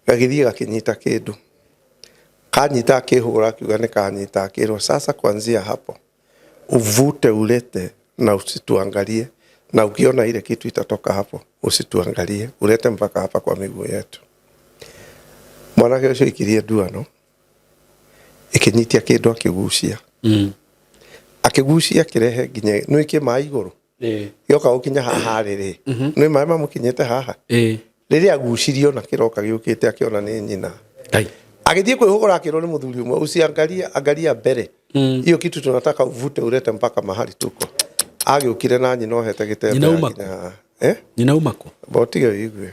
gagĩthiĩ gakĩnyita kĩndũ. Kanyita akĩhũra akiuga nĩ kanyita, akĩrwo sasa kuanzia hapo uvute ulete na usituangalie, na ukiona ile kitu itatoka hapo usituangalie, ulete mpaka hapa kwa miguu yetu. Mwanake ũcio aikirie nduano ĩkĩnyitia kĩndũ akĩgucia. Akĩgucia akĩrehe nginya nĩ ĩkĩ maĩ igũrũ. Gĩoka gũkinya haha rĩ rĩ, nĩ maĩ mamũkinyĩte haha. Rĩrĩa agucirio na kĩroka gĩũkĩte akĩona nĩ nyina. Agĩthiĩ kwĩhũgũra akĩrwo nĩ mũthuri ũmwe, usiangalie, angalia mbere. Hiyo kitu tunataka uvute ulete mpaka mahali tuko. Agĩũkire na nyina ohete gĩtembea Nyina uma nginya haha. Eh? Nyina uma kũ? Botige ũigue.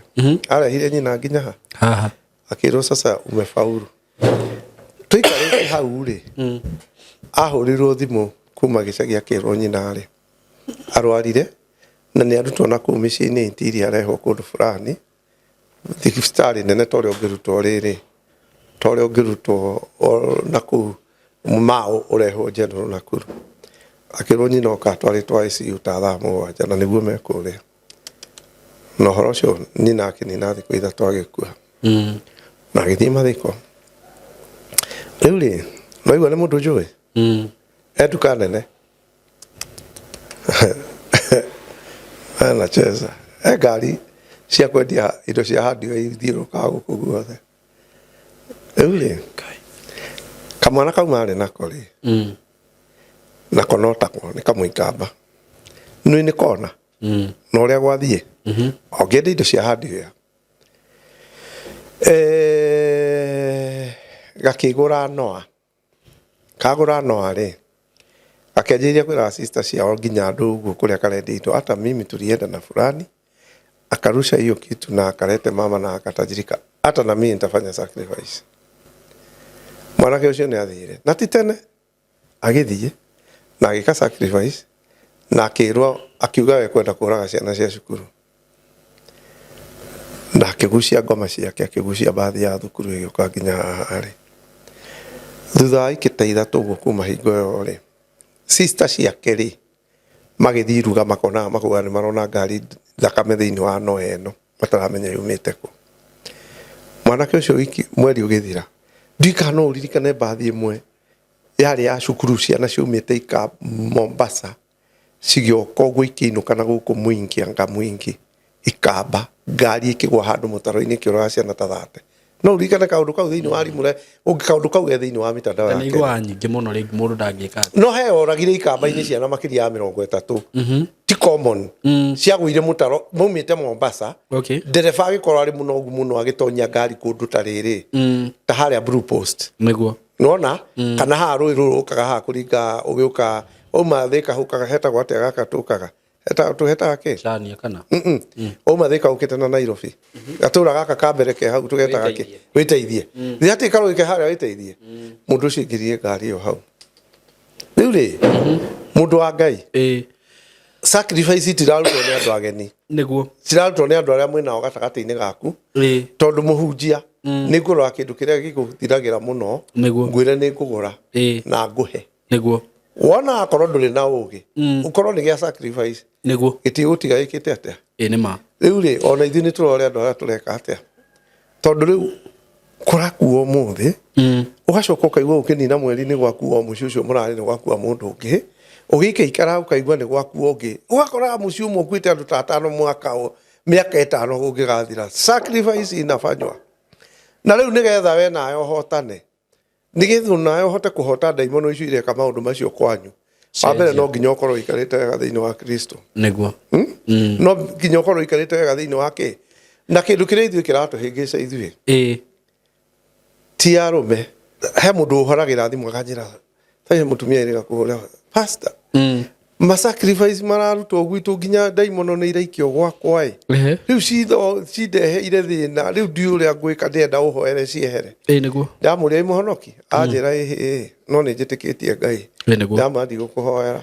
Arehire nyina nginya ha. Haha. Akĩrwo sasa umefaulu. Tũikarĩte hau rĩ, ahũrirwo thimũ kuma gĩcagi akĩrwo nyina rĩ, arwarire na nĩ arutwo na kũu mĩciĩ-inĩ interior arehwo kũndũ fulani thibitarĩ nene ta ũrĩa ũngĩrutwo rĩrĩ, ta ũrĩa ũngĩrutwo na kũu Mau ũrehwo General Nakuru. Akĩrwo nyina oka atwarĩtwo ICU ta thaa 7 na nĩguo mekũrĩa. Na ũhoro ũcio nyina akĩnina thikũ 3 agĩkua. Na agĩthiĩ mathiko. Rĩu rĩ, waigua nĩ mũndũ njũĩ? E nduka nene. Anacheza. E ngari cia kwendia indo cia hardware ithiũrũrũkaga gũkũ guothe. Rĩu rĩ, kamwana kau marĩ nako rĩ, nako no tako nĩ kamũikamba. Nĩ nĩ kona. Na ũrĩa gwathiĩ, ũngĩenda indo cia hardware, gakĩgũra Noa. Kagũra Noa rĩ, gakĩanjĩrĩria kwĩra sister ciao nginya andũ ũguo kũrĩa karendia indo, hata mimi tulienda na fulani, akarusha hiyo kitu na akalete mama na akatajirika, hata na mimi nitafanya sacrifice. Mwanake ũcio nĩ athire na ti tene, agĩthiĩ na agĩka sacrifice na akĩrwo, akiuga we kwenda kũraga ciana cia cukuru, na akĩgucia ngoma ciake, akĩgucia bathi ya thukuru ĩgĩũka nginya haha arĩ. Thutha wa ikĩta 3 ũguo kuma hingo ĩyo rĩ, sister ciake rĩ, magĩthiĩ iruga makonaga makauga nĩ marona ngari thakame thĩinĩ wa Noa ĩno mataramenya yumĩte kũ. Mwanake ũcio wiki mweri ũgĩthira, ndiũĩ kana no ũririkane bathi ĩmwe yarĩ ya cukuru ciana ciaumĩte ika Mombasa cigĩoka ũguo ikĩinũka na gũkũ mũingĩ anga mũingĩ ikamba ngari ĩkĩgwa handũ mũtaro-inĩ ĩkĩũraga ciana ta 30. No ũririkane kaũndũ kau thĩinĩ wa rimũ ũngĩ kaũndũ kau ge thĩinĩ wa mitandao ya Nĩ Kenya. igũaga nyingĩ mũno rĩngĩ mũndũ ndangĩka atĩa. No he oragire ikamba-inĩ ciana makĩria ya 30. Ti common. Ciagũire mũtaro maumĩte Mombasa. Ndereba agĩkorwo arĩ mũnogu mũno agĩtonya ngari kũndũ ta rĩrĩ. Ta harĩa Blue Post. Nĩguo. Nĩwona? Kana haha rũĩ rũrũ ũkaga haha kũringa ũgĩũka wauma Thĩka ũkaga hetagwo atĩa gaka tũkaga? Tũhetaga kĩ? Chania kana? Wauma Thĩka ũkĩte na Nairobi. Gatũra gaka ka mbere ke hau tũgetaga kĩ? Wĩteithie. Thĩ atĩ karũĩ ke harĩa wĩteithie. Mũndũ ũcio aingĩrire ngari ĩyo hau. Rĩu rĩ, mũndũ wa Ngai. Sacrifice itirarutwo nĩ andũ ageni. Nĩguo. Cirarutwo nĩ andũ arĩa mwĩnao gatagatĩ-inĩ gaku. Tondũ mũhunjia nĩ ngũrora kĩndũ kĩrĩa gĩgũthiragĩra mũno. Nĩguo. Ngwĩre nĩ ngũgũra. Na ngũhe. Nĩguo. Wona akorwo ndũrĩ na ũgĩ, ũkorwo nĩ gĩa sacrifice, Nĩguo. Gĩtigũtiga gĩkĩte atĩa. Ĩ nĩ ma. Rĩu rĩ, ona ithuĩ nĩ tũrore andũ arĩa tũreka atĩa, tondũ rĩu kũrakua ũmũthĩ, ũgacoka ũkaigua ũkĩnina mweri nĩ gwakua mũciĩ ũcio mũrarĩ, nĩ gwakua mũndũ ũngĩ, ũgĩikaikara ũkaigua nĩ gwakua ũngĩ, ũgakoraga mũciĩ ũmwe ũkuĩte andũ ta atano mwaka mĩaka 5 ũngĩgathira. Sacrifice inafanywa na rĩu nĩgetha we nawe ũhotane, nĩgetha nawe ũhote kũhota ndaimono icio ireka maũndũ macio kwanyu, wa mbere no nginya ũkorwo ũikarĩte wega thĩinĩ wa Kristo. Nĩguo. No nginya ũkorwo ũikarĩte wega thĩinĩ wa kĩ na kĩndũ kĩrĩa ithuĩ kĩratũhĩngĩca ithuĩ ti arũme. He mũndũ ũhoragĩra thimũ akanjĩra, he mũtumia ĩrĩga kũhũra, "Pastor, masacrifice mararutwo gwitũ nginya ndaimono nĩ iraikio gwakwa ĩ. Rĩu cindeheire thĩna, rĩu ndiũ ũrĩa ngwĩka, ndĩrenda ũhoere ciehere." Ĩ nĩguo. Ndamũria, "Ĩ mũhonoki?" Anjĩra, "Ĩhĩ ĩ, no nĩ njĩtĩkĩtie Ngai." Ĩ nĩguo. Ndamwĩra, "Ndigũkũhoera."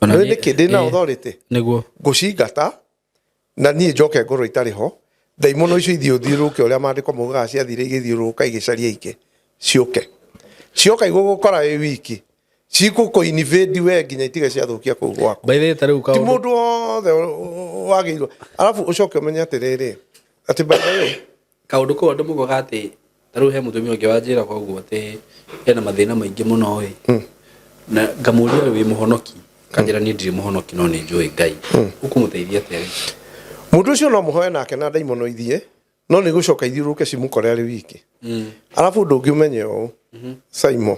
Ona Rĩu nĩkĩ ndĩna authority Nĩguo. Ngũcingata na niĩ njoke ngorwo itarĩ ho, ndaimono icio ithiĩ ũthiũrũrũke ũrĩa maandĩko maugaga ciathire igĩthiũrũrũka igĩcaria ingĩ ciũke. Cioka igũgũkora wĩ wiki, cigũkũ invade we nginya itige ciathũkia kũu gwaku. By the way, ta rĩu Ti kaũndũ mũndũ wothe wagĩrĩirwo. Arabu ũcoke ũmenye atĩrĩrĩ, atĩ by the way, Kaũndũ kau andũ maugaga atĩ ta rĩu he mũtumia ũngĩ wanjĩra koguo atĩ ena mathĩna maingĩ mũno ĩ, na ngamũria, "Wĩ mũhonoki?" Kanjĩra, "Niĩ ndirĩ mũhonoki, no nĩ njũĩ Ngai." Ũkũmũteithia atĩa rĩ? Mũndũ ũcio no mũhoe nake na ndaimono ithiĩ, no nĩ gũcoka ithiũrũrũke cimũkore arĩ wiki. Arabu ũndũ ũngĩ ũmenye ũũ, Saimo,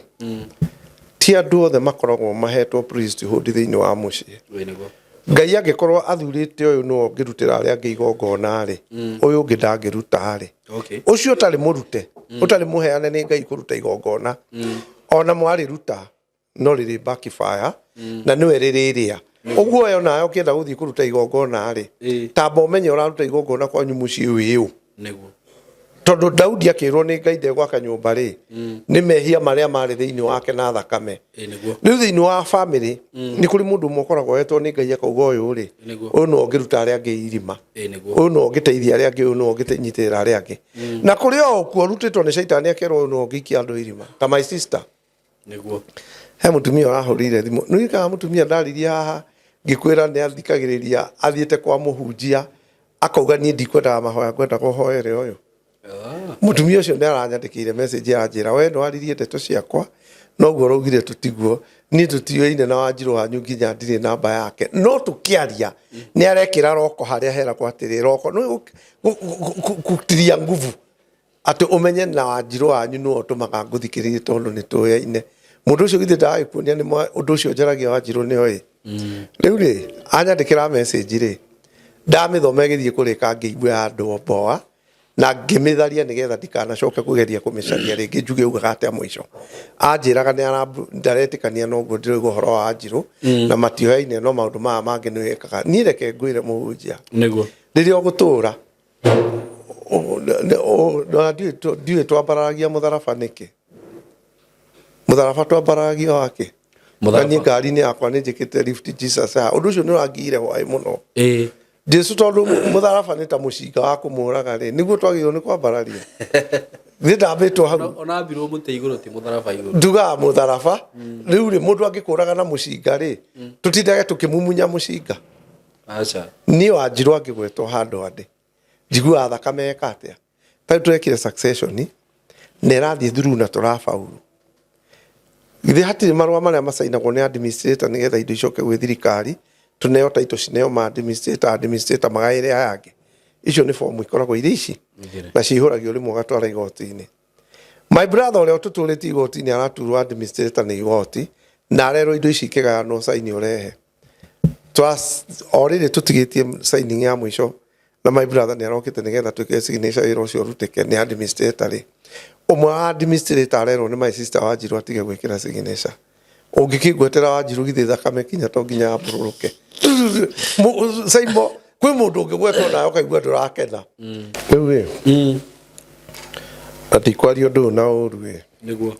ti andũ othe makoragwo mahetwo priesthood thĩinĩ wa mũciĩ. Ĩ nĩguo. Ngai angĩkorwo athurĩte ũyũ nĩwe ũngĩrutĩra arĩa angĩ igongona rĩ, ũyũ ũngĩ ndangĩruta rĩ, ũcio ũtarĩ mũrute, ũtarĩ mũheane nĩ Ngai kũruta igongona, ona mwarĩruta no rĩrĩ backfire na nĩwe rĩrĩrĩa. Ũguo we onawe ũkĩenda gũthiĩ kũruta igongona rĩ, tamba ũmenye ũraruta igongona kwanyu mũciĩ wĩũ. Nĩguo. Tondũ Daudi akĩrwo nĩ Ngai ndegwaka nyũmba rĩ, nĩ mehia marĩa marĩ thĩinĩ wake na thakame. Ĩ nĩguo. Rĩu thĩinĩ wa family nĩ kũrĩ mũndũ ũmwe ũkoragwo etwo nĩ Ngai akauga, ũyũ rĩ, ũyũ nĩwe ũngĩruta arĩa angĩ irima, Ĩ nĩguo. Ũyũ nĩwe ũngĩteithia arĩa angĩ, ũyũ nĩwe ũngĩnyitĩrĩra arĩa angĩ. Na kũrĩ o ũkuo ũrutĩtwo nĩ caitani akerwo ũyũ nĩwe ũngĩikia andũ irima, ta my sister. Nĩguo. He mũtumia ũrahũrĩire thimũ, nĩwikaga mũtumia ndaririe haha ngĩkwĩra nĩ athikagĩrĩria, athiĩte kwa mũhunjia akauga, "Niĩ ndikwendaga mahoya, ngwendaga ũhoere ũyũ." Mũtumia ũcio nĩ aranyandĩkĩire message, aranjĩra, "We nĩwaririe ndeto ciakwa, noguo ũraugire tũtiguo. Niĩ tũtiũyaine na Wanjirũ wanyu, nginya ndirĩ namba yake, no tũkĩaria nĩ arekĩra roko harĩa heragwo atĩrĩ roko nĩ kutiria nguvu atĩ ũmenye na Wanjirũ wanyu nĩwe ũtũmaga ngũthikĩrĩrie tondũ nĩ tũyaine." Mũndũ ũcio githĩ ndagagĩkuonia nĩ ũndũ ũcio njaragia Wanjirũ nĩ oĩ. Rĩu rĩ, anyandĩkĩra message rĩ, ndamĩthoma ĩgĩthiĩ kũrĩka, ngĩigua yandwo mboa na ngĩmĩtharia nĩgetha ndikanacoke kũgeria kũmĩcaria rĩngĩ njuge ugaga atĩa. Mũico anjĩraga nĩ ndaretĩkania na ũguo ndĩroiga ũhoro wa Wanjirũ na matioyaine, no maũndũ maya mangĩ nĩ wĩkaga. Niĩ reke ngwĩre, mũhunjia, Nĩguo. Rĩrĩa ũgũtũra na ndiũĩ twambararagia mũtharaba nĩkĩ. Mũtharaba twambararagia wakĩ? Na niĩ Mũtharaba. Ngari-inĩ yakwa nĩ njĩkĩte "Lift Jesus high". Ũndũ ũcio nĩ ũrangiire hwaĩ mũno. Jesu, tondũ mũtharaba nĩ ta mũcinga wa kũmũraga rĩ, nĩguo twagĩrĩirwo nĩ kwambararia nĩ ndambĩtwo hau. Ona ambirwo mũtĩ igũrũ, ti mũtharaba igũrũ. Ndugaga mũtharaba. Rĩu rĩ, mũndũ angĩkũraga na mũcinga rĩ, tũtindage tũkĩmumunya mũcinga? Aca. Niĩ Wanjirũ angĩgwetwo handũ andĩ, njiguaga thakame eka atĩa. Ta rĩu tũrekire succession na ĩrathiĩ through na tũrabauru. Githĩ hatirĩ marũa marĩa macainagwo nĩ administrator nĩgetha indo icoke gwĩ thirikari, tũneo title, cineo ma administrator, administrator magaĩre aya angĩ? Icio nĩ fomu ikoragwo irĩ ici Igĩrĩ. Na cihũragio rĩmwe ũgatwara igoti-inĩ. My brother ũrĩa ũtũtũrĩtie igoti-inĩ araturwo administrator nĩ igoti na arerwo indo ici ikĩgayanwo saini ũrehe. O rĩrĩ tũtigĩtie signing ya mũico na my brother nĩ arokĩte nĩgetha twĩkĩre signature, wĩra ũcio ũrutĩke nĩ administrator rĩ, ũmwe wa administrator arerwo nĩ my sister Wanjirũ atige gwĩkĩra signature. Ũngĩkĩngwetera Wanjirũ, githĩ thakame kinya to nginya yambũrũrũke? Saimo, kwĩ mũndũ ũngĩgwetwo nawe ũkaigua ndũrakena. Rĩu rĩ, na ndikwaria ũndũ ũyũ na ũru ĩ, Nĩguo.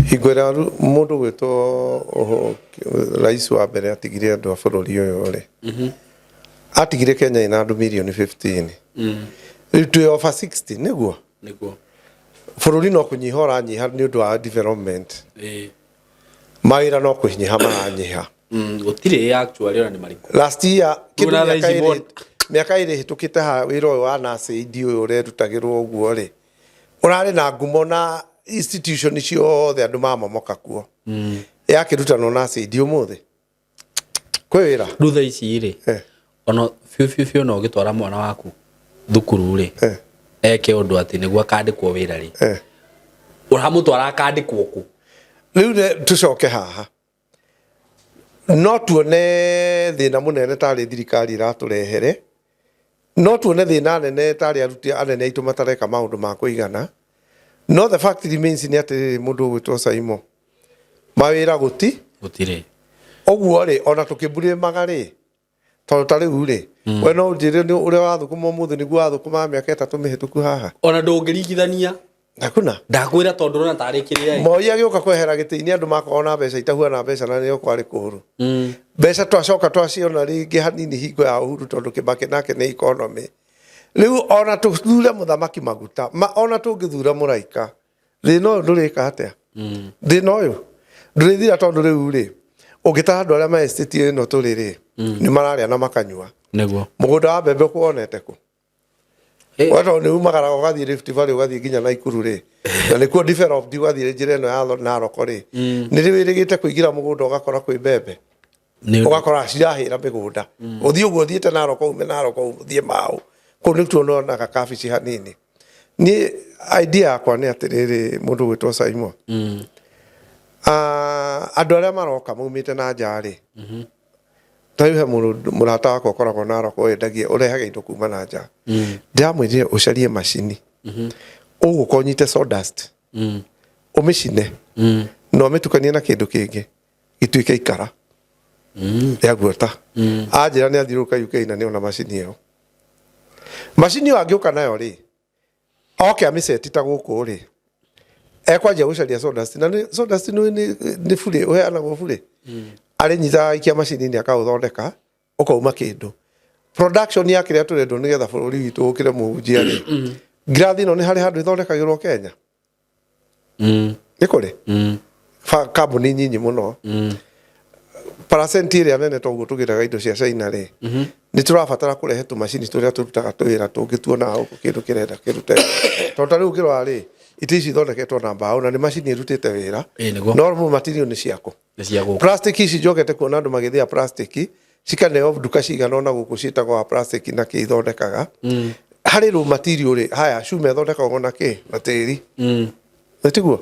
Hingo ĩrĩa mũndũ gwĩtwo rais wa mbere atigire andũ a bũrũri ũyũ rĩ, atigire Kenya ĩna andũ mirioni 15. Rĩu twĩ over 60, nĩguo? Nĩguo. Bũrũri no kũnyiha ũranyiha nĩ ũndũ wa development. Mawĩra no kũnyiha maranyiha. Gũtirĩ actually ona nĩ marĩkũ. Last year kĩndũ Rĩu na thaa mĩaka ici ĩrĩ mĩaka ĩrĩ ĩhĩtũkĩte haha wĩra ũyũ wa nurse aid ũyũ ũrerutagĩrwo ũguo rĩ, ũrarĩ na ngumo na institution ciothe andũ mamomoka kuo. Yakĩrutanwo nurse aid ũmũthĩ kwĩ wĩra. Rĩu thaa ici rĩ, ona biũ biũ biũ, ona ũgĩtwara mwana waku thukuru rĩ, eke ũndũ atĩ nĩguo akandĩkwo wĩra rĩ, ũramũtwara akandĩkwo kũ? Rĩu tũcoke haha no tuone thĩna mũnene tarĩ thirikari ĩratũrehere, no tuone thĩna nene tarĩ aruti anene aitũ matareka maũndũ ma kũigana, no the fact remains nĩ atĩrĩrĩ, mũndũ ũgwĩtwo Saimo, mawĩra gũti Gũtirĩ. Ũguo rĩ, ona tũkĩmburĩmaga rĩ, tondũ ta rĩu rĩ, we no ũnjĩre nĩ ũrĩa wathũkũma ũmũthĩ nĩguo wathũkũma mĩaka 3 mĩhĩtũku haha? Ona ndũngĩringithania. Hakuna. Ndakwĩra tondũ ũrona tarĩ kĩrĩa. Moi agĩũka kwehera gĩtĩ-inĩ, andũ makoragwo na mbeca itahuana mbeca na nĩo kwarĩ kũũru. Mbeca twacoka twaciona rĩngĩ hanini hingo ya Uhuru, tondũ Kibaki nake nĩ economy. Rĩu ona tũthure mũthamaki maguta ma, ona tũngĩthura mũraika, thĩna ũyũ ndũrĩka atĩa? Thĩna ũyũ ndũrĩthira, tondũ rĩu rĩ, ũngĩtara andũ arĩa ma estate ĩno tũrĩ rĩ, nĩ mararĩa na makanyua. Mũgũnda wa mbembe kuonete kũ? We tondũ nĩ umagaraga ũgathiĩ Rift Valley, ũgathiĩ nginya Naikuru rĩ, na nĩkuo developed, ũgathiĩ njĩra ĩno ya Narok rĩ, nĩ rĩ wĩrĩgĩte kũingĩra mũgũnda ũgakora kwĩ mbembe? Ũgakora cirahĩra mĩgũnda. Ũthiĩ ũguo ũthiĩte Narok, ume Narok ũthiĩ Mau, kũu nĩkuo nonaga kabici hanini. Niĩ idea yakwa nĩ atĩrĩrĩ, mũndũ ũgwĩtwo Saimo, andũ arĩa maroka maumĩte na nja rĩ, ta rĩu he mũndũ mũrata wakwa ũkoragwo Narok wendagia, ũrehaga indo kuma na nja. Ndĩramwĩrire ũcarie macini ũgũka ũnyite sawdust, ũmĩcine na ũmĩtukanie na kĩndũ kĩngĩ gĩtuĩke ikara rĩa guota. Anjĩra nĩ athiũrũrũka UK na nĩona macini ĩyo. Macini ĩyo angĩũka nayo rĩ, oke amĩceti ta gũkũ rĩ, ekwanjia gũcaria sawdust, na nĩ sawdust nĩ burĩ, ũheanagwo burĩ. Arĩnyitaga aikia macini-inĩ, akaũthondeka ũkauma kĩndũ, production ya kĩrĩa tũrendwo nĩgetha bũrũri witũ ũkĩre. Mũhunjia rĩ, ngirathi ĩno nĩ harĩ handũ ĩthondekagĩrwo Kenya? Nĩ kũrĩ kambuni nyinyi mũno, percent ĩrĩa nene toguo tũgĩraga indo cia China rĩ, nĩ tũrabatara kũrehe tũmacini tũrĩa tũrutaga tũwĩra tũngĩ tuonaga gũkũ kĩndũ kĩrenda kĩrute, tondũ ta rĩu ũngĩrora rĩ, itĩ ici ithondeketwo na mbaũ na nĩ macini ĩrutĩte wĩra. Ĩĩ, nĩguo. No raw material nĩ ciakũ? Nĩ cia gũkũ. Plastic ici njokete kuona andũ magĩthĩa plastic, cikaneo nduka cigana ona gũkũ ciĩtagwo wa plastic na kĩ ithondekaga. Harĩ raw material rĩ, haya cuma ĩthondekagwo na kĩ? Na tĩri. Nĩ tiguo?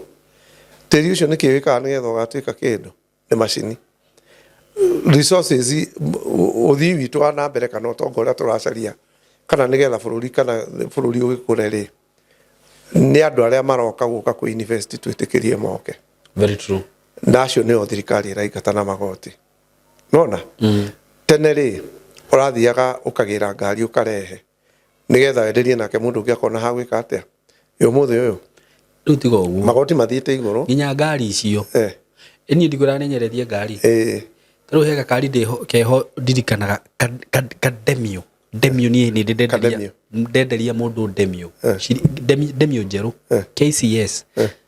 Tĩri ũcio nĩ kĩ wĩkaga nĩgetha ũgatuĩka kĩndũ? Nĩ macini. Resources, ũthii witũ wa na mbere kana ũtonga ũrĩa tũracaria kana nĩgetha bũrũri kana bũrũri ũgĩkũre rĩ, nĩ andũ arĩa maroka gũka kũ invest twĩtĩkĩrie moke. Very true. Na acio nĩo thirikari ĩraingata na magoti. Nona tene rĩ, ũrathiaga ũkagĩra ngari ũkarehe nĩgetha wenderie nake mũndũ ũngĩ akona ha gwĩka atĩa. Ĩ ũmũthĩ ũyũ? Rĩu tiga ũguo. Magoti mathiĩte igũrũ. Nginya ngari icio. Ĩ niĩ ndikwĩra nĩ nyeretie ngari. Ta rĩu he gakari ndĩho keho ndirikanaga kademio. Demio niĩ nĩ ndĩ ndenderia Kademio. ndenderia mũndũ Demio. Demio njerũ KCS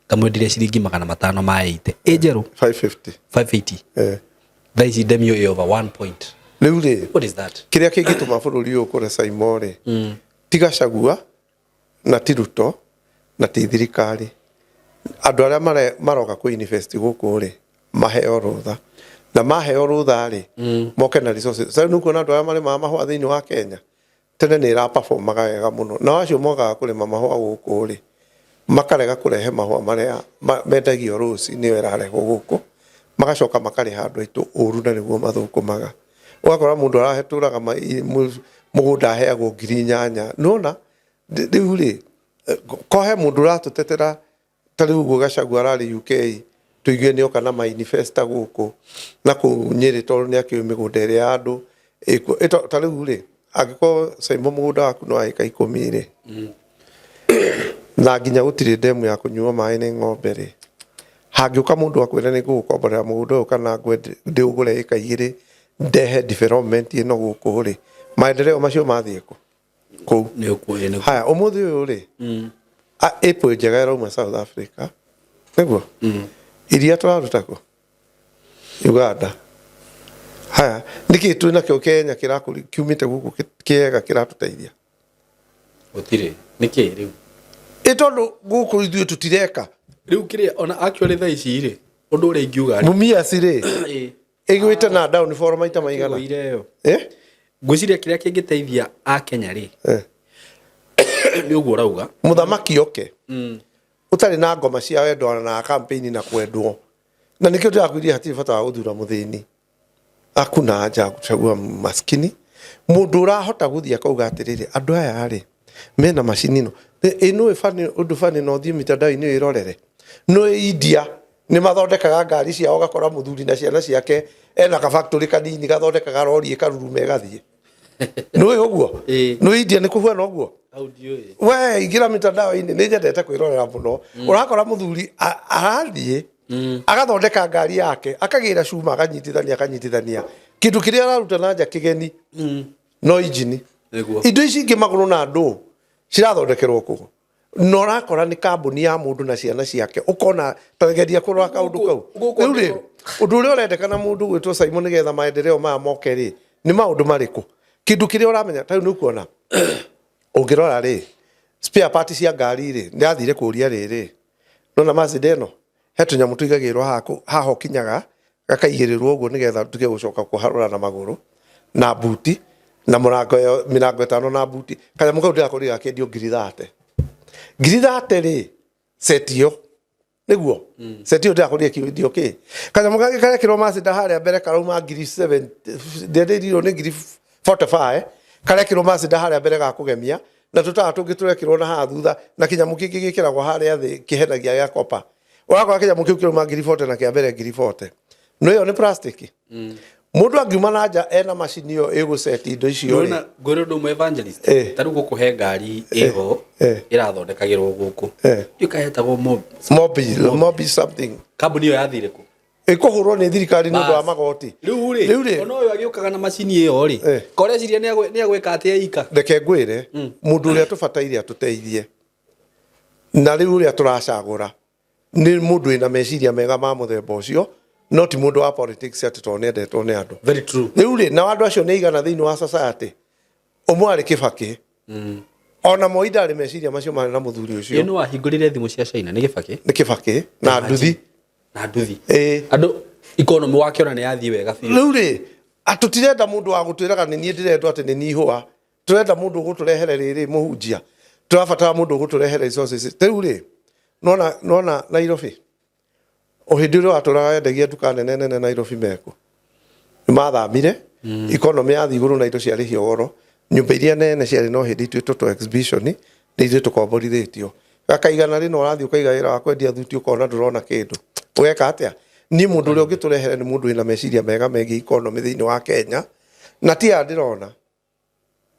ngamwenderia ciringi 580 ĩ njerũ. 550. 580. Thaa ici Demio ĩ over 1 point. Rĩu rĩ, What is that? Kĩrĩa kĩngĩtũma bũrũri ũyũ ũkũre, Saimo rĩ, ti Gachagua na ti Ruto na ti thirikari. Andũ arĩa maroka kũ invest gũkũ rĩ, maheo rũtha, na maheo rũtha rĩ, moke na resources. Sasa nĩ kuona andũ arĩa marĩmaga mahũa thĩinĩ wa Kenya tene nĩ ĩraperformaga wega mũno, nao acio mokaga kũrĩma mahũa gũkũ rĩ, makarega kũrehe mahũa marĩa mendagio rũci, nĩyo ĩrarehwo gũkũ, magacoka makarĩha andũ aitũ ũru na nĩguo mathũkũmaga. Ũgakora mũndũ arahetũraga mũgũnda aheagwo 8,000. Nĩwona rĩu rĩ, ko he mũndũ ũratũtetera ta rĩu ũguo Gachagua ararĩ UK, tũigue nĩ oka na manifesta gũkũ na kũu Nyĩrĩ, tondũ nĩ akĩũĩ mĩgũnda ĩrĩa ya andũ ĩkuo. Ta rĩu rĩ, angĩkorwo Saimo mũgũnda waku no ĩka 10 rĩ, na nginya gũtirĩ ndemu ya kũnyua maĩ nĩ ng'ombe rĩ, hangĩũka mũndũ akwĩre nĩ ngũgũkomborera mũgũnda ũyũ kana ndĩũgũre ĩka 2 ndehe development ĩno gũkũ rĩ, maendeleo macio mathiĩ kũ? Kũu. Nĩ ũkuĩ, nĩ. Haya, ũmũthĩ ũyũ rĩ, apple njega ĩrauma South Africa, nĩguo iria tũraruta kũ? Uganda. Haya, nĩkĩ twĩ nakĩo Kenya kĩrakũri kiumĩte gũkũ kĩega kĩratũteithia? Gũtirĩ. Nĩkĩ rĩu? Ĩ tondũ gũkũ ithuĩ tũtireka. Rĩu kĩrĩa ona actually thaa ici rĩ, ũndũ ũrĩa ingiuga rĩ. Mumias rĩ, Ĩ. ĩgwĩte na downfall maita maigana? Ĩgũire ĩyo. Eh? Ngwĩciria kĩrĩa kĩngĩteithia Akenya rĩ, Eh. nĩ ũguo ũrauga. Mũthamaki oke. Ũtarĩ na ngoma cia wendo na campaign na kwendwo. Na nĩkĩo ndĩrakwĩrire hatirĩ bata wa gũthura mũthĩni. Hakuna haja ya kuchagua maskini. Mũndũ ũrahota gũthiĩ akauga atĩrĩrĩ, andũ aya rĩ, mena macini ĩno. Ĩ nũĩ bani, ũndũ bani no ũthiĩ mitandao-inĩ wĩrorere. Nũĩ India nĩ mathondekaga ngari ciao ũgakora mũthuri na ciana ciake ena ka factory kanini gathondekaga rori ĩkaruruma ĩgathiĩ. Nũĩ ũguo? Nũĩ India nĩ kũhuana ũguo? Hau ndiũĩ. We ingĩra mitandao-inĩ nĩ nyendete kwĩrorera mũno. Ũrakora mũthuri arathiĩ agathondeka ngari yake, akagĩra cuma, akanyitithania, akanyitithania. Kĩndũ kĩrĩa araruta na nja kĩgeni no injini. Nĩguo. Indo ici ingĩ magũrũ na ndũ cirathondekerwo kũ? Na ũrakora nĩ kambuni ya mũndũ na ciana ciake, ũkona ta geria kũrora kaũndũ kau. Rĩu rĩ, ũndũ ũrĩa ũrendekana mũndũ gwĩtwo Simon nĩgetha maendeleo maya moke rĩ, nĩ maũndũ marĩkũ? Kĩndũ kĩrĩa ũramenya, ta rĩu nĩ ũkuona, ũngĩrora rĩ, spare part cia ngari rĩ, ndĩrathire kũria rĩrĩ, nona Mazda ĩno, he tũnyamũ tũigagĩrĩrwo haha haha ũkinyaga, gakaigĩrĩrwo ũguo nĩgetha tũtige gũcoka kũharũra na magũrũ, na buti, na mũrango ĩyo, mĩrango ĩtano na buti. Kanyamũ kau ndĩrakorire gakĩendio ngiri thate. Ngiri thate rĩ, set ĩyo. Nĩguo? Set ĩyo ndĩrakorire ĩkĩendio kĩ? Kanyamũ kangĩ karekĩrwo Mazda harĩa mbere karauma ngiri seven, ndĩendeirwo nĩ ngiri 45, karekĩrwo Mazda harĩa mbere ga kũgemia, na tũtawa tũngĩ tũrekĩrwo na haha thutha, na kĩnyamũ kĩngĩ gĩkĩragwo harĩa thĩ kĩhenagia gĩa copper. Ũrakora kĩnyamũ kĩu kĩrauma ngiri 40 na kĩa mbere ngiri 40. No ĩyo nĩ plastic. Mũndũ angiuma na nja ena macini ĩyo ĩgũceti indo icio rĩ. Ngwĩra ngwĩra ũndũ ũmwe evangelist. Eh. Ta rĩu gũkũ he ngari ĩho ĩrathondekagĩrwo gũkũ. Eh. Ndiũĩ kana yetagwo Mobi, Mobi something. Kambuni ĩyo yathire kũ? Ĩkũhũrwo nĩ thirikari nĩ ũndũ wa Bas. magoti. Rĩu rĩ, Rĩu rĩ. ona ũyũ agĩũkaga na macini ĩyo rĩ, koreciria nĩ agwĩka atĩa ika? Reke ngwĩre, mũndũ ũrĩa tũbataire atũteithie, na rĩu ũrĩa tũracagũra, nĩ mũndũ wĩna meciria mega ma mũthemba ũcio, no ti mũndũ wa politics atĩ tondũ nĩendetwo nĩ andũ. Very true. Rĩu rĩ, nao andũ acio nĩ aigana thĩinĩ wa society? Ũmwe arĩ Kĩbakĩ. Ona Moi ndarĩ meciria macio marĩ na mũthuri ũcio. Ĩ nĩ wahingũrire thimũ cia China, nĩ Kĩbakĩ? Nĩ Kĩbakĩ, na nduthi. Na nduthi. Ĩ. Andũ, economy wakĩona nĩ yathiĩ wega biũ. Rĩu rĩ, tũtirenda mũndũ wa gũtwĩraga nĩ niĩ ndĩrendwo atĩ nĩ niĩ ihũa. Tũrenda mũndũ ũgũtũrehere rĩrĩ mũhunjia. Tũrabatara mũndũ ũgũtũrehere resources. Rĩu rĩ, nona Nairobi. O hĩndĩ ũrĩa watũraga wendagia nduka nene nene Nairobi meko. Nĩ mathamire, economy yathiĩ igũrũ na indo ciarĩhio goro. Nyũmba iria nene ciarĩ no hĩndĩ ituĩtwo tũ exhibition, nĩ ithuĩ tũkomborithĩtio. Gakaigana rĩ, no ũrathiĩ ũkaiga wĩra wa kwendia thuti ũkona ndũrona kĩndũ. Ũgeka atĩa? Niĩ mũndũ ũrĩa ũngĩtũrehere nĩ mũndũ wĩna meciria mega megiĩ economy thĩinĩ wa Kenya, na ti aya ndĩrona.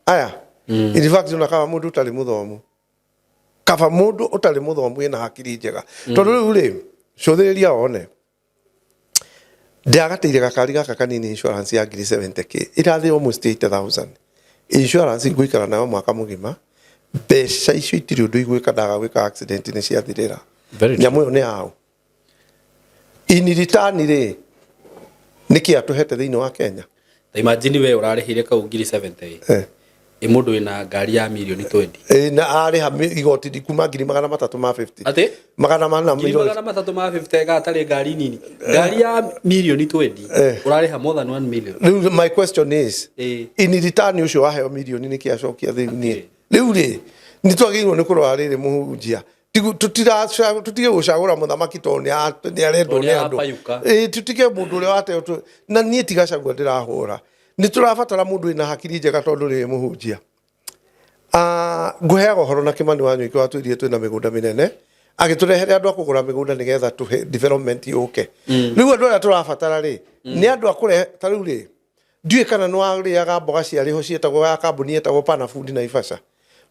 Aya. In fact, ona kaba mũndũ ũtarĩ mũthomu. Kaba mũndũ ũtarĩ mũthomu wĩna hakiri njega. Tondũ rĩu rĩ, cũthĩrĩria wone. Ndĩragatĩire gakari gaka kanini insurance ya ngiri 70k. Ĩrathiĩ almost 80,000. Insurance ngũikara nayo mwaka mũgima. Mbeca icio itirĩ ũndũ igwĩka ndaga gwĩka accident nĩ ciathirĩra. Very true. Nyamũ ĩyo nĩ yaũ. In return rĩ, nĩkĩ atũhete thĩinĩ wa Kenya? Ta imagine we ũrarĩhire kau ngiri 70. Eh. Ĩ mũndũ wĩna ngari ya mirioni 20. Ĩ, na arĩha igoti kuma ngiri magana matatũ ma 50. Atĩ? Magana mana Ngiri mirioni. magana matatũ ma 50 gatarĩ ngari nini. Ngari ya mirioni 20 ũrarĩha more than 1 million. Rĩu my question is, Ĩ. in return ũcio waheo mirioni nĩkĩ acokia thĩinĩ? Rĩu rĩ, nĩ twagĩrĩirwo nĩ kũrora rĩrĩ mũhunjia. Tũtige gũcagũra mũthamaki tondũ nĩ arendwo Tondũ nĩ nĩ andũ. arapayũka. Ĩ, tũtige mũndũ ũrĩa wateo na niĩ ti Gachagua ndĩrahũra. Nĩ tũrabatara mũndũ wĩna hakiri njega tondũ rĩrĩ mũhunjia. Ngũheaga ũhoro na Kĩmani wa Nyũike watwĩrire twĩna mĩgũnda mĩnene, agĩtũrehere andũ a kũgũra mĩgũnda nĩgetha tũhe development yũke. Rĩu andũ arĩa tũrabatara rĩ, nĩ andũ a kũrehe, ta rĩu rĩ, ndiũĩ kana nĩ warĩaga mboga ciarĩ ho ciĩtagwo ya kambuni yetagwo Panafood Naivasha.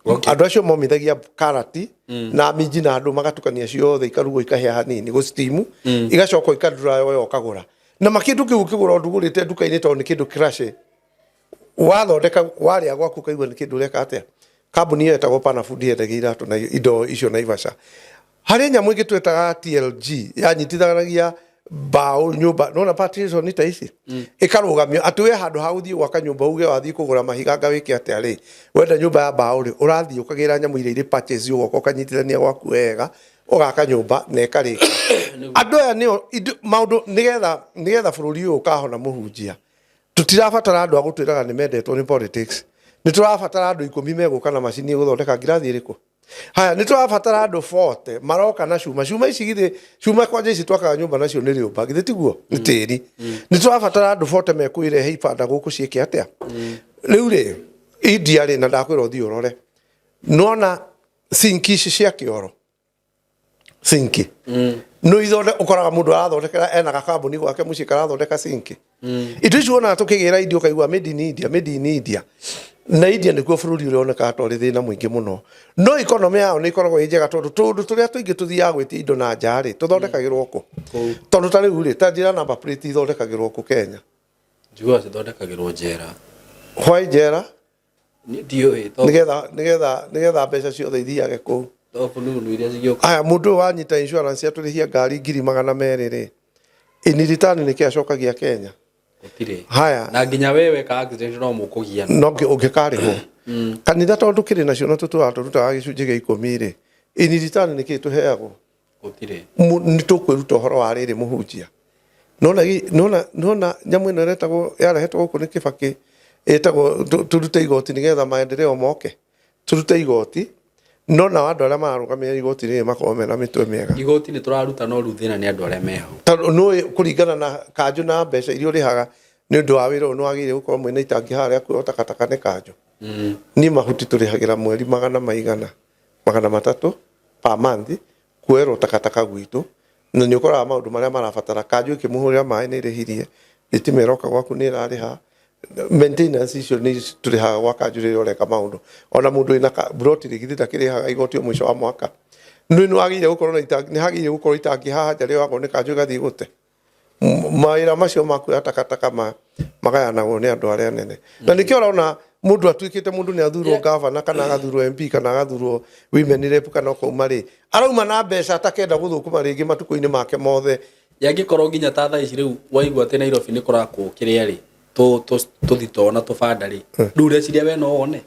Andũ acio momithagia karati na minji na andũ magatukania ciothe ikarugwo ikahĩa hanini gũ steam, igacoka ikadura yo ũkagũra. Na makĩndũ kĩu ũkĩgũra ũndũ ũgũrĩte nduka-inĩ tondũ nĩ kĩndũ crash. Wathondeka warĩa gwaku ũkaigua nĩ kĩndũ ũreka atĩa. Kambuni ĩyo ĩtagwo Panafood yendagia iratũ na indo icio Naivasha. Harĩ nyamũ ĩngĩ twetaga TLG yanyitithanagia Mbaũ nyũmba nona partition ta ici ĩkarũgamio atĩ we handũ ha gũthiĩ gwaka nyũmba uge wathiĩ kũgũra mahiga anga wĩke atĩa rĩ, wenda nyũmba ya mbaũ rĩ, ũrathiĩ ũkagĩra nyamũ iria irĩ patches, ũgoka ũkanyitithania gwaku wega, ũgaka nyũmba na ĩkarĩka. Andũ aya nĩo maũndũ nĩgetha bũrũri ũyũ ũkahona. Mũhunjia, tũtirabatara andũ a gũtwĩraga nĩ mendetwo nĩ politics. Nĩ tũrabatara andũ 10 megũka na macini ĩgũthondeka ngirathi ĩrĩkũ. Haya, nĩ tũrabatara andũ 40 maroka na cuma. Cuma ici githĩ cuma kwanja ici twakaga nyũmba nacio nĩ rĩũmba, githĩ tiguo? Nĩ tĩri. Nĩ tũrabatara andũ 40 mekwĩrehe ibanda gũkũ ciĩke atĩa. Rĩu rĩ, India rĩ, na ndakwĩra ũthiĩ ũrore, nona sinki ici cia kĩoro, sinki no ithonde, ũkoraga mũndũ arathondekera ena gakambuni gwake mũciĩ karathondeka sinki. Indo icio wonaga tũkĩgĩra India, ũkaigua made in India, made in India, na India nĩkuo bũrũri ũrĩa onekaga ta ũrĩ thĩna mũingĩ mũno, no economy yao nĩ ĩkoragwo ĩ njega, tondũ tũndũ tũrĩa tũingĩ tũthiaga gwĩtia indo na nja rĩ, tũthondekagĩrwo kũ? Tondũ ta rĩu rĩ, ta njĩra number plate ithondekagĩrwo kũ Kenya? Njiguaga cithondekagĩrwo njera. Why njera? Niĩ ndiũĩ. Nĩgetha mbeca ciothe ithiage kũu. To fununu iria cigĩũka. Aya, mũndũ ũyũ wanyita insurance atũrĩhia ngari 200,000 rĩ, in return nĩkĩ acokagia Kenya? Gũtirĩ. Haya. Na nginya we weka accident no mũkũgiana. No ũngĩkarĩhwo kanitha, tondũ kĩrĩ nacio na tũtũraga tũrutaga gĩcunjĩ gĩa 10 rĩ, in return nĩkĩ tũheagwo? Gũtirĩ. Nĩ tũkwĩruta ũhoro wa rĩrĩ, mũhunjia. Nona nyamũ ĩno ĩretagwo yarehetwo gũkũ nĩ Kĩbakĩ, ĩtagwo tũrute igoti nĩgetha maendeleo moke. Tũrute igoti, no nao andũ arĩa mararũgamĩrĩra igoti rĩrĩ makorwo mena mĩtwe mĩega. Igoti nĩ tũraruta, no rĩu thĩna nĩ andũ arĩa me hau. Tondũ nũĩ kũringana na kanjũ na mbeca iria ũrĩhaga nĩ ũndũ wa wĩra ũyũ, nĩ wagĩrĩire gũkorwo mwĩna itangi harĩa kuoywo takataka nĩ kanjũ. Niĩ mahuti tũrĩhagĩra mweri magana maigana, 300 per month kuoerwo takataka gwitũ, na nĩ ũkoraga maũndũ marĩa marabatara kanjũ ĩkĩmũhũrĩra maĩ nĩ ĩrĩhirie, thitima ĩroka gwaku nĩ ĩrarĩha, maintenance icio nĩ tũrĩhaga gwa kanjũ rĩrĩa ũreka maũndũ. Ona mũndũ wĩna mburoti rĩ, githĩ ndakĩrĩhaga igoti o mũico wa mwaka? Nĩ wagĩrĩire gũkorwo na itangi, nĩ hagĩrĩire gũkorwo itangi haha nja rĩoyagwo nĩ kanjũ ĩgathiĩ gũte. Mawĩra macio ma kuoya takataka magayanagwo nĩ andũ arĩa anene, na nĩkĩo ũrona mũndũ atuĩkĩte mũndũ nĩ athurwo gavana kana agathurwo MP kana agathurwo women rep kana ũkauma rĩ, arauma na mbeca atakenda gũthũkũma rĩngĩ matukũ-inĩ make mothe. Yangĩkorwo nginya ta thaa ici rĩu waigua atĩ Nairobi nĩ kũrakwo kĩrĩa rĩ, tũthitoo na tũbanda rĩ, rĩu ũreciria we no wone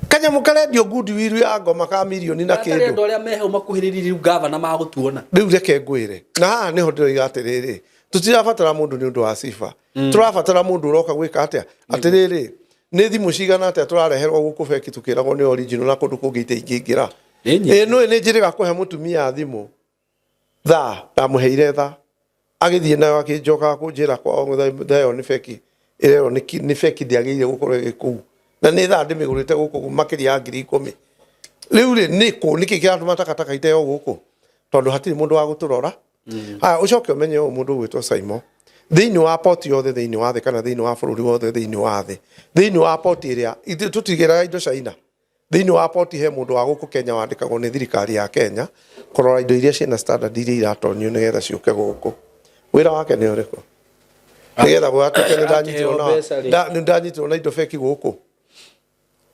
kanyamũ karendio goodwill ya ngoma ka mirioni na Hatarĩ kĩndũ. Andũ arĩa me hau makuhĩrĩirie rĩu gavana magũtuona. Rĩu reke ngwĩre, na haha nĩho ndĩroiga atĩrĩrĩ, tũtirabatara mũndũ nĩ ũndũ wa sifa, tũrabatara mũndũ ũroka gwĩka atĩa. Atĩrĩrĩ, nĩ thimũ cigana atĩa tũrareherwo gũkũ bengi tũkĩragwo nĩ original na kũndũ kũngĩ itaingĩingĩra? Nĩ nyingĩ. Ĩ nũĩ nĩ njĩrĩga kũhe mũtumia thimũ thaa, ndamũheire thaa, agĩthiĩ nayo akĩnjokaga kũnjĩra kwao thaa ĩyo nĩ fake, ĩrerwo nĩ fake, ndĩagĩrĩire gũkorwo ĩgĩ kũu, na nĩ thaa ndĩmĩgũrĩte gũkũ makĩria ya 10,000. Rĩu rĩ, nĩ kũ nĩkĩ kĩratũma takataka iteo gũkũ? Tondũ hatirĩ mũndũ wa gũtũrora. Haya, ũcoke ũmenye ũyũ mũndũ ũgwĩtwo Simon, thĩinĩ wa poti yothe thĩinĩ wa thĩ kana thĩinĩ wa bũrũri wothe thĩinĩ wa thĩ, thĩinĩ wa poti ĩrĩa ithuĩ tũtigĩraga indo China, thĩinĩ wa poti he mũndũ wa gũkũ Kenya wandĩkagwo nĩ thirikari ya Kenya kũrora indo iria ciĩna standard iria iratonio nĩgetha ciũke gũkũ. Wĩra wake nĩ ũrĩkũ? Nĩgetha gwatuĩke nĩ ndanyitirwo na Akĩheo mbeca rĩ. Nĩ ndanyitirwo na indo fake gũkũ.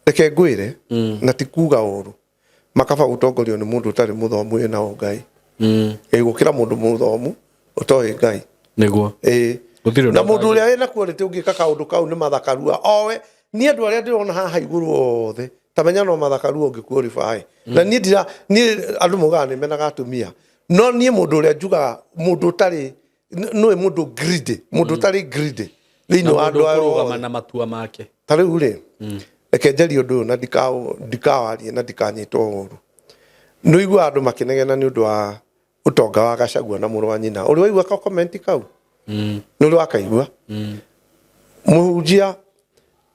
Reke ngwĩre, na ti kuga ũru, makaba gũtongorio nĩ mũndũ ũtarĩ mũthomu wĩna ũngai ĩ gũkĩra mũndũ mũthomu ũtoĩ Ngai. Nĩguo. Ĩ. Gũtirĩ ũndũ Na mũndũ ũrĩa wĩna quality ũngĩka kaũndũ kau nĩ mathakarua owe. Niĩ andũ arĩa ndĩrona haha igũrũ othe, ta menya no mathakarua ũngĩ qualify. Na niĩ ndira, niĩ andũ maugaga nĩ menaga atumia, no niĩ mũndũ ũrĩa njugaga mũndũ ũtarĩ nĩwe mũndũ greedy, mũndũ ũtarĩ greedy thĩinĩ Na wa mũndũ andũ aya ũkũrũgama othe. Na matua make. Ta rĩu rĩ, reke njarie ũndũ ũyũ na ndikawarie na ndikanyitwo ũru. Nĩ ũiguaga andũ makĩnegena nĩ ũndũ wa ũtonga wa Gachagua na mũrũ wa nyina. Ũrĩ waigua ka comment kau? Nĩ ũrĩ wakaigua? Mũhunjia,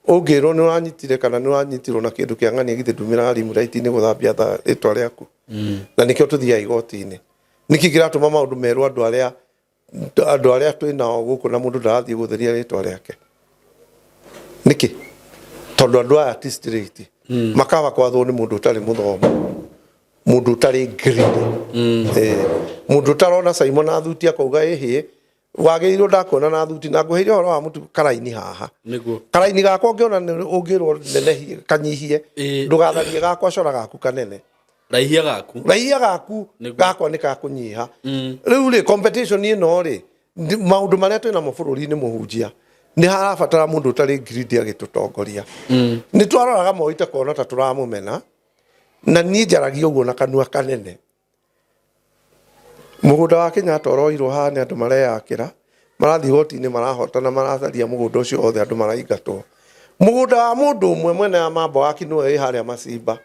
ũngĩrwo nĩ ũranyitire kana nĩ ũranyitirwo na kĩndũ kĩa ng'ania, githĩ ndumĩraga rimũraiti-inĩ gũthambia rĩtwa rĩaku? Na nĩkĩo tũthiaga igoti-inĩ. Nĩkĩ kĩratũma maũndũ merwo andũ arĩa twĩ nao gũkũ na mũndũ ndarathiĩ gũtheria rĩtwa rĩake? Nĩkĩ? Tondũ andũ aya ti straight. Makaba kwathwo nĩ mũndũ ũtarĩ mũthomu, mũndũ ũtarĩ greedy. Mũndũ ũtarona Simon na thuti akauga ĩhĩ wagĩrĩirwo ndakuona na thuti na ngũheire ũhoro wa mũtu karaini haha. Karaini gakwa ũngĩona nĩ ũngĩrwo nenehie kanyihie, ndũgatharie gakwa, cora gaku kanene. Raihia gaku. Raihia gaku. Gakwa nĩ kakũnyiha. Rĩu rĩ, competition ĩno rĩ, Maũndũ marĩa twĩ namo bũrũri-inĩ, mũhunjia, nĩ harabatara mũndũ ũtarĩ greedy agĩtũtongoria. Nĩ twaroraga Moi takona ta tũramũmena, na niĩ njaragia ũguo na kanua kanene. Mũgũnda wa Kenyatta ũroirwo haha nĩ andũ mareyakĩra, marathiĩ igoti-inĩ, marahotana, maracaria mũgũnda ũcio othe, andũ maraingatwo. Mũgũnda wa mũndũ ũmwe mwene wa Mambo wa Kinũa ĩ harĩa Macimba,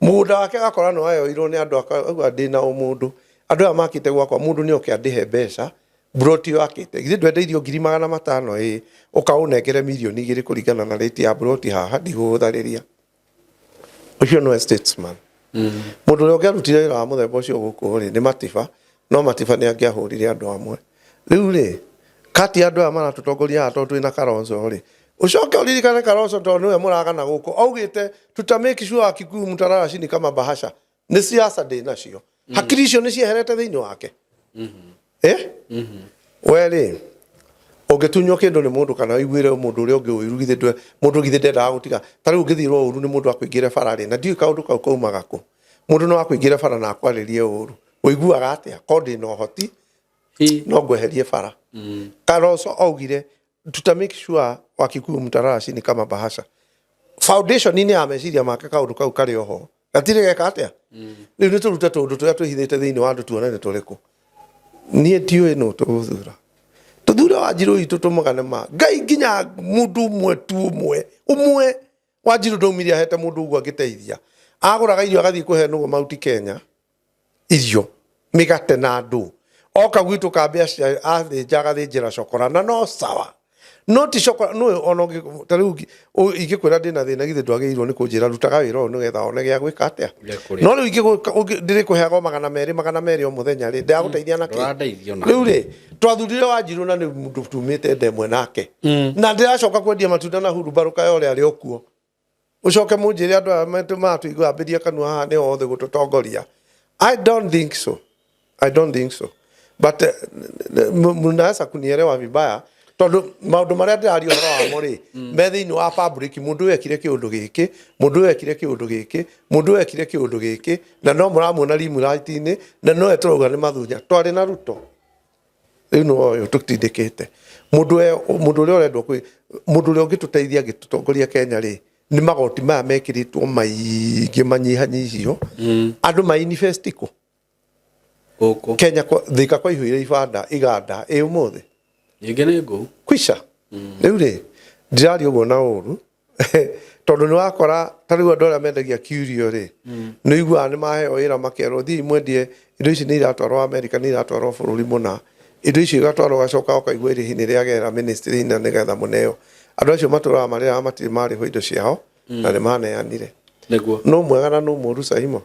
mũgũnda wake agakora nĩ wayoirwo nĩ andũ, akauga ndĩna ũmũndũ, andũ aya makĩte gwakwa, mũndũ nĩ oke andĩhe mbeca mburoti ĩyo akĩte, githĩ ndwendeirio 500,000? Ĩ ũkaũnengere 2 mirioni kũringana na rate ya mburoti haha, ndigũgũtharĩria. Ũcio nĩwe statesman. Mũndũ ũrĩa ũngĩarutire wĩra wa mũthemba ũcio gũkũ rĩ, nĩ Matiba, no Matiba nĩ angĩahũrire andũ amwe. Rĩu rĩ, kati ya andũ aya maratũtongoria haha, tondũ twĩna Kalonzo rĩ, ũcoke ũririkane Kalonzo, tondũ nĩwe mũragana gũkũ, augĩte tuta make sure Wakikuyu mtalala chini kama bahasha. Nĩ siasa ndĩ nacio, hakiri icio nĩ cieherete thĩinĩ wake. Eh, we rĩ, ũngĩtunywo kĩndũ nĩ mũndũ kana ũiguĩre mũndũ ũrĩa ũngĩ ũiru, githĩ mũndũ githĩ ndendaga gũtiga? Ta rĩu ũngĩthirwo ũru nĩ mũndũ akũingĩre bara rĩ, na ndiũĩ kaũndũ kau kaumaga kũ, mũndũ no akũingĩre bara na akwarĩrie ũru, ũiguaga atĩa? Ko ndĩna ũhoti, no ngweherie bara. Kalonzo augire tuta make sure Wakikuyu mtalala chini kama bahasha. Foundation-inĩ ya meciria make kaũndũ kau karĩ oho, gatirĩ geka atĩa. Rĩu nĩ tũrute tũndũ tũrĩa twĩhithĩte thĩinĩ wa andũ, tuone nĩ tũrĩkũ. Niĩ ndiũĩ nũ tũgũthura. Tũthure Wanjirũ witũ, tũmũgane ma Ngai, nginya mũndũ ũmwe tu, ũmwe ũmwe. Wanjirũ ndaumire ahete mũndũ ũguo angĩteithia, agũraga irio agathiĩ kũhe nũgũ Mount Kenya, irio, mĩgate na andũ oka gwitũ kambĩ athĩnja, agathĩnjĩra cokora, na no sawa, no ti cokora nũ ona ta rĩu ingĩkwĩra ndĩna thĩna, githĩ ndwagĩrĩirwo nĩ kũnjĩra rutaga wĩra ũyũ nĩgetha one gĩa gwĩka atĩa? Gĩa kũrĩa. No rĩu ndĩrĩkũheaga o 200 200 o mũthenya rĩ, ndĩragũteithia na kĩ? Ndũrandeithia ona. Rĩu rĩ, twathurire Wanjirũ na nĩ mũndũ tumĩte ndemwe nake, na ndĩracoka kwendia matunda na hurumbarũ kaya ũrĩa arĩ o kuo. Ũcoke mũnjĩre andũ aya maratũigua ambĩrie kanua haha nĩ othe gũtũtongoria? I don't think so, I don't think so, but mnaweza kunielewa vibaya, tondũ maũndũ marĩa ndĩraria ũhoro wamo rĩ, me thĩinĩ wa public. Mũndũ ũyũ ekire kĩũndũ gĩkĩ, mũndũ ũyũ ekire kĩũndũ gĩkĩ, mũndũ ũyũ ekire kĩũndũ gĩkĩ, na no mũramuona limelight-inĩ, na nowe tũrauga nĩ mathunya. Twarĩ na Ruto, rĩu nĩwe ũyũ tũtindĩkĩte. Mũndũ ũrĩa ũrendwo kwĩ mũndũ ũrĩa ũngĩtũteithia angĩtũtongoria Kenya rĩ, nĩ magoti maya mekĩrĩtwo maingĩ manyihanyihio, andũ ma invest kũ? Gũkũ. Kenya Thika kwaihũire ibanda iganda, ĩ ũmũthĩ? Nyingĩ nĩ ngũu. Kwisha. Rĩu rĩ, ndiraria ũguo na ũru, tondũ nĩ wakora ta rĩu andũ arĩa mendagia curio rĩ, nĩ ũiguaga nĩ maheo wĩra, makerwo thiĩ mwendie indo ici, nĩ iratwarwo America, nĩ iratwarwo bũrũri mũna. Indo icio igatwarwo, ũgacoka ũkaigua irĩhi nĩ rĩagerera ministry na nĩgetha mũneo. Andũ acio matũraga marĩraga matirĩ marĩhwo indo ciao na nĩ maneanire. No mwega na no mũru. Saimo,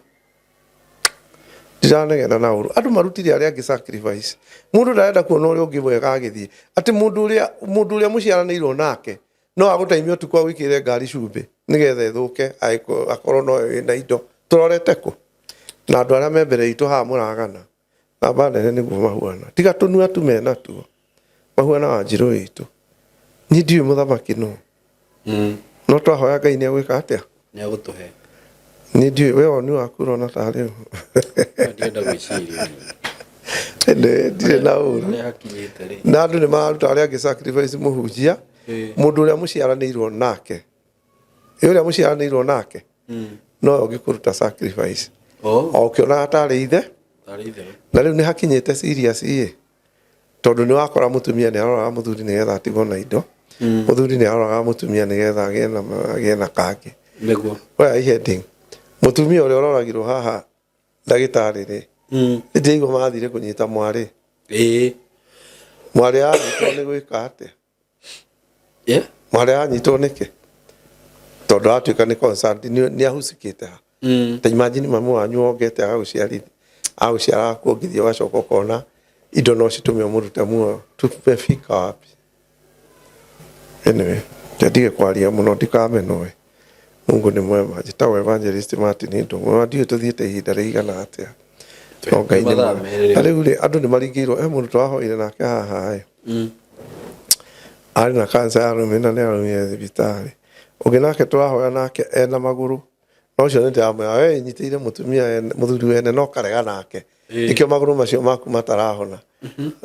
ndiranegena na ũru, andũ marutire arĩa angĩ sacrifice. Mũndũ ndarenda kuona ũrĩa ũngĩ mwega agĩthiĩ, atĩ mũndũ ũrĩa mũciaranĩirwo nake no agũtaimia ũtukũ, agwĩkĩrĩre ngari cumbĩ nĩgetha ĩthũke, akorwo no wĩna indo. Tũrorete kũ na andũ arĩa me mbere itũ haha mũragana namba nene nĩguo mahuana, tiga tũnua tu mena tuo mahuana Wanjirũ witũ. Niĩ ndiũĩ mũthamaki nũ, no twahoya Ngai nĩ egwĩka atĩa? Nĩ agũtũhe. Niĩ ndiũĩ, we woni waku ũrona tarĩ ũ? Ndienda gwĩciria. Ndirĩ na ũru. Harĩa hakinyĩte rĩ. Na andũ nĩ mararuta arĩa angĩ sacrifice, mũhunjia. Mũndũ ũrĩa mũciaranĩirwo nake, ĩ ũrĩa mũciaranĩirwo nake no ũngĩkũruta sacrifice o ũkĩonaga tarĩ ithe. Tarĩ itherũ. Na rĩu nĩ hakinyĩte serious ĩ, tondũ nĩ wakora mũtumia nĩ aroraga mũthuri nĩgetha atigwo na indo, mũthuri nĩ aroraga mũtumia nĩgetha agĩe na kangĩ. Where are you heading? Mũtumia ũrĩa ũroragirwo haha, ndagĩtarĩ rĩ, ndĩraigua mathire kũnyita mwarĩ. Mwarĩ anyitwo nĩ gwĩka atĩa? Mwarĩ anyitwo nĩkĩ? Tondũ atuĩka nĩ concerned, nĩ ahusikĩte ha. Ta imagine mamu wanyu wongete agagũciarithia, agũciara, akuongithia, ũgacoka ũkona indo no citũme ũmũrute muoyo. Tumefika wapi? Anyway, ndige kwaria mũno ndikamenwo. Mungu nĩ mwema. Njĩtagwo Evangelist Martin Ndũng'ũ. Ndiũĩ tũthiĩte ihinda rĩigana atĩa, no Ngai nĩ Mathaa mwega. 2 rĩu. Na rĩu rĩ, andũ nĩ maringĩirwo. He mũndũ twahoire nake haha ĩ, arĩ na cancer ya arũme na nĩ arũmire thibitarĩ. Ũngĩ nake tũrahoya nake ena magũrũ, no ũcio nĩ ndĩramwĩra we nyitĩire mũtumia wene, mũthuri wene, no karega nake. Nĩkĩo magũrũ macio maku matarahona.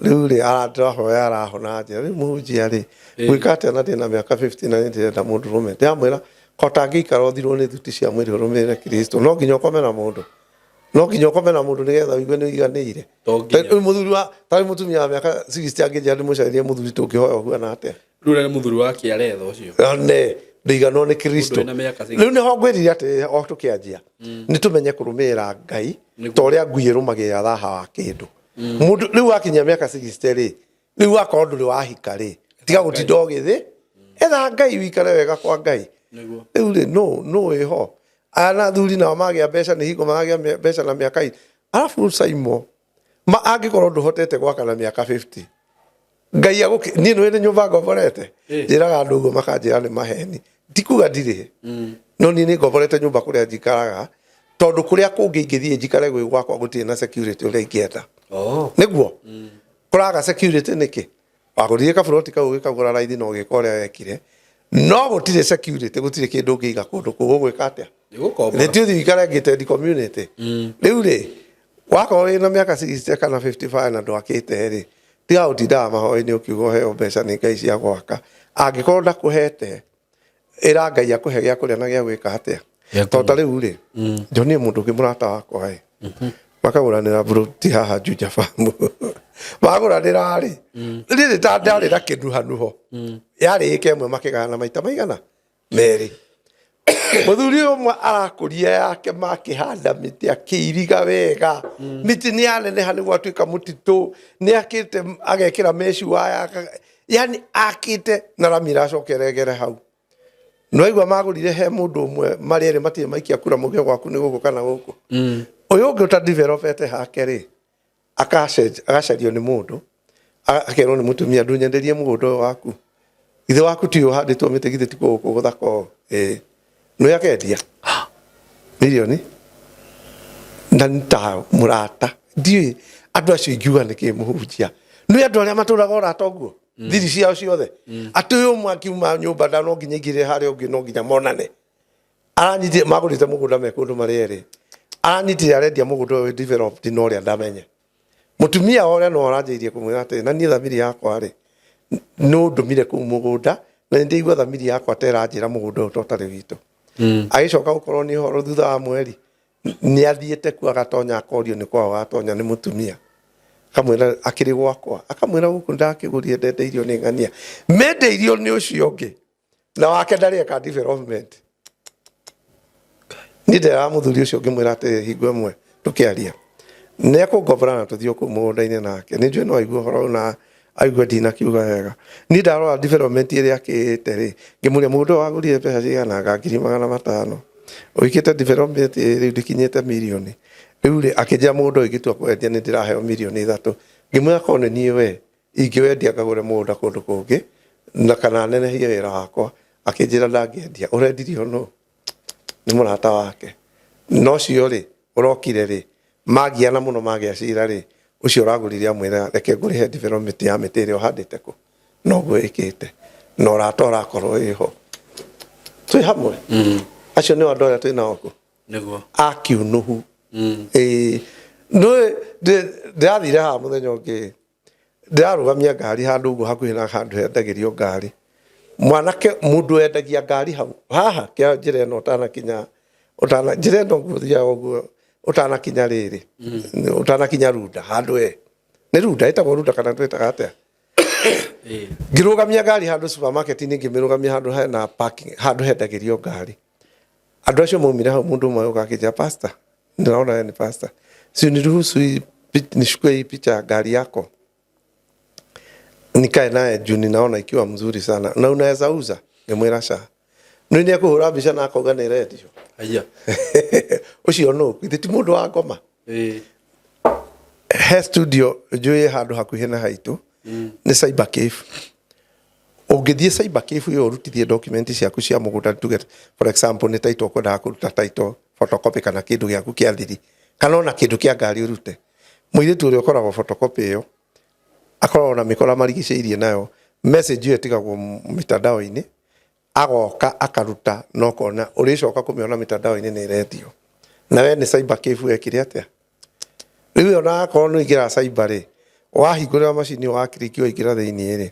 Rĩu rĩ, ndĩrahoya arahona njĩra. Rĩu mũhunjia rĩ, gwĩka atĩa na ndĩna mĩaka 50 na nĩndĩrenda mũndũrũme? Ndĩramwĩra, ko ũtangĩikara ũthirwo nĩ thuti cia mwĩrĩ ũrũmĩrĩre Kristo, no nginya ũkome na mũndũ. No nginya ũkome na mũndũ nĩgetha ũigue nĩ ũiganĩire. To nginya. Rĩu mũthuri wa, tarĩ mũtumia wa mĩaka 60 angĩnjĩra ndĩmũcarĩrie mũthuri tũngĩhoya ũhuana atĩa? Rĩu ũrĩa nĩ mũthuri wake aretha ũcio. Ne, ndĩiganwo nĩ Kristo. Mũndũ wĩna mĩaka 60. Rĩu nĩho ngwĩrire atĩ o tũkĩanjia, nĩ tũmenye kũrũmĩrĩra Ngai ta ũrĩa ngui ĩrũmagĩrĩra thaha wa kĩndũ. Mũndũ rĩu wakinyia mĩaka 60 rĩ, rĩu wakorwo ndũrĩ wahika rĩ, tiga gũtinda ũgĩthĩ, etha Ngai wikare wega kwa Ngai. Nĩguo. Rĩu rĩ, nũ wĩho? Aya na athuri nao magĩa mbeca nĩ hingo maragĩa mbeca na mĩaka arabu Saimo, ma angĩkorwo ndũhotete gwaka na mĩaka 50, Ngai agũkĩ, niĩ nĩ nĩ nyũmba ngomborete. Njĩraga andũ ũguo makanjĩra nĩ maheni. Ti kuga ndirĩ. No niĩ nĩ ngomborete nyũmba kũrĩa njikaraga, tondũ kũrĩa kũngĩ ingĩthiĩ njikare gwĩ gwakwa gũtirĩ na security ũrĩa ingĩenda. Nĩguo? Kũraga security nĩkĩ? Wagũrire kaburoti kau ũgĩkagũra raithi na ũgĩka ũrĩa wekire. No gũtirĩ security, gũtirĩ kĩndũ ũngĩiga kũndũ kũu, ũgwĩka atĩa? Nĩgũkombora. Nĩ ti ũthiĩ ũikare gated community. Rĩu rĩ, wakorwo wĩna mĩaka 60 kana 55 na ndwakĩte rĩ, tiga gũtindaga mahoya-inĩ ũkiuga ũheo mbeca nĩ Ngai cia gwaka. Angĩkorwo ndakũhete, ĩra Ngai akũhe gĩa kũrĩa na gĩa gwĩka atĩa. Gĩa Tondũ ta rĩu rĩ, njonire mũndũ ũngĩ mũrata wakwa ĩ, makagũranĩra buroti haha Juja Farm. Magũranĩra rĩ, rĩrĩ ta ndarĩ na kĩnuhanuho. Yarĩ ĩka ĩmwe makĩgayana maita maigana? Merĩ. Mũthuri ũyũ ũmwe arakũria yake makĩhanda mĩtĩ akĩiriga wega. Mĩtĩ nĩ yaneneha nĩguo atuĩka mũtitũ, nĩ akĩte agekĩra meshi waya, yani akĩte na rami ĩracoka ĩregere hau. Nĩwaigua magũrire he mũndũ ũmwe marĩ erĩ matirĩ maikia kura mauge gwaku nĩ gũkũ kana gũkũ. Ũyũ ũngĩ ũtadevelopete hake rĩ, agacario nĩ mũndũ, akerwo nĩ mũtumia ndũnyenderie mũgũnda ũyũ waku. Githĩ waku ti ũhandĩtwo mĩtĩ, githĩ ti gũkũ gũthaka ũũ? Ĩĩ. Nĩ akendia milioni na nĩ ta mũrata. Ndiũĩ andũ acio ingiuga nĩkĩ mũhunjia. Nĩ andũ arĩa matũraga ũrata ũguo, thiri ciao ciothe. Atĩ ũyũ ũmwe akiuma nyũmba nda no nginya aingĩre harĩa ũngĩ no nginya monane. Aranyitire magũrĩte mũgũnda me kũndũ marĩ erĩ. Aranyitire arendia mũgũnda ũyũ developed na ũrĩa ndamenye. Mũtumia wa ũrĩa no aranjĩirie kũmwĩra atĩrĩ, na niĩ thamiri yakwa rĩ, nĩ ũndũmire kũu mũgũnda, na nĩ ndĩigua thamiri yakwa ta ĩranjĩra mũgũnda ũyũ to ũtarĩ witũ. Agĩcoka gũkorwo nĩ ũhoro thutha wa mweri, nĩ athiĩte kuo agatonya akorio nĩ kwao atonya nĩ mũtumia. Akamwĩra akĩrĩ gwakwa, akamwĩra gũkũ ndakĩgũrire ndendeirio nĩ ng'ania. Mendeirio nĩ ũcio ũngĩ, na wake ndarĩ eka development. Niĩ nderaga mũthuri ũcio ngĩmwĩra atĩ hingo ĩmwe tũkĩaria, nĩ ekũngombora na tũthiĩ kũu mũgũnda-inĩ nake. Nĩ njũĩ no aigue ũhoro ũyũ na aigue ndinakiuga wega. Niĩ ndarora development ĩrĩa akĩte rĩ, ngĩmũria mũgũnda ũyũ wagũrire mbeca cigana? Anga ngiri magana matano. Ũikĩte development rĩu ndĩkinyĩte mirioni. Rĩu rĩ, akĩnjĩra mũgũnda ũyũ ingĩtua kwendia nĩ ndĩraheo mirioni 3. Ngĩmwĩra korwo nĩ niĩ we, ingĩwendia ngagũre mũgũnda kũndũ kũngĩ, na kana nenehie wĩra wakwa. Akĩnjĩra ndangĩendia. Ũrendirio nũ? Nĩ mũrata wake. Na ũcio rĩ, ũrokire rĩ, magiana mũno magĩa cira rĩ, ũcio ũragũrire amwĩra reke ngũrĩhe development ya mĩtĩ ĩrĩa ũhandĩte kũ, noguo ĩkĩte. Na ũrata ũrakorwo wĩho. Twĩ hamwe. Acio nĩo andũ arĩa twĩ nao kũ. Nĩguo. Akiunuhu. Ĩĩ. Nĩ ndĩrathire haha mũthenya ũngĩ, ndĩrarũgamia ngari handũ ũguo hakuhĩ na handũ hendagĩrio ngari. Mwanake mũndũ wendagia ngari hau haha kĩa njĩra ĩno ũtanakinya, ũtana njĩra ĩno ũguo ũthiaga ũguo ũtanakinya rĩrĩ, ũtanakinya Runda handũ he. Nĩ Runda ĩtagwo Runda kana twĩtaga atĩa? Ngĩrũgamia ngari handũ supermarket-inĩ, ngĩmĩrũgamia handũ hena parking, handũ hendagĩrio ngari. Andũ acio maumire hau, mũndũ ũmwe agĩũka akĩnjĩra, pastor, ndĩraona we nĩ pastor, si uniruhusu hii nichukue hii picha ya ngari yako nikae naye juu ninaona ikiwa mzuri sana na unaweza uza. Ngĩmwĩra ca. Nĩ nĩ ekũhũra mbica na akauga nĩ rendio. Aya. Ũcio nũ? Githĩ ti mũndũ wa ngoma? He studio njũĩ handũ hakuhĩ na haitũ, nĩ Cyber Cave. Ũngĩthiĩ Cyber Cave ĩyo ũrutithie document ciaku cia mũgũnda, tuge for example nĩ title ũkwendaga kũruta title photocopy kana kĩndũ gĩaku kĩa thiri kana ona kĩndũ kĩa ngari ũrute. Mũirĩtu ũrĩa ũkoragwo photocopy ĩyo akoragwo na mĩkora marigicĩirie nayo, message ĩyo ĩtigagwo mitandao-inĩ, agoka akaruta na ũkona ũrĩcoka kũmĩona mitandao-inĩ nĩ ĩrendio. Na we nĩ Cyber Cave wekire atĩa? Rĩu Rĩu ona akorwo nĩ ũingĩra cyber rĩ, wahingũrĩra macini wakiriki waingĩra thĩinĩ rĩ,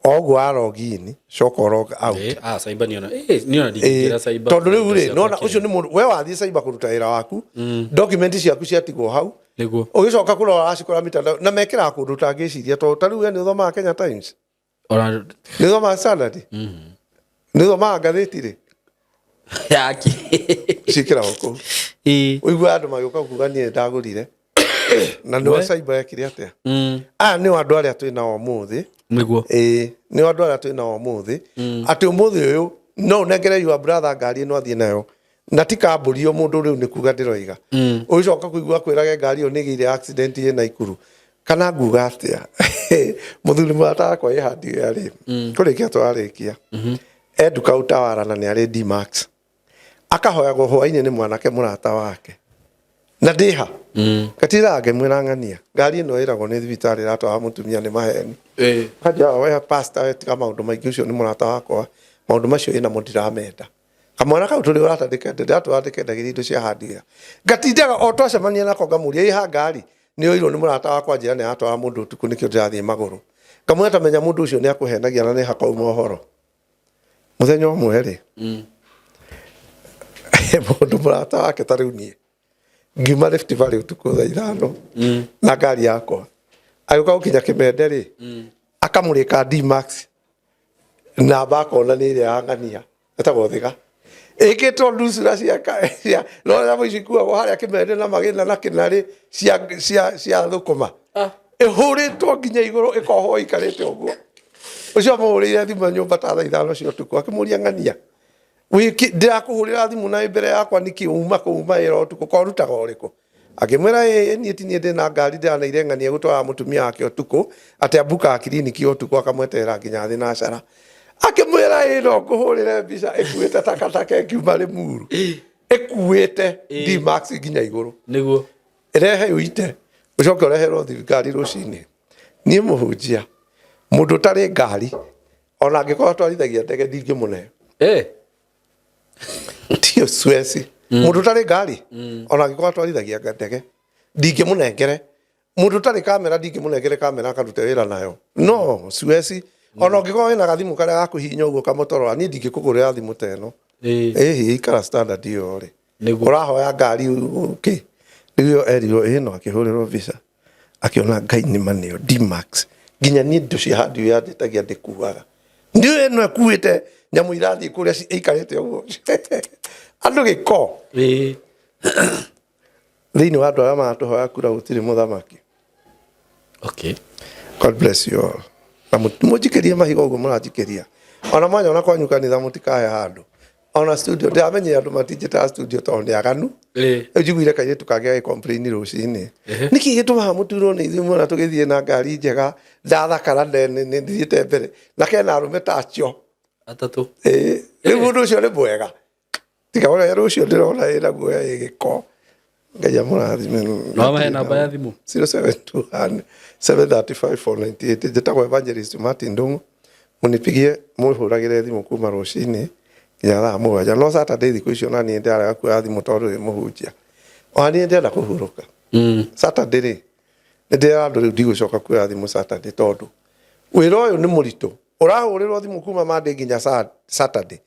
o ũguo wa log in, coka ũ log out. Ah, cyber niona niona ndingĩingĩra cyber. Tondũ rĩu rĩ, nona ũcio nĩ mũndũ we wathiĩ cyber kũruta wĩra waku, document ciaku ciatigwo hau. Nĩguo. Ũgĩcoka kũrora wacikora mitandao na mekĩraga kũndũ ũtangĩciria, tondũ ta rĩu we nĩ ũthomaga Kenya Times, Ona nĩ ũthomaga Standard, nĩ ũthomaga ngathĩti rĩ, yaki. Ciĩkĩragwo kũu. Ũigua andũ magĩũka kuga niĩ ndagũrire na nĩo cyber yekire atĩa. Aya nĩo andũ arĩa twĩ nao ũmũthĩ. Nĩguo. Ĩĩ, nĩo andũ arĩa twĩ nao ũmũthĩ, atĩ ũmũthĩ ũyũ no ũnengere your brother ngari ĩno athiĩ nayo na ti kambũri o mũndũ rĩu nĩ kuga ndĩroiga. Ũgĩcoka kũigua kwĩrage ngari ĩyo nĩ ĩgĩire accident ĩ Naikuru kana nguga atĩa. Mũthuri mũrata wakwa ĩ hardware rĩ, kũrĩkia tũrarĩkia enduka Utawala na nĩ arĩ D-Max, akahoyagwo hwainĩ nĩ mwanake mũrata wake na ndĩha gatiraga ngĩmwĩra ng'ania ngari ĩno ĩragwo nĩ thibitarĩ ĩratwara mũtumia nĩ maheni. Kanjia we pastor, we tiga maũndũ maingĩ, ũcio nĩ mũrata wakwa, maũndũ macio ĩnamo ndiramenda. Kamwana kau tũrĩ ũrata ndĩratũra ndĩkendagĩria indo cia hardware, ngatindaga o twacemania nako ngamũria ĩha ngari nĩ oirwo nĩ mũrata wakwa, njĩra nĩ aratwara mũndũ ũtukũ nĩkĩo ndĩrathiĩ magũrũ. Ngamwĩra tamenya mũndũ ũcio nĩ akũhenagia na nĩ hakauma ũhoro. Mũthenya ũmwe rĩ, mũndũ mũrata wake ta rĩu niĩ ngiuma Rift Valley ũtukũ thaa 5 na ngari yakwa, agĩũka gũkinya Kĩmende rĩ, akamũrĩka D-Max namba akona nĩ ĩrĩa ya ng'ania ĩtagwo Thiga ĩkĩtwo nducura cia no nyamũ ici ikuagwo harĩa Kĩmende na magĩna na kĩnarĩ cia thũkũma, ĩhũrĩtwo nginya igũrũ ĩkohwo ĩikarĩte ũguo. Ũcio amũhũrĩire thimũ nyũmba ta thaa 5 cia ũtukũ akĩmũria, "Ng'ania, wĩki ndĩrakũhũrĩra thimũ na wĩ mbere yakwa nĩkĩ uma kũu wĩra ũtukũ korutaga ũrĩkũ?" Akĩmwĩra, "Ĩ niĩ ti niĩ ndĩna ngari ndĩraneire ng'ania gũtwara mũtumia wake ũtukũ atĩ ambukaga kiriniki ũtukũ akamweterera nginya thinacara." Akĩmwĩra, "Ĩ no ngũhũrĩre mbica ĩkuĩte takataka ĩkiuma Rĩmuru, ĩkuĩte D-Max nginya igũrũ." Nĩguo. Ĩrehe ũite ũcoke ũreherwo ngari rũcinĩ. Niĩ mũhunjia, mũndũ ũtarĩ ngari ona angĩkorwo atwarithagia ndege ndingĩmũne. Tio Suezi, mũndũ ũtarĩ ngari ona angĩkorwo atwarithagia ndege ndingĩmũnengere. Mũndũ ũtarĩ kamera ndingĩmũnengere kamera akarute wĩra nayo no Suezi. Ona ũngĩkorwo wĩna gathimũ karĩa gakũhihinya ũguo kamũtorora, niĩ ndingĩkũgũrĩra thimũ ta ĩno. Ĩhĩ ikara standard ĩyo rĩ. Nĩguo. Ũrahoya ngari ũkĩ rĩu ĩyo erirwo ĩno akĩhũrĩrwo mbica akĩona Ngai nĩ maneo D-Max nginya niĩ indo cia hardware njĩtagia ndĩkuaga ndiũ ĩno ĩkuĩte nyamũ irathiĩ kũrĩa ĩikarĩte ũguo andũ gĩko. Thĩinĩ wa andũ arĩa maratũhoya kura gũtirĩ mũthamaki. God bless you all. Na mũnjikĩrie mahiga ũguo mũranjikĩria, ona mwanyona kwanyu kanitha mũtikahe handũ ona studio ndĩramenyire andũ matinjĩtaga studio tondũ nĩ aganu. Rĩu njiguire kairĩtu kangĩ gagĩ-complain rũcinĩ, nĩkĩ gĩtũmaga mũturwo nĩ ithuĩ muona tũgĩthiĩ na ngari njega ndathakara nĩ thiĩte mbere na kena arũme ta acio atatũ. Ĩĩ, rĩu mũndũ ũcio nĩ mwega tiga ũrĩa rũciũ ndĩrona ĩna guoya ĩ gĩko. Ngai amũrathime. No amahe namba ya thimũ. 0721 735 498. Njĩtagwo Evangelist Martin Ndung'u. Mũnipigie mũhũragĩre thimũ kuma rũcinĩ nginya thaa 7, no Saturday thikũ icio na niĩ ndĩrarega kuoya thimũ tondũ wĩ mũhunjia ona niĩ ndĩrenda kũhurũka. Saturday rĩ, nĩ ndĩrera andũ rĩu ndigũcoka kuoya thimũ Saturday tondũ wĩra ũyũ nĩ mũritũ, ũrahũrĩrwo thimũ kuma Monday nginya Saturday.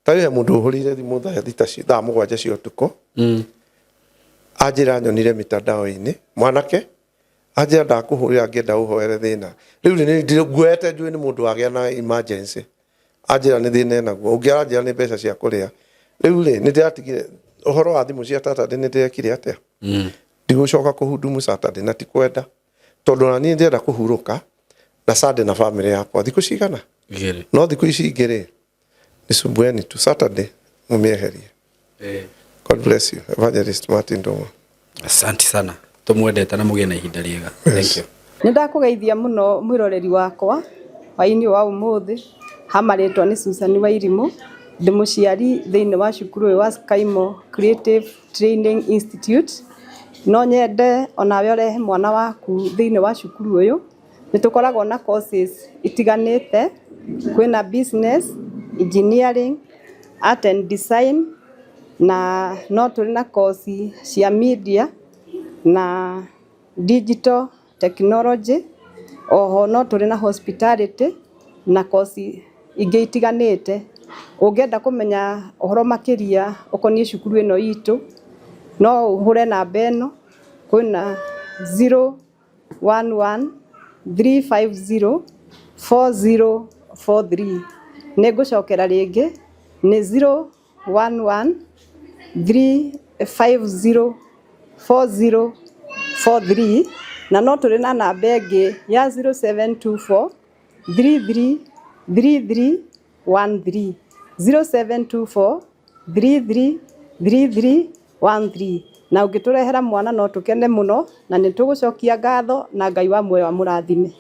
Ta rĩu he mũndũ ũhũrĩire thimũ thaa 6 thaa 7 cia ũtukũ, anjĩra nyonire mitandao-inĩ mwanake, anjĩra ndakũhũrĩra ngĩenda ũhoere thĩna. Rĩu nĩ nguoete njũĩ nĩ mũndũ wagĩa na emergency, anjĩra nĩ thĩna enaguo, ũngĩ aranjĩra nĩ mbeca cia kũrĩa. Rĩu rĩ, nĩ ndĩratigire ũhoro wa thimũ cia Saturday, nĩ ndĩrekire atĩa, ndigũcoka kũhudumu Saturday na ti kwenda tondũ ona niĩ ndĩrenda kũhurũka na Sunday na family yakwa thikũ cigana. Igĩrĩ. No thikũ ici ingĩ rĩ, nĩ sumbueni tu. Saturday mũmĩeherie. God bless you. Evangelist Martin Ndung'u. Asante sana, tũmwendete na mũgĩe na ihinda rĩega. Thank you. Nĩ ndakũgeithia mũno mwĩroreri wakwa hwaĩ-inĩ wa ũmũthĩ. Ha marĩtwa nĩ Susan Wairimũ, ndĩ mũciari thĩinĩ wa cukuru ũyũ wa Skymo Creative Training Institute. No nyende onawe ũrehe mwana waku thĩinĩ wa cukuru ũyũ. Nĩ tũkoragwo na courses itiganĩte, kwĩna business, engineering, art and design, na no tũrĩ na course cia media na digital technology, oho no tũrĩ na hospitality na koci ingĩ itiganĩte. Ũngĩenda kũmenya ũhoro makĩria ũkoniĩ cukuru ĩno itũ, no ũhũre namba ĩno, kwĩna 011 350 4043. Nĩ ngũcokera rĩngĩ, nĩ 011 350 4043, na no tũrĩ na namba ĩngĩ ya 0724 33 33 13, 0724 33 33 13. Na ũngĩtũrehera mwana no tũkene mũno, na nĩ tũgũcokia ngatho, na Ngai wa muoyo amũrathime.